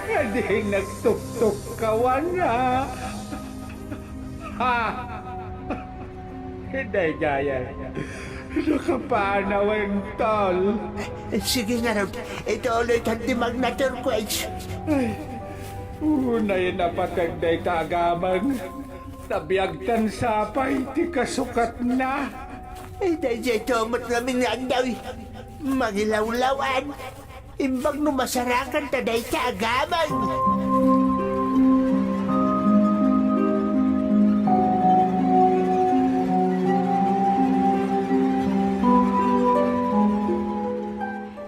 Dinak tuktukkawan, ha? Ha? Daydiay, nakapanawen, tol. Sige ngarud, ituloytan ti magna turquoise. Ay, unayen a pateg dayta a gameng. Nabiagtan sa pay ti kasukatna. Ay, daydiay met ngamin nga Andaw. Mangilawlaw-an. Imbag no masarakanta dayta a gameng.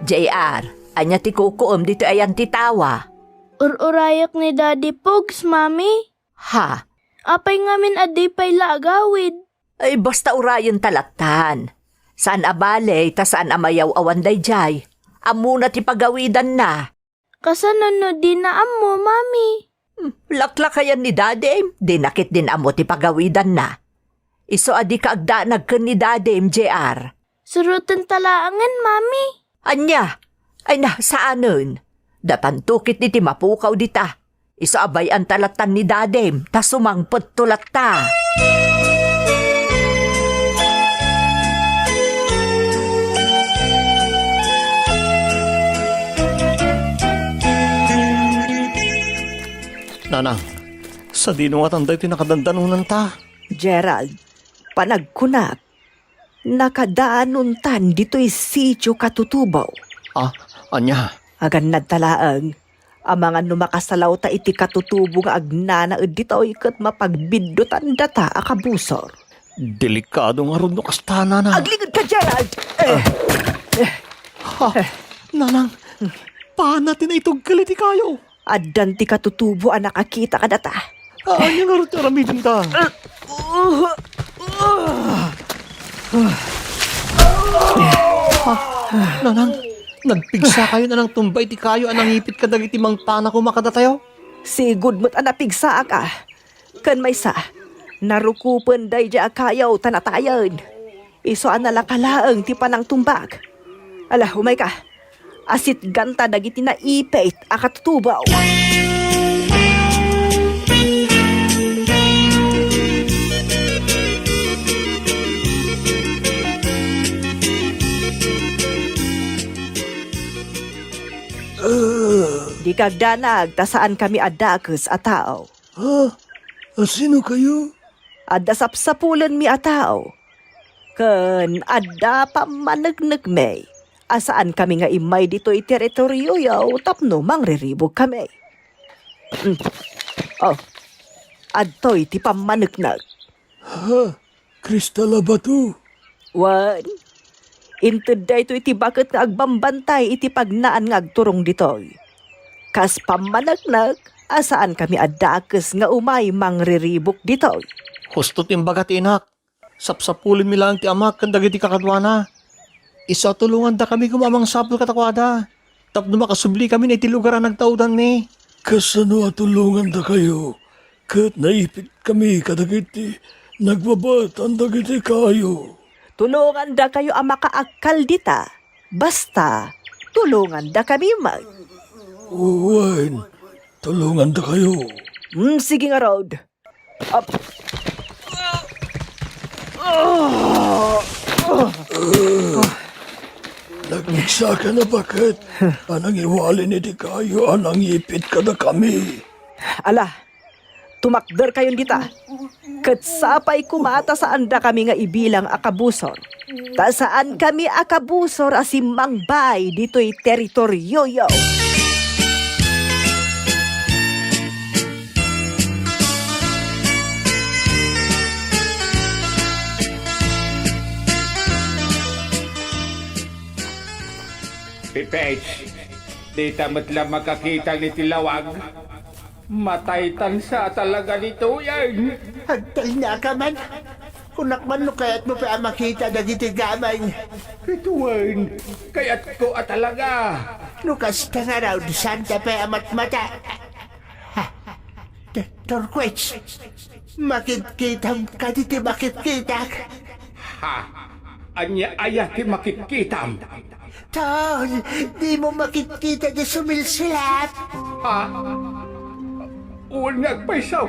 J R, ania ti kukuem ditoy ayan ti tawa? Ur-urayak ni Daddy Pogs, Mami. Ha? Apay ngamin a di pay la agawid? Ay, basta urayenta lattan. Saan a bale, ta saan a mayaw-awan daydiay. Ammona ti pagawidanna. Kasano no dina ammo, Mami? Hmm, laklakayan ni Daddy, dina ketdin ammo ti pagawidanna. Isu a dika agdanag ken ni Daddy, J R. Surotenta laengen, Mami. Ania? Ay na, saanen. Datanto ketdi ti mapukaw dita. Isu a bay-anta lattan ni Daddy, ta sumangpetto latta. Nanang, sadino ngatan daytoy nakadandanonanta? Gerald, panagkunak, nakadanontan ditoy sitio, katutubo. Ah, ania? Agannadta laeng, amangan no makasalawta iti katutubo nga agnanaed ditoy ket mapagbiddutan data a kabusor. Delikado ngarud no kasta, Nanang. Aglingedka, Gerald! Eh, Ha? Nanang, paana ti naitugkel iti kayo? Addan ti katutubo a nakakita kadata. Ania ngarud ti aramidenta? Ah, Nanang, nagpigsa kayo, Nanang, tumba iti kayo a nangipit kadagiti mangpana koma kadatayo? Sigud met a napigsaak a. Ken maysa, narukopen daydiay a kayo ta natayen. Isu a nalaka laeng ti panangtumbak. Ala, umayka. Asitganta dagiti naipit a katutubo. Dika agdanag ta saankami a dakes a tao. Ha? A sino kayo? Adda sapsapulenmi a tao. Ken adda pammaneknekmi a saankami nga immay ditoy teritorioyo tapno mangriribukami. Mm. Oh, adtoy ti pammaneknek. Ha? Kristal a bato. Wen, inted daytoy ti baket nga agbambantay iti pagnaan nga agturong ditoy. Kas pammaneknek a saankami a dakes nga umay mangriribuk ditoy. Husto ti imbaga ti inak. Sapsapulenmi laeng ti amak ken dagiti kakaduana. Isu a tulongandakami koma a mangsapul kadakuada, tapno makasublikami iti lugar a nagtaudanmi. Kasano a tulongandakayo? ket naipitkami kadagiti nagbabattan dagiti kayo. Tulongandakayo a makaakkal dita. Basta, tulongandakami met. Wen, tulongandakayo. Mm, sige ngarud. Ap-, Nagmigsa ka na, baket a nangiwali ni di kayo a nangipit kadakami. Ala, tumakder kayon dita. Ket sapay koma ta saandakami nga ibilang a kabusor. Ta saankami a kabusor a simmangbay ditoy teritorioyo. Pipech, dita met la makakita ni ti lawag. Mataytan sa a talaga ditoyen. Agtalnaka man. Kunak man no kayatmo pay a makita dagiti gameng. Ket wen, kayatko a talaga. No kasta ngarud, saanta pay a matmata. Ha? T-, Turquets, makitkitam kadi ti makitkitak? Ha? Ania aya ti makitkitam? Tol, dimo makitkita ti sumilsilap? Ha? Wen nga agpayso,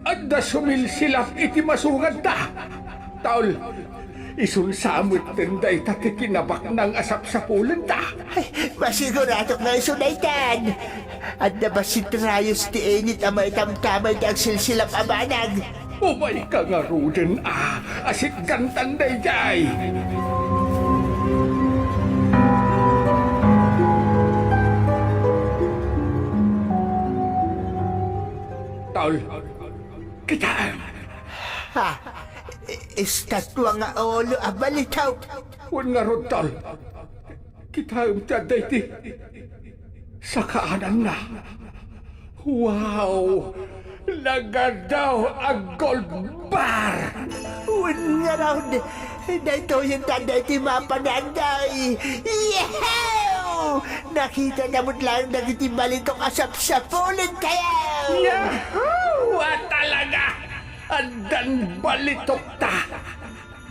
adda sumilsilap iti masungadta. Tol, isun sa metten dayta ti kinabaknang a sapsapulenta. Ay, masiguradok nga isu daytan. Adda bassit rayos ti init a maitamtamay ti agsilsilap a banag. Umayka ngaruden a, asitgantan daydiay. Tol, kitaem. Ha? I-, estatua nga ulo a balitok. Wen ngarud, tol. Kitaem ti adda iti sakaananna. Wow! Nagadu a gold bar! Wen ngarud, daytoyen ti adda iti mapananday. Yahoo! Nakitana met laeng dagiti balitok a sapsapulentayo! Yahoo! A talaga! Addan balitokta!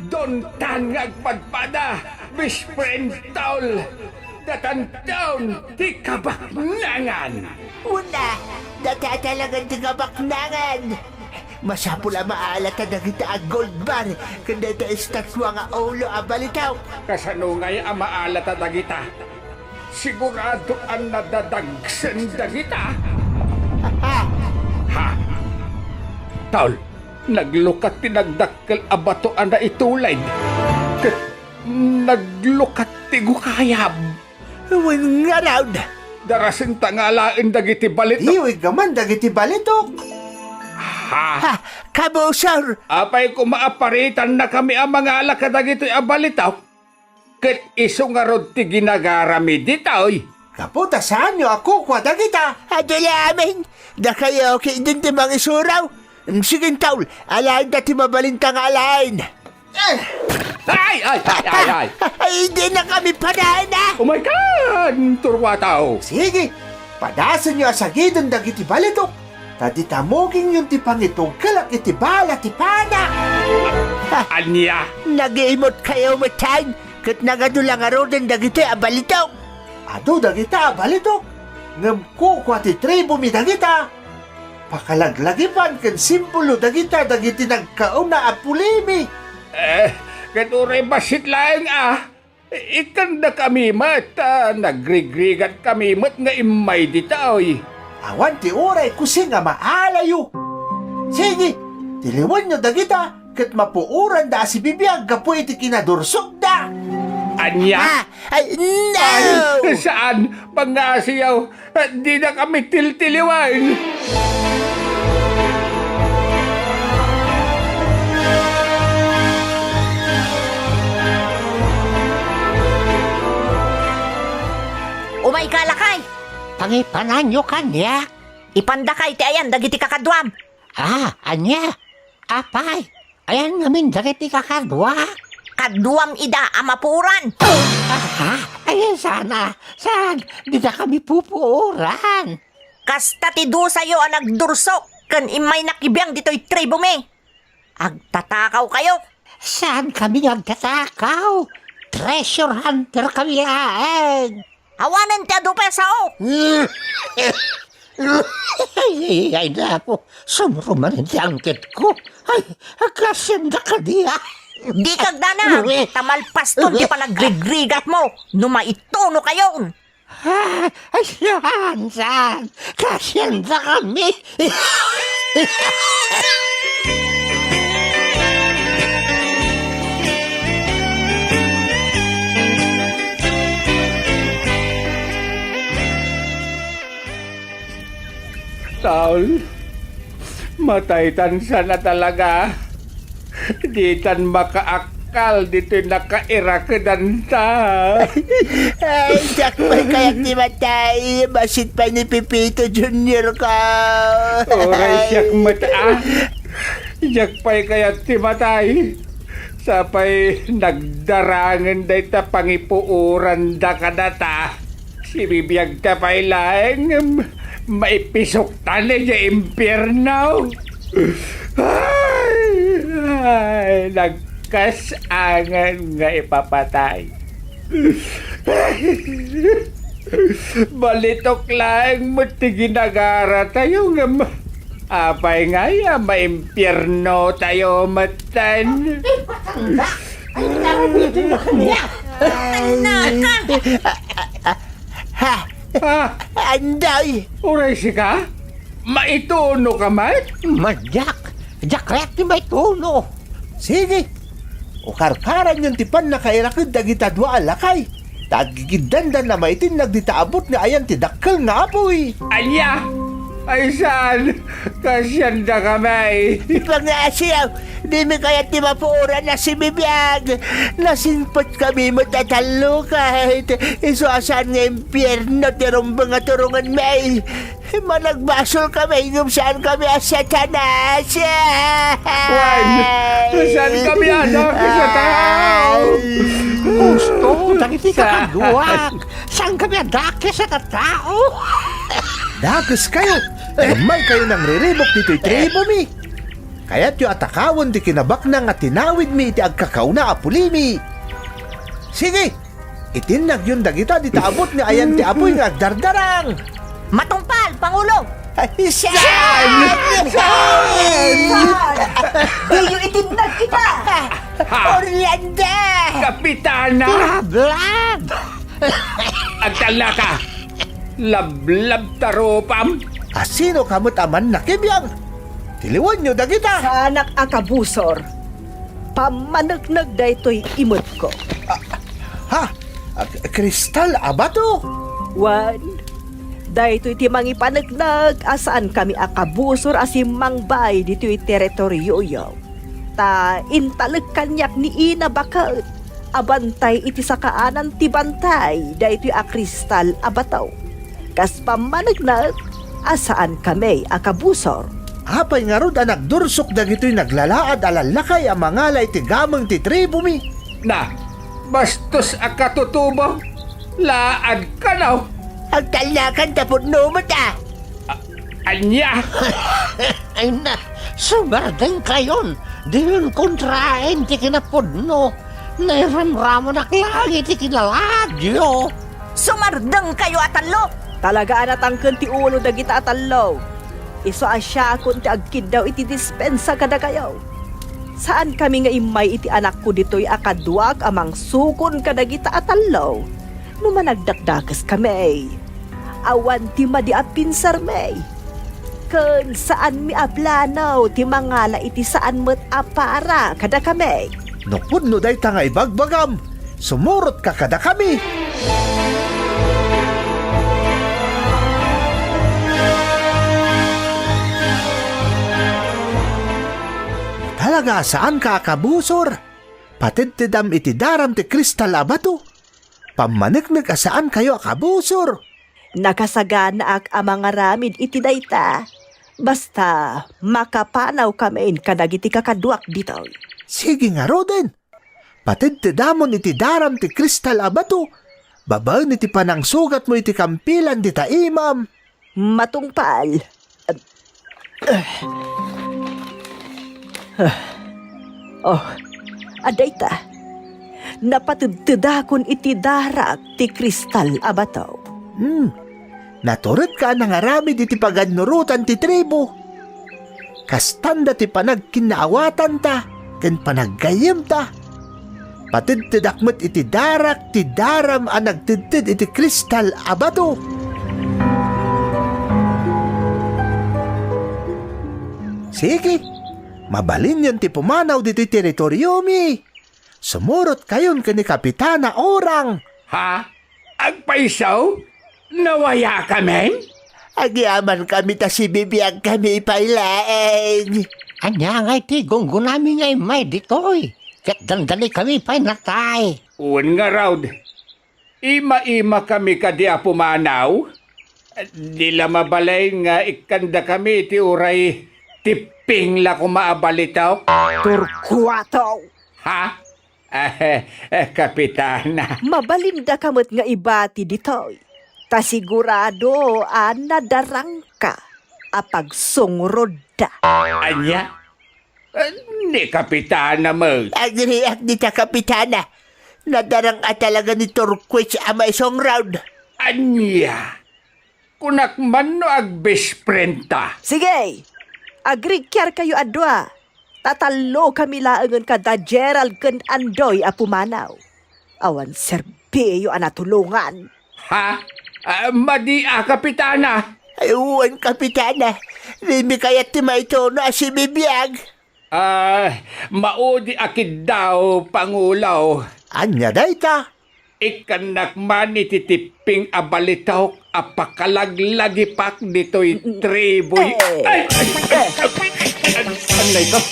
Dontan nga agpadpada, best friend, tol! Datanton ti kabaknangan! Una, data talagan ti kabaknangan! Masapul a maalata dagita a gold bar ken dayta estatua nga ulo a balitok. Kasano ngay a maalata dagita? Sigurado a nadadagsen dagita. Ha? Tol, naglukat ti nagdakkel a bato a naitulid. Ket naglukat ti gukayab. Wen ngarud. Darasenta nga alaen dagiti balitok. Iwig man dagiti balitok. Ha? Ha, kabusor! Apay koma a paritannakami a mangala kadagitoy a balitok? Ket isu ngarud ti ginagarami ditoy? Gapu ta saanyo a kukua dagita. Adu la amin. Dakayo ketdin ti mangisuro. Sige, tol, alaenta ti mabalinta nga alaen. Ay, ay, ay, ay, ay. Ay, dinakami padaen, a. Umaykan, Turquato. Sige, padasenyo a sagiden dagiti balitok. Ta dita mugingyon ti pangitungkelak iti bala ti panak. Ania? Nagiimutkayo metten, ket nagadu la ngaruden dagitoy a balitok. Adu dagita a balitok, ngem kukua ti tribumi dagita. Pakalaglagipan ken simbolo dagita dagiti nagkauna a pulimi. Eh, ket uray bassit laeng a, ikkandakami met, a, nagrigrigatkami met nga immay ditoy. Awan ti uray kusing a maalayo. Sige, tiliwenyo dagita ket mapuoranda a sibibiag gapu iti kinadursokda. Ania? Ah, ay, no! Ay, saan? Pangngasiyo, dinakami tiltiliwen. Umayka, lakay! Pangipananyo kaniak. Ipandakay ti ayan dagiti kakaduam. Ah, ania? Apay, ayan ngamin dagiti kakaduak? Kaduam ida a mapuoran. Aha, ayan sana. Saan? Didakami pupuoran. Kasta ti dusayo a nagdursok. ken immay nakibiang ditoy tribu mi. Agtatakaw kayo. Saan kami nga agtatakaw? Treasure hunter kami laeng. Awanen ti adu pay a sao. Ay, ay, naku, sumruman ti angketko. Ay, agkasianda kadi, ah. Di kagdana, ta malpaston ti panagrigrigak mo, no maituno kayon. Ah, ay, saan, saan? Kasianda kami. Tol, mataytan sana talaga. Ditan makaakkal ditoy nakairakedanta. Ay, diak pay kayat ti matay. Bassit pay ni Pepito Junior ko. Uray siak met, ah. Diak pay kayat ti matay. Sapay nagdarangen dayta pangipuoranda kadata. Sibibiagta pay laeng, maipisoktan idiay impierno. Ay, ay, nagkas-angan nga ipapatay. Balitok laeng met ti ginagaratayo ngem apay nga aya, maimpiernotayo metten. Ay, patangga! Ay, narabitin na kaniya! Ay. Anak! Ha? Ah, Anday! Uray sika? Maituno ka met? Madiak! Diak kayat ti maituno! Sige! Ukarkaranyon ti pannakairaked dagita dua a lakay, ta aggigiddanda a maitinnag dita abut nga ayan ti dakkel nga apuy. Ania? Ay saan? Kasianda kami. Pangasiw, dimi kayat ti mapuoran a sibibiag. Nasingpet kami met a tallo ket isu a saan nga impierno ti rumbeng a turongenmi. Managbasol kami ngem saan kami a Satanas. Wen, saan kami a dakes a tao? Husto dagiti kakaduak. Saan kami a dakes a tattao? Dakeskayo! Immay kayo nangriribuk ditoy tribu mi. Kayatyo a takawen ti kinabaknang a tinawid mi iti agkakauna a puli mi. Sige, itinnagyon dagita dita abut nga ayan ti apuy nga agdardarang. Matungpal, Pangulo! Ay, saan? Saan? Diyo itinnag ita! Ha? Orlando! Kapitana! Lablab! Agtalnaka! Lablab ta rupam! Asino ka met a mannakibiang? Tiliwenyo dagita! Saanak a kabusor. Pammaneknek daytoy imetko. Ah, ha? Ah, kristal a bato? Wen, daytoy ti mangipaneknek a saankami a kabusor a simmangbay ditoy teritorioyo. Ta intalek kaniak ni Ina baket a bantay iti sakaanan ti bantay daytoy a kristal a bato. Kas pammaneknek a saankami a kabusor. Apay ngarud a nagdursok dagitoy naglalaad a lallakay a mangala iti gameng ti tribu mi? Na, bastos a katutubo! Laad kano! Agtalnakan ta pudno met a! A-, ania? Ay na, sumardeng kayon! Diyon kontraen ti kinapudno! Nairamramanak laeng iti kinalaadyo! Sumardeng kayo a tallo! Talaga a natangken ti ulo dagita a tallo. Isu a siakon ti agkiddaw iti dispensa kadakayo. Saankami nga immay iti anakko ditoy a kaduak a mangsukon kadagita a tallo no managdakdakeskami. Awan ti madi a pinsarmi. Ken saanmi a plano ti mangala iti saan met a para kadakami. No pudno dayta nga ibagbagam, sumurotka kadakami. Talaga a saanka a kabusor. Patedtedam iti daram ti kristal a bato. Pammaneknek a saankayo a kabusor. Nakasaganaak a mangaramid iti dayta. Basta, makapanawkamin kadagiti kakaduak ditoy. Sige ngaruden. Patedtedamon iti daram ti kristal a bato. Babaen iti panangsugatmo iti kampilan dita imam. Matungpal. Oh, adda ita. Napatedtedakon iti darak ti kristal a bato. Hmm. Naturedka a nangaramid iti pagannurotan ti tribu. Kastanda ti panagkinnaawatanta ken panaggayyemta. Patedtedak met iti darak ti daram a nagtedted iti kristal a bato. Sige, mabalinyon ti pumanaw ditoy teritoriomi. Sumurotkayon ken ni Kapitana Orang. Ha? Agpayso? Nawayakamin? Agyamankami ta sibibiagkami pay laeng. Ania ngay ti gunggonami nga immay ditoy? Ket dandanikami pay natay. Wen ngarud, ima-imakami kadi a pumanaw? Di la mabalin nga ikkandakami iti uray tipping la koma a balitok? Torquato! Ha? Eh, eh, Kapitana. Mabalindaka met nga ibati ditoy. Ta sigurado a nadarangka a pagsungrod da. Ania? Eh, ni Kapitana met. Agriak dita, Kapitana. Nadarang a talaga ni Turquoise a maisungrod. Ania? Kunak man no agbest friend ta. Sige, agrikkiarkayo a dua. Tatallokami laengen kada Gerald ken Andoy a pumanaw. Awan serbiyo a natulongan. Ha? Ah, madi a, Kapitana? Ay, wen, Kapitana. Dimi kayat ti maituno a sibibiag. Ah, maudi a kiddaw, Pangulo. Ania dayta? Ikkannak man iti tipping a balitok a pakalaglagipak ditoy tribuy. Eh. Ay, ay, ay, ay, ay, ay, ay, ay,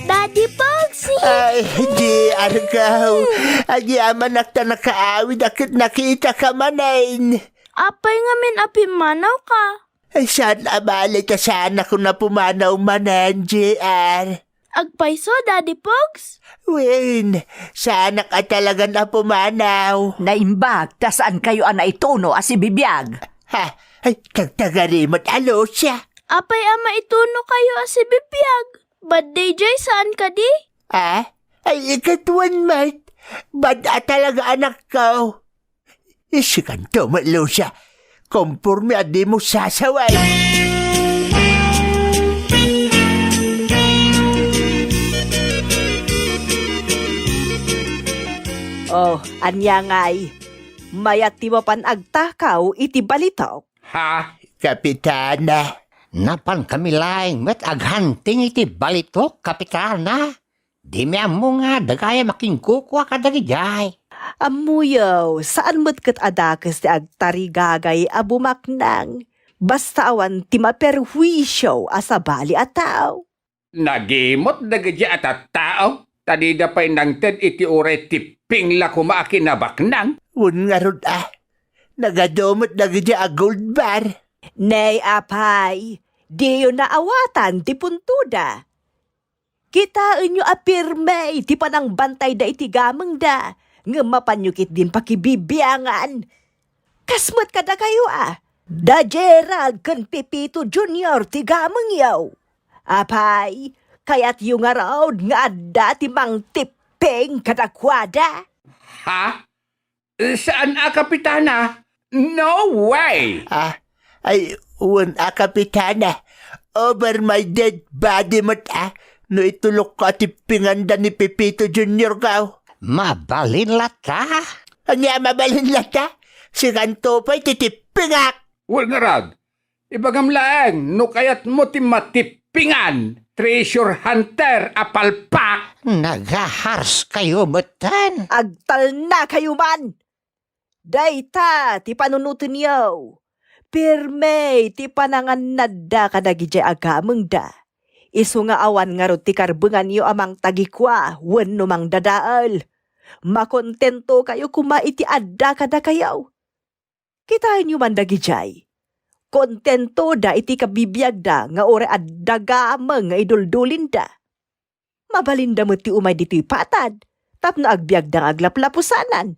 Daddy Pogsy! Ay, di, Argaw. Agyamanak ta nakaawid a ket nakitaka manen. Apay ngamin a pimmanawka? Ay, saan a bale ta saanak a pumanaw manen, J R. Agpayso, Daddy Pogs? Wen, saanak a talagan a pumanaw. Naimbag ta saankayo a naituno a sibibiag. Ha? Ay, tagtagari met a Lucia. Apay a maitunokayo a sibibiag? Baddi jay saan kadi? Ah? Ay, ikatuan met. Bad a talaga anakko. Isikanto met, Lucia. Komporme a dimo sasaway. Oh, ania ngay? Mayat ti mapan agtakaw iti balitok? Ha? Kapitana. Napankami laeng met aghunting iti balitok, Kapitana. Dimi ammo nga adda gayam a kinkukua kadagijay. Ammoyo, saan met ket a dakes ti agtarigagay a bumaknang. Basta awan ti maperhuisio a sabali a tao. Nagimot dagijay a tattao, ta dida pay nangted iti uray tipping la koma a kinabaknang. Wen ngarud a, nagadu met dagijay a gold bar. Nay, apay, diyo naawatan ti puntoda. Kitaenyo a pirme ti panangbantayda iti gamengda, ngem mapanyo ketdin pakibibiangan. Kas met kadakayo a, da Gerald ken Pepito Junior ti gamengyo. Apay, kayatyo ngarud nga adda ti mangtipping kadakuada? Ha? Saan a, Kapitana? No way! Ah, ay, wen a, Kapitana. Over my dead body met a, no itulokko a tippinganda ni Pepito Junior ko. Mabalin latta? Ania, mabalin latta? Sikanto pay ti tippingak. Wen ngarud, ibagam laeng no kayatmo ti matippingan, treasure hunter a palpak. Nagaharskayo metten. Agtalnakayo man. Dayta ti panunotenyo. Pirme ti panangannadda kadagijay a gamengda. Isu nga awan ngarud ti karbenganyo a mangtagikua wenno mangdadael. Makontentokayo koma iti adda kadakayo. Kitaenyo man dagijay. Kontentoda iti kabibiagda nga uray adda gameng nga iduldulinda. Mabalinda met ti umay ditoy patad tapno agbiagda nga aglaplapusanan.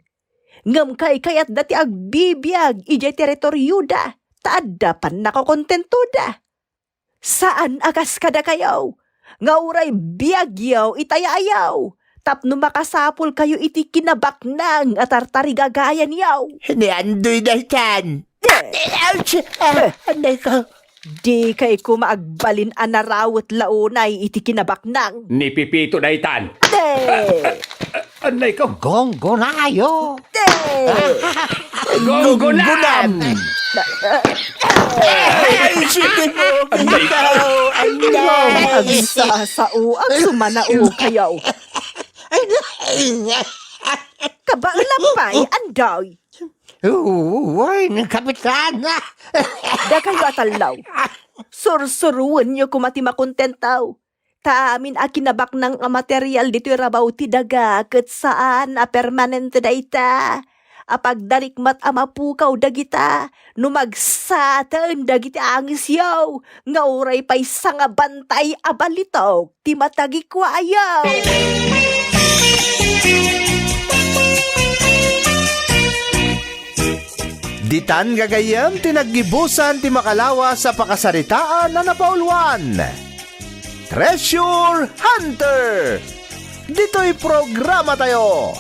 Ngem kaykayatda ti agbibiag idiay teritorioda, ta adda pannakakontentoda. Saan a kas kadakayo, nga uray biagyo iti ayayo, tapno makasapulkayo iti kinabaknang a tartarigagayanyo. Ni Andoy daytan. Ouch! Ah, anay ko. Dikay koma agbalin a narawet la unay iti kinabaknang. Ni Pipito daytan. Te! Anay ko. Gonggonayo! Te! Gonggonam! Ay, sige mo. Anay ko. Anay. Agsasao, agsumanao kayo. Kabaelan pay, Andoy. Uy, ni Kapitan. Dakayo a tallo. Sursuruenyo koma ti makontento. Ta amin a kinabaknang a material ditoy rabaw ti daga ket saan a permanente dayta. Apagdarikmat a mapukaw dagita no magsaten dagiti angisyo nga uray pay sangabantay a balitok ti matagikuayo. Ditan gagayyem ti naggibusan ti makalawas a pakasaritaan a napauluan. Treasure Hunter! Ditoy programa tayo,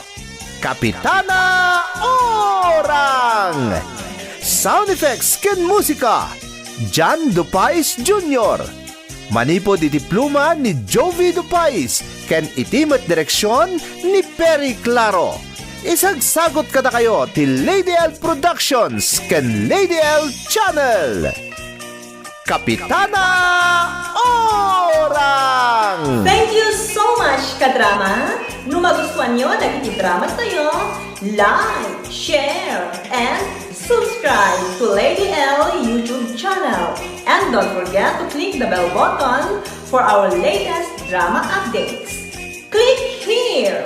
Kapitana Orang! Sound effects ken musika, John Dupais Junior. Manipud iti pluma ni Jovi Dupais ken iti met direksion ni Perry Claro. Isagsagot kadakayo ti Lady L Productions ken Lady L Channel. Kapitana Orang! Thank you so much, kadrama! No magustuanyo dagiti drama tayo, like, share, and subscribe to Lady L YouTube channel. And don't forget to click the bell button for our latest drama updates. Click here!